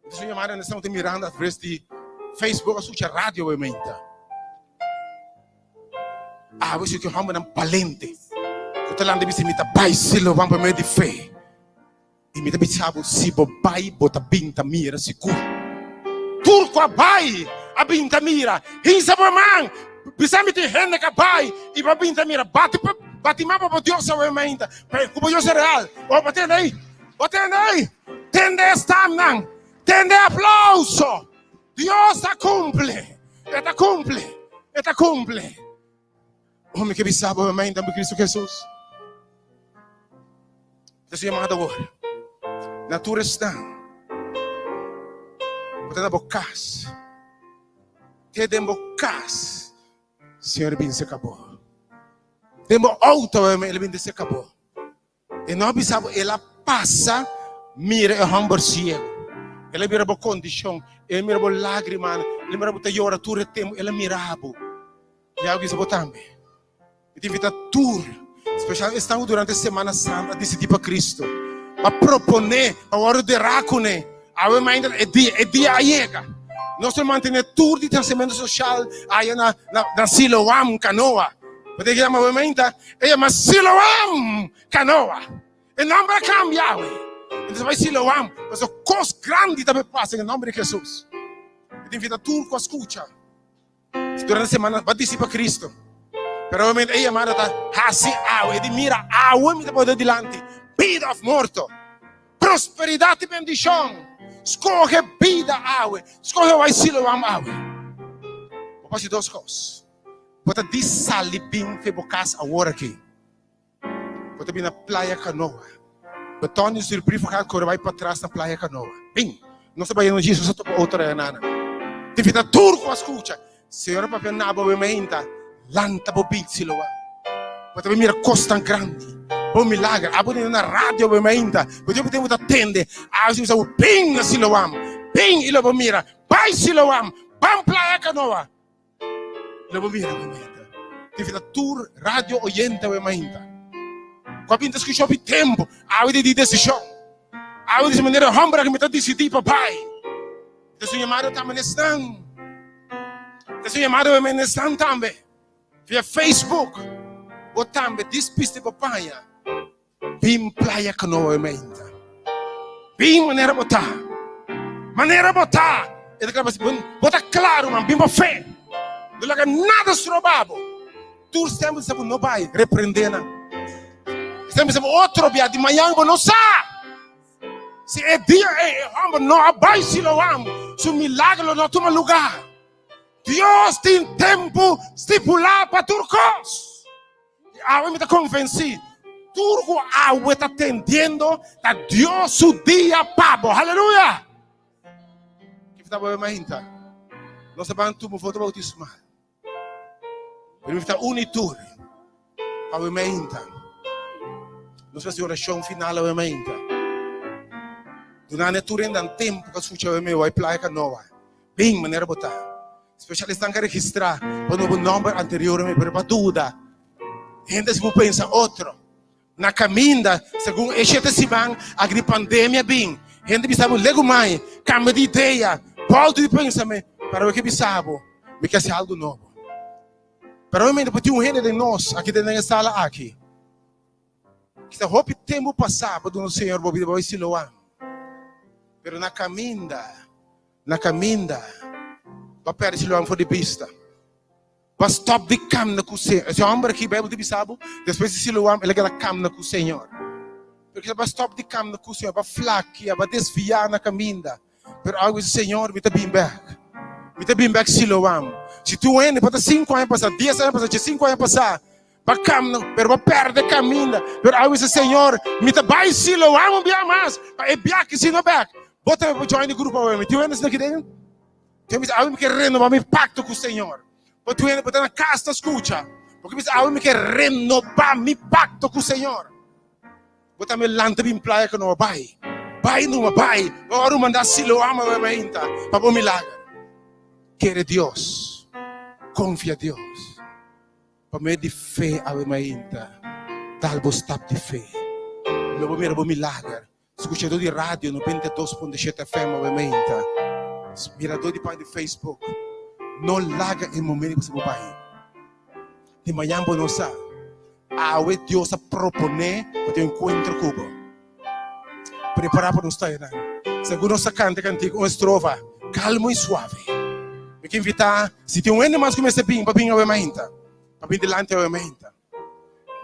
Es un llamada nesta te mirando a través di Facebook, a escucha radio awe mainta. Awe si que hombre nan palente. Ku ta landa bisa mi ta bai Siloam pa medio di fe. I mi ta bisa bo, si bo bai, bo ta bin ta mira sigur. Tur ku a bai a bin ta mira. Hinsa bo man, bisa mi tin hende ku a bai i bo a bin ta mira. Bati pa, bati man pa bo Dios awe mainta, pa ku bo Dios ta real. Oh, bo tende ei? Bo tende ei? Tende e stamnan, tende e aplauso. Dios ta kumpli, e ta kumpli, e ta kumpli. Oh, mi ke bisa bo mainta mi Cristo Jesus. Ta su llamada awor. Na tur esnan. Bo ta na bo kas. Te den bo kas. Señor bin serka bo. Den bo auto, el bin serka bo. E no a bisa bo, el a pasa mira e hòmber siegu. El a mira bo kondishon, el a mira bo lágrimanan, el a mira bo ta yora tur e tempu, el a mira bo. I a bisa bo tambe. Mi ta invitá tur, spesial esnan ku durante Semana Santa a disidí pa Kristu, pa proponé pa wòrdu derá kuné. Awe mainta e dia, e dia a yega. Nos ta mantené tur distansiamentu sosial aya na na Siloam Kanoa. Bo ta yama awe mainta? E yama Siloam Kanoa. E nòmber a kambia awe. Entonces bai Siloam, pasobra kos grandi ta pasa den e nòmber di Hesus. Mi ta invita tur ku a skucha durante semana ba disi pa Cristo. Pero obviamente e yamada ta hasi awe. E di mira awe mi ta pone dilanti bida of morto, prosperidat i bendishon. Skohe bida awe, skohe bai Siloam awe. Bo por hasi dos kos. Bo ta di sali bin fe bo kas awor aki. Bo ta bin na Playa Canoa. Beton di stuur brief gaat kore bai patras na Playa Canoa. Bin! Nos ta bai na Jesus a topa otro renana. Tin fita tur ku a skucha. Señor a papia na bo awe mainta. Lanta bo bin Siloam. Bo ta bin mira kosnan grandi. Bo milager. Abo tende na radio awe mainta. Bo tin bo ta tende. Awe si bisa bo bin na Siloam. Bin i lo bo mira. Bai Siloam. Ban Playa Canoa. Lo bo mira awe mainta. Tin fita tur radio oyente awe mainta. Ku a bin ta skucha hopi tempu. Awe di di desishon. Awe di si manera homber aki mi ta disidí pa bai. Ta su yamado tambe nesnan. Ta su yamado awe nesnan tambe. Via Facebook. Bo tambe dispiste bo paña. Bin playa kanoa e mainta. Bin manera bo ta. Manera bo ta. E ta kla bo ta klaru man. Bin bo fe. No laga nada stroba bo. Tur stem bisa bo no bai. Reprende nan. Stem bisa bo otro bia di mañan bo no sa. Si e dia ei e homber no a bai Siloam, su milagro lo no tuma lugar. Dios tin tempu stipulá pa tur kos. I awe mi ta konvensí, tur ku awe ta tendiendo ta Dios su dia pa bo. Haleluya! Kiko ta bo mainta? Nos ta ban tuma foto bautismal. Pero mi ta uni tur pa awe mainta. Nos ta hasi orashon final awe mainta. Dunane tur hende nan tempu pa skucha awe mei Playa Canoa. Bin manera bo ta. Special esnan ka registra pa no bo nomber anteriormente, pero pa duda. Hende si bo pensa otro. Na caminda, segun e shete siman aki di pandemia bin, hende bisa bo legu mai, cambia di idea, bolta di pensame, pero bo ke bisa bo, mi ke hasi algo nobo. Pero obviamente bo tin un hende den nos, aki den e sala aki, Kisa hopi tempu pasá bo duna Señor bo bida, bo bai Siloam. Pero na kaminda, na kaminda. Bo a pèrdè Siloam for di bista. Bo a stòp di kamna ku Señor. Ese hòmber aki, Beibel ta bisa bo, despues di Siloam el a keda kamna ku Señor. Pero kisas bo a stòp di kamna ku Señor, bo a flakia, bo a desviá na kaminda. Pero awe bisa, Señor, mi ta bin bèk. Mi ta bin bèk Siloam. Si tur hende por ta sinku aña pasá, dies aña pasá, diesinku aña pasá, bo a kamna, pero bo a pèrdè kaminda. Pero awe bisa, Señor, mi ta bai Siloam un bia mas, pa e bia aki si no bèk. Bo tambe por join e grupo awe. Mi tin hende asina aki den? Tin bisa, awe mi ke renobá mi pakto ku Señor. Bo tin hende bo ta na kas ta skucha. Bo ke bisa, awe mi ke renobá mi pakto ku Señor. Bo tambe lanta bin playa ku no a bai. Bai numa, bai. Bo a wòrdu mandá Siloam awe mainta pa bo milager. Kere Dios. Konfia Dios. Pa medio di fe awe mainta, dal bo stap di fe. Lo bo mira bo milager. Skuchadó di radio 92.7 FM awe mainta. Miradó di página di Facebook. No laga e momento pasa bo bai. Di mañan bo no sa. Awe Dios a proponé pa tin un enkuentro ku bo. Prepará pa nos ta einan. Segun nos ta kanta e kantika, un estrofa kalmo i suave. Mi ke invitá, si tin un hende mas ku mester bin, pa bin awe mainta. Pa bin dilanti awe mainta.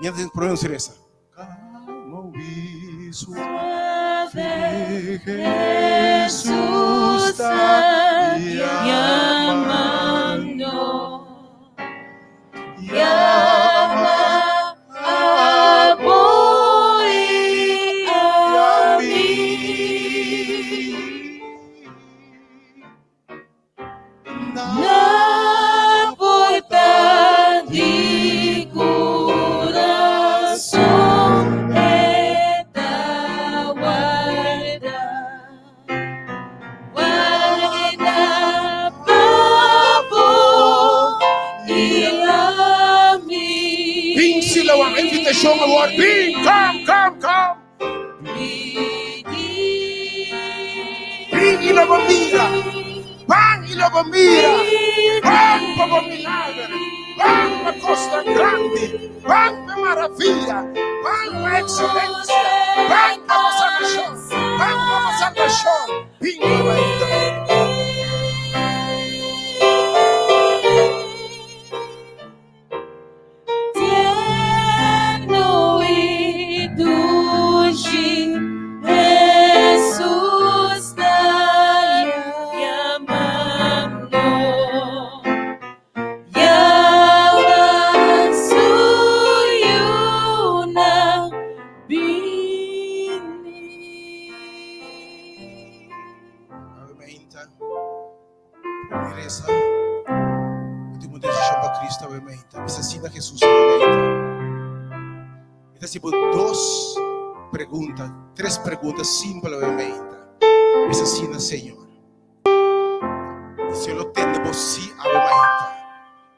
Mientras nos ponemos reza. Calmo y suave Jesús está llamando. Llama a bo y a mi. Na porta di corazón e ta warda, warda pa bo i ami. Bin Siloam, invitacion awor. Bin, come, come, come. Bin i lo bo mira. Ban i lo bo mira. Ban pa bo milager. Ban pa kosnan grandi. Ban pa maravia. Ban pa ekselencia. Ban pa bo sanashon. Ban pa bo salbashon. Bin i lo bo entra. Tierno i dushi Hesus ta yamando. Yama su yunan bini. Awe mainta. Mi resa, mi tuma un desishon pa Cristo awe mainta. Mi sa asina Jesus awe mainta. Mi ta hasi bo dos pregunta, tres pregunta simpel awe mainta. Mi sa asina, Señor. I Señor lo tende bo si awe mainta.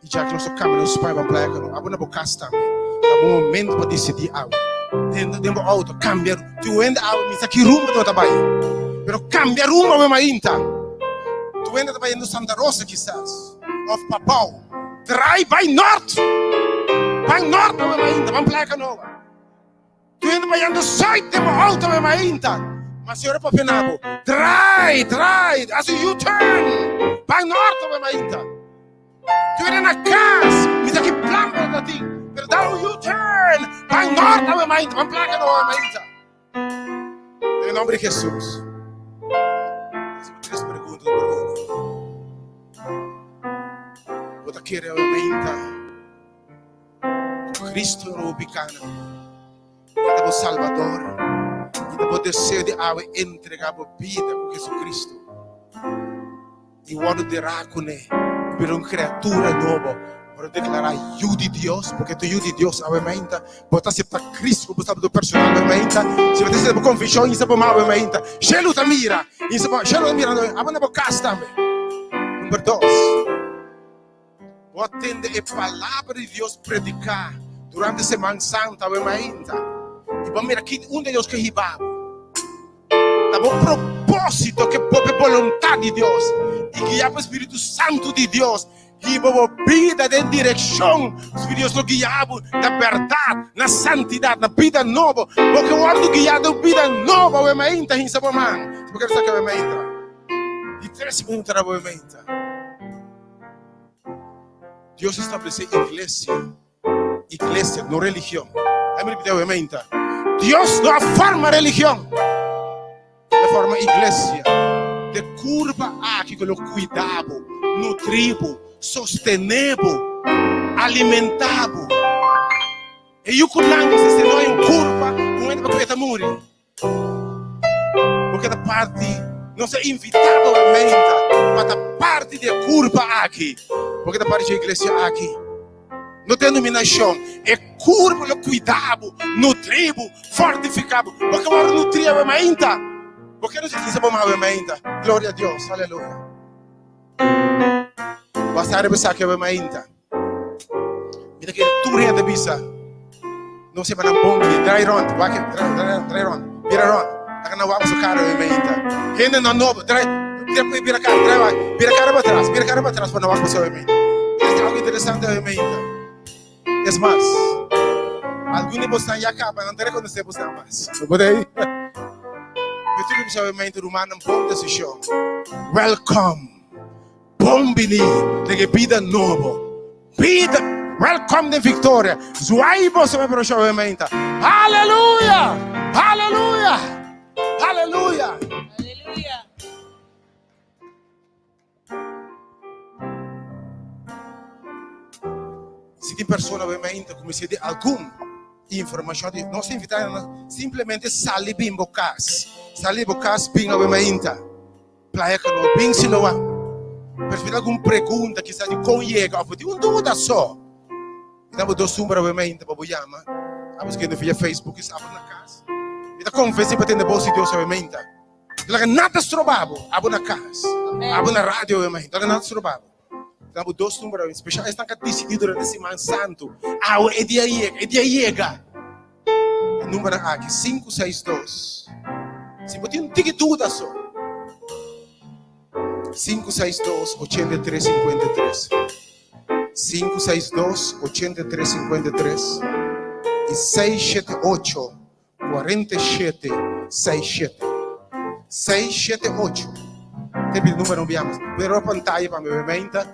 I dja ku nos ta kambia nos pai ban playa kano, abo na bo kas tambe. Ta bo momento pa disidí awe. Den den bo outo, kambia. Tur hende awe mi sa ki rumbo ta bai, pero kambia rumbo awe mainta. Tur hende ta bayendo Santa Rosa kisas, òf Pabou. Drai bai nort! Bai nort awe mainta, ban playa Kanoa. Tur hende bayendo zuid den bo outo awe mainta. Ma Señor a papia na bo, Drai, drai, hasi un U-turn, bai nort awe mainta. Tur hende na kas, mi sa ki plan bo ta tin, pero dal un U-turn, bai nort awe mainta, ban plaka no awe mainta. Den e nomber di Jesus. Hasi bo tres pregunta, number uno. Bo ta kere awe mainta? Ku Cristo no bo pikanan. E ta bo Salbador. I ta bo deseo di awe entrega bo bida ku Jesucristo i wòrdu derá kuné i bira un kriatura nobo. Bo ta deklará yu di Dios, porque ta yu di Dios awe mainta. Bo ta aseptá Cristo komo bo Salbador personal awe mainta. Si bo ta hasi bo konfeshon insa bo man awe mainta, shelu ta mira. Insa bo, shelu ta mira abo na bo kas tambe. Number dos. Bo a tende e palabra di Dios prediká durante Seman Santa awe mainta i bo a mira ki unda Dios ke hiba bo. Ta bo propósito ke bo pe boluntat di Dios i guiá pa Spiritu Santu di Dios hiba bo bida den direkshon ku Spiritu Dios lo guia bo na bèrdat, na santidat, na bida nobo. Bo ke wòrdu guiá den un bida nobo awe mainta hinsa bo man si bo kere sa ke awe mainta. Di tres pregunta awe mainta. Dios a establesé iglesia, iglesia, no religion. Déjame repetí nuevamente. Dios no a forma religion. El a forma iglesia. De kurpa aki ku lo kuida bo, nutri bo, sostené bo, alimentá bo. E yu ku nan mester ser no hay un kurpa ku hende pa ku e ta muri. Bo keda parti, nos a invitá bo menta pa ta parti di e kurpa aki. Bo keda parti di e iglesia aki. No denominashon, e kurpa lo kuida bo, nutri bo, fortifiká bo. Bo ke wòrdu nutrí awe mainta? Bo ke nos iglesia bo awe mainta? Gloria a Dios, aleluya. Basta riba esaki awe mainta. Mi ta kere tur hende bisa, no seba nan bon bini, draai rond, wak, draai, draai, draai rond, bira rond. Laga nan wak su kara awe mainta. Hende nan nobo, draai, bira, bira kara, draai wak, bira kara pa atras, bira kara pa atras pa nan wak boso awe mainta. Esaki algo interesante awe mainta. Es mas, algun di bosnan ya kaba, nan ta rekonosé bosnan mas. Bo ta ei? Mi tur bisa awe mainta, rumannan, bon desishon. Welcome. Bon bini den e bida nobo. Bida, welcome den victoria. Zwaai boso me brocha awe mainta. Hallelujah! Hallelujah! Hallelujah! Aleluya. Si tin persona awe mainta ku mester di algun informashon di nos invita nan simplemente sali bin bo kas. Sali bo kas bin awe mainta. Playa ka no bin Siloam. Pero si bo tin algun pregunta kisas di kon yega of bo tin un duda so, mi ta bo dos number awe mainta pa bo yama. Abo skende via Facebook is abo na kas. Mi ta konvensí pa tende bos di Dios awe mainta. No laga nada stroba bo, abo na kas, abo na radio awe mainta, no laga nada stroba bo. Mi ta bo dos number awe, spesial esnan ka disidí durante siman santu, awe e dia yega, e dia yega. E numbernan aki, sinku seis dos. Si bo tin un tiki duda so, sinku seis dos, 83 53. 562 83 53 i 678 47 67. 678. Te pidi numero un bia mas. Bo ta pantaya pa mi obviamente.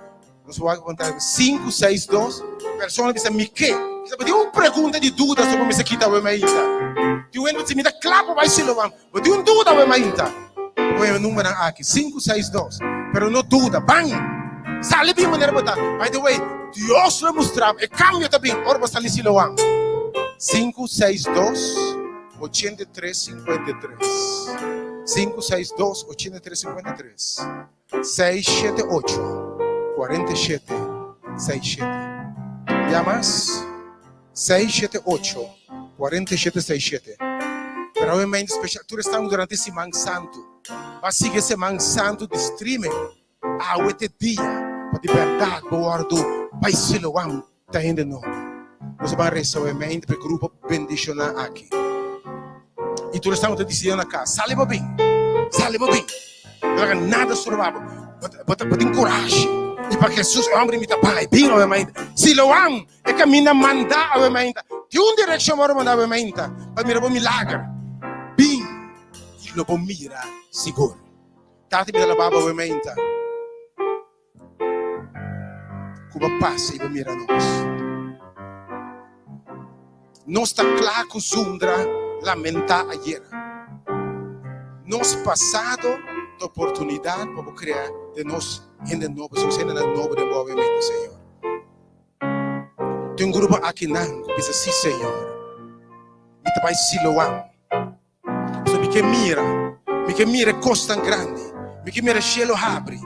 Nos wak pantaya 5 6 2. Persona bisa mi ke. Bisa bo tin un pregunta di duda so bo mester kita awe mainta. Tin un hende bisa mi ta kla pa bai Siloam. Bo tin un duda awe mainta. Bo e numbernan aki 5 6 2. Pero no duda. Ban. Sali bin manera bo ta. By the way, Dios lo mustra bo e kambio ta bin ora bo sali Siloam. 5 6 2 83 53. 5 6 2 83 53. Seis shete ocho, kuarenta i shete, seis shete. Bia mas, seis shete ocho, kuarenta i shete, seis shete. Pero awe mente spesial, tur esnan durante Siman Santu, ba sigui e Seman Santu di streaming, awe t'e dia pa di bèrdat bo wòrdu bai Siloam ta hende nobo. Nos a ban resa awe mente pa e grupo bendishoná aki. I tur esnan ku ta disidido na kas, sali bo bin, sali bo bin. No laga nada stroba bo. Bo ta, bo tin kurashi. I pa Hesus, e hòmber mi ta bai, bin awe mainta. Siloam, e kaminda mandá awe mainta. Tin un direkshon bo a manda awe mainta pa mira bo milager. Bin i lo bo mira sigur. Tata mi ta laba bo awe mainta. Ku bo pasa i bo mira nos. Nos ta kla ku zundra lamentá ayera. Nos pasado ta oportunidat pa bo krea den nos hende nobo, nos hendenan nobo den bo awe-mente, Señor. Tin un grupo akinan ku bisa, Sí, Señor, mi ta bai Siloam. Pasobra mi ke mira, mi ke mira e kosnan grandi, mi ke mira shelu habri,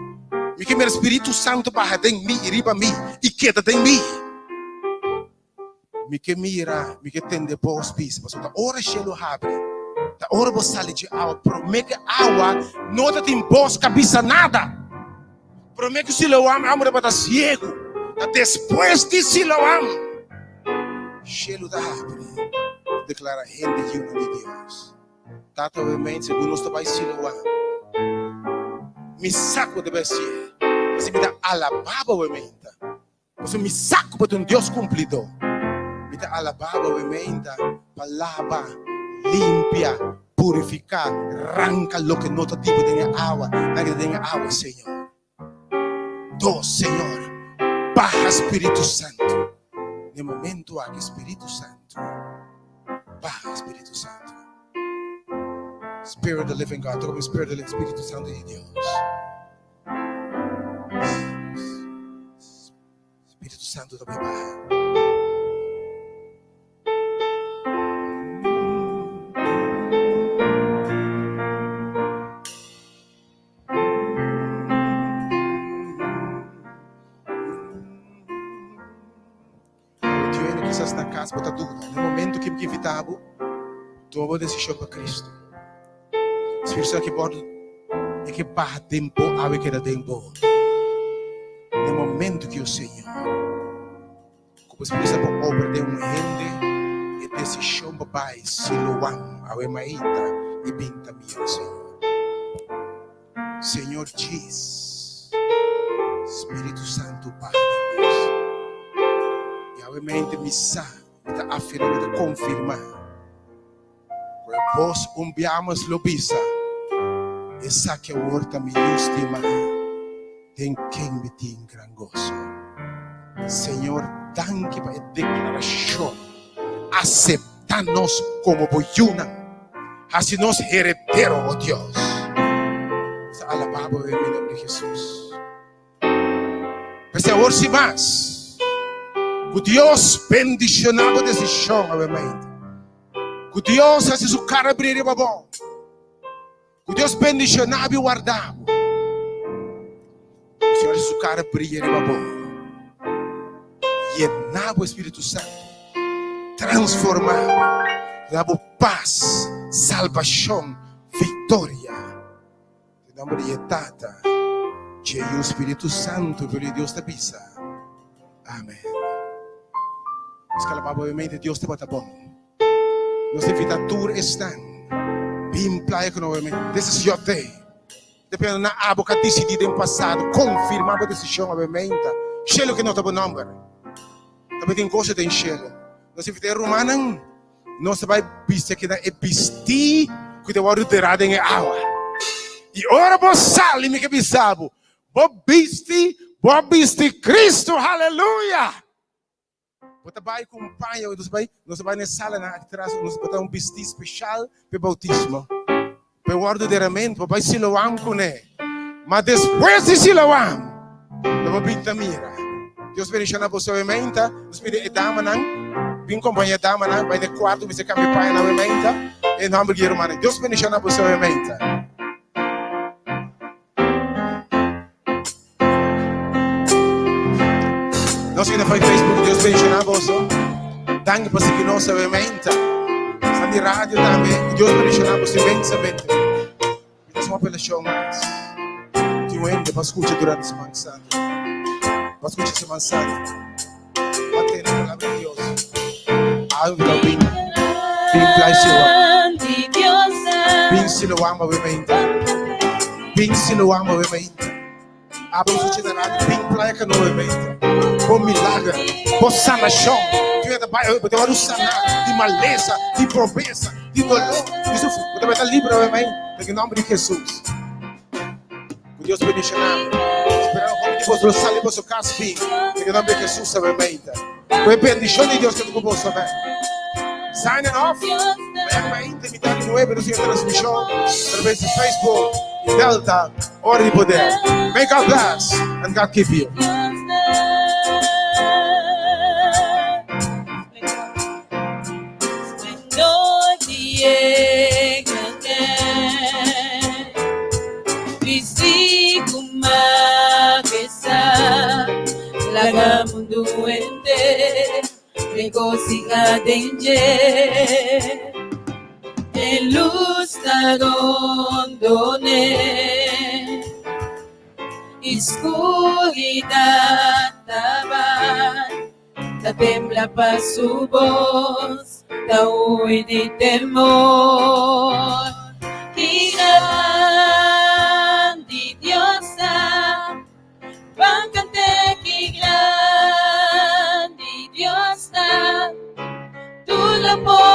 mi ke mira Spiritu Santu baha den mi i riba mi i keda den mi. Mi ke mira, mi ke tende bos bisa, pasobra ta ora shelu habri, ta ora bo sali dje awa, promé ke awa no ta tin bos ka bisa nada. Promé ku Siloam e homber tabata siegu, ta despues di Siloam shelu ta habri, ta deklará hende yiunan di Dios. Tata obviamente segun nos ta bai Siloam, mi sa ku bo ta bai hasié, pasobra mi ta alabá bo obviamente. Pasobra mi sa ku bo ta un Dios kumplidó. Mi ta alabá bo obviamente pa laba, limpia, purifiká, ranka loke no ta di bo den e awa, nan ke ta den e awa, Señor. Dos, Señor, baha. Baha Spiritu Santu. Na e momento aki Spiritu Santu. Baha Spiritu Santu. Spirit of the living God. Toca mi Spirit of the Spiritu Santu di Dios. Spiritu Santu ta bai baha. Dios quizás na casa bota duda. No momento que me invitabo, toma uma decisão para Cristo. Espírito Santo que bordo é que baja tempo, ave que dá tempo. No momento que o Senhor, como Espírito Santo obra de um gente, e decisão papai, Siloam, ave maita, e binta minha Senhor. Señor djis, Spiritu Santu baha den nos. I awemente mi sa, mi ta afirma, mi ta konfirmá ku e bos un bia mas lo bisa, Esaki awor ta mi Yu stimá, den ken mi tin gran goso. Señor, danki pa e deklarashon. Aseptá nos komo bo yunan. Hasi nos heredero, o Dios. Nos ta alabá bo den nomber di Jesus. P'esei awor sin mas, ku Dios bendishoná bo desishon awe mainta. Ku Dios hasi su kara bria riba bo. Ku Dios bendishoná bo i warda bo. Ku Señor hasi su kara bria riba bo. Yená bo Espíritu Santu. Transformá bo. Da bo pas, salbashon, viktoria. Den nomber di e Tata, dje Yu, Spiritu Santu, gloria Dios ta bisa. Amen. Nos ke alabá bo obviamente Dios tabata bon. Nos ta invita tur esnan bin playa ku nos obviamente. This is your day. Depende na abo ka disidí den pasado, konfirmá bo desishon obviamente. Shelu ke nota bo nomber. Ta bai tin goso den shelu. Nos invita e rumannan. Nos ta bai bisti keda e bistí ku ta wòrdu derá den e awa. I ora bo sali, mi ke bisa bo, bo bisti, bo a bisti Kristu! Haleluya! Bo ta bai ku un paña, nos bai, nos ta bai na e salanan aki tras, nos bo ta un bistí speshal pa e boutismo, pa e wòrdu deramentu, bo bai Siloam kuné. Ma despues di Siloam, lo bo bin ta mira. Dios bendiciona boso awe meinta. Nos pidi e damanan bin compaña e damanan bai den cuarto mester cambia paña awe meinta. Den nomber di hermana. Dios bendiciona boso awe meinta. Nos kende pa Facebook, Dios bendiciona boso. Danki pa sigui nos awe meinta. Esnan di radio tambe, Dios bendiciona boso inmensamente. Mi ta suma apelashon mas. Tin un hende pa skucha durante Siman Santu. Pa skucha Siman Santu. Pa tende palabra di Dios. Algu ta bin. Bin plai Siloam. Bin Siloam obviamente. Bin Siloam obviamente. Abra su chida radio. Bin playa kano obviamente. Bo milagro. Bo sanashon. Dios ta bai, bo ta wòrdu saná di malesa, di pobresa, di dolor, di sufri. Bo ta bai ta libre obviamente. Den e nòmber di Jesus. Ku Dios bendishoná bo. Spera hopi di boso lo sali boso kas bin. Den e nòmber di Jesus obviamente. Ku e bendishon di Dios keda ku boso. Amèn. Signing off. Mañana mainta mitad di nuebe nos tin e transmishon atraves di Facebook i Delta Ora di Poder. May God bless and God keep you. Laga mundu henter regosihá den dje. E lus ta rondon'é, i skuridat ta bai. Ta tembla pa su bos, ta hui di temor. Ki grandi Dios ta! Ban kant'é ki grandi Dios ta! Tur lo por.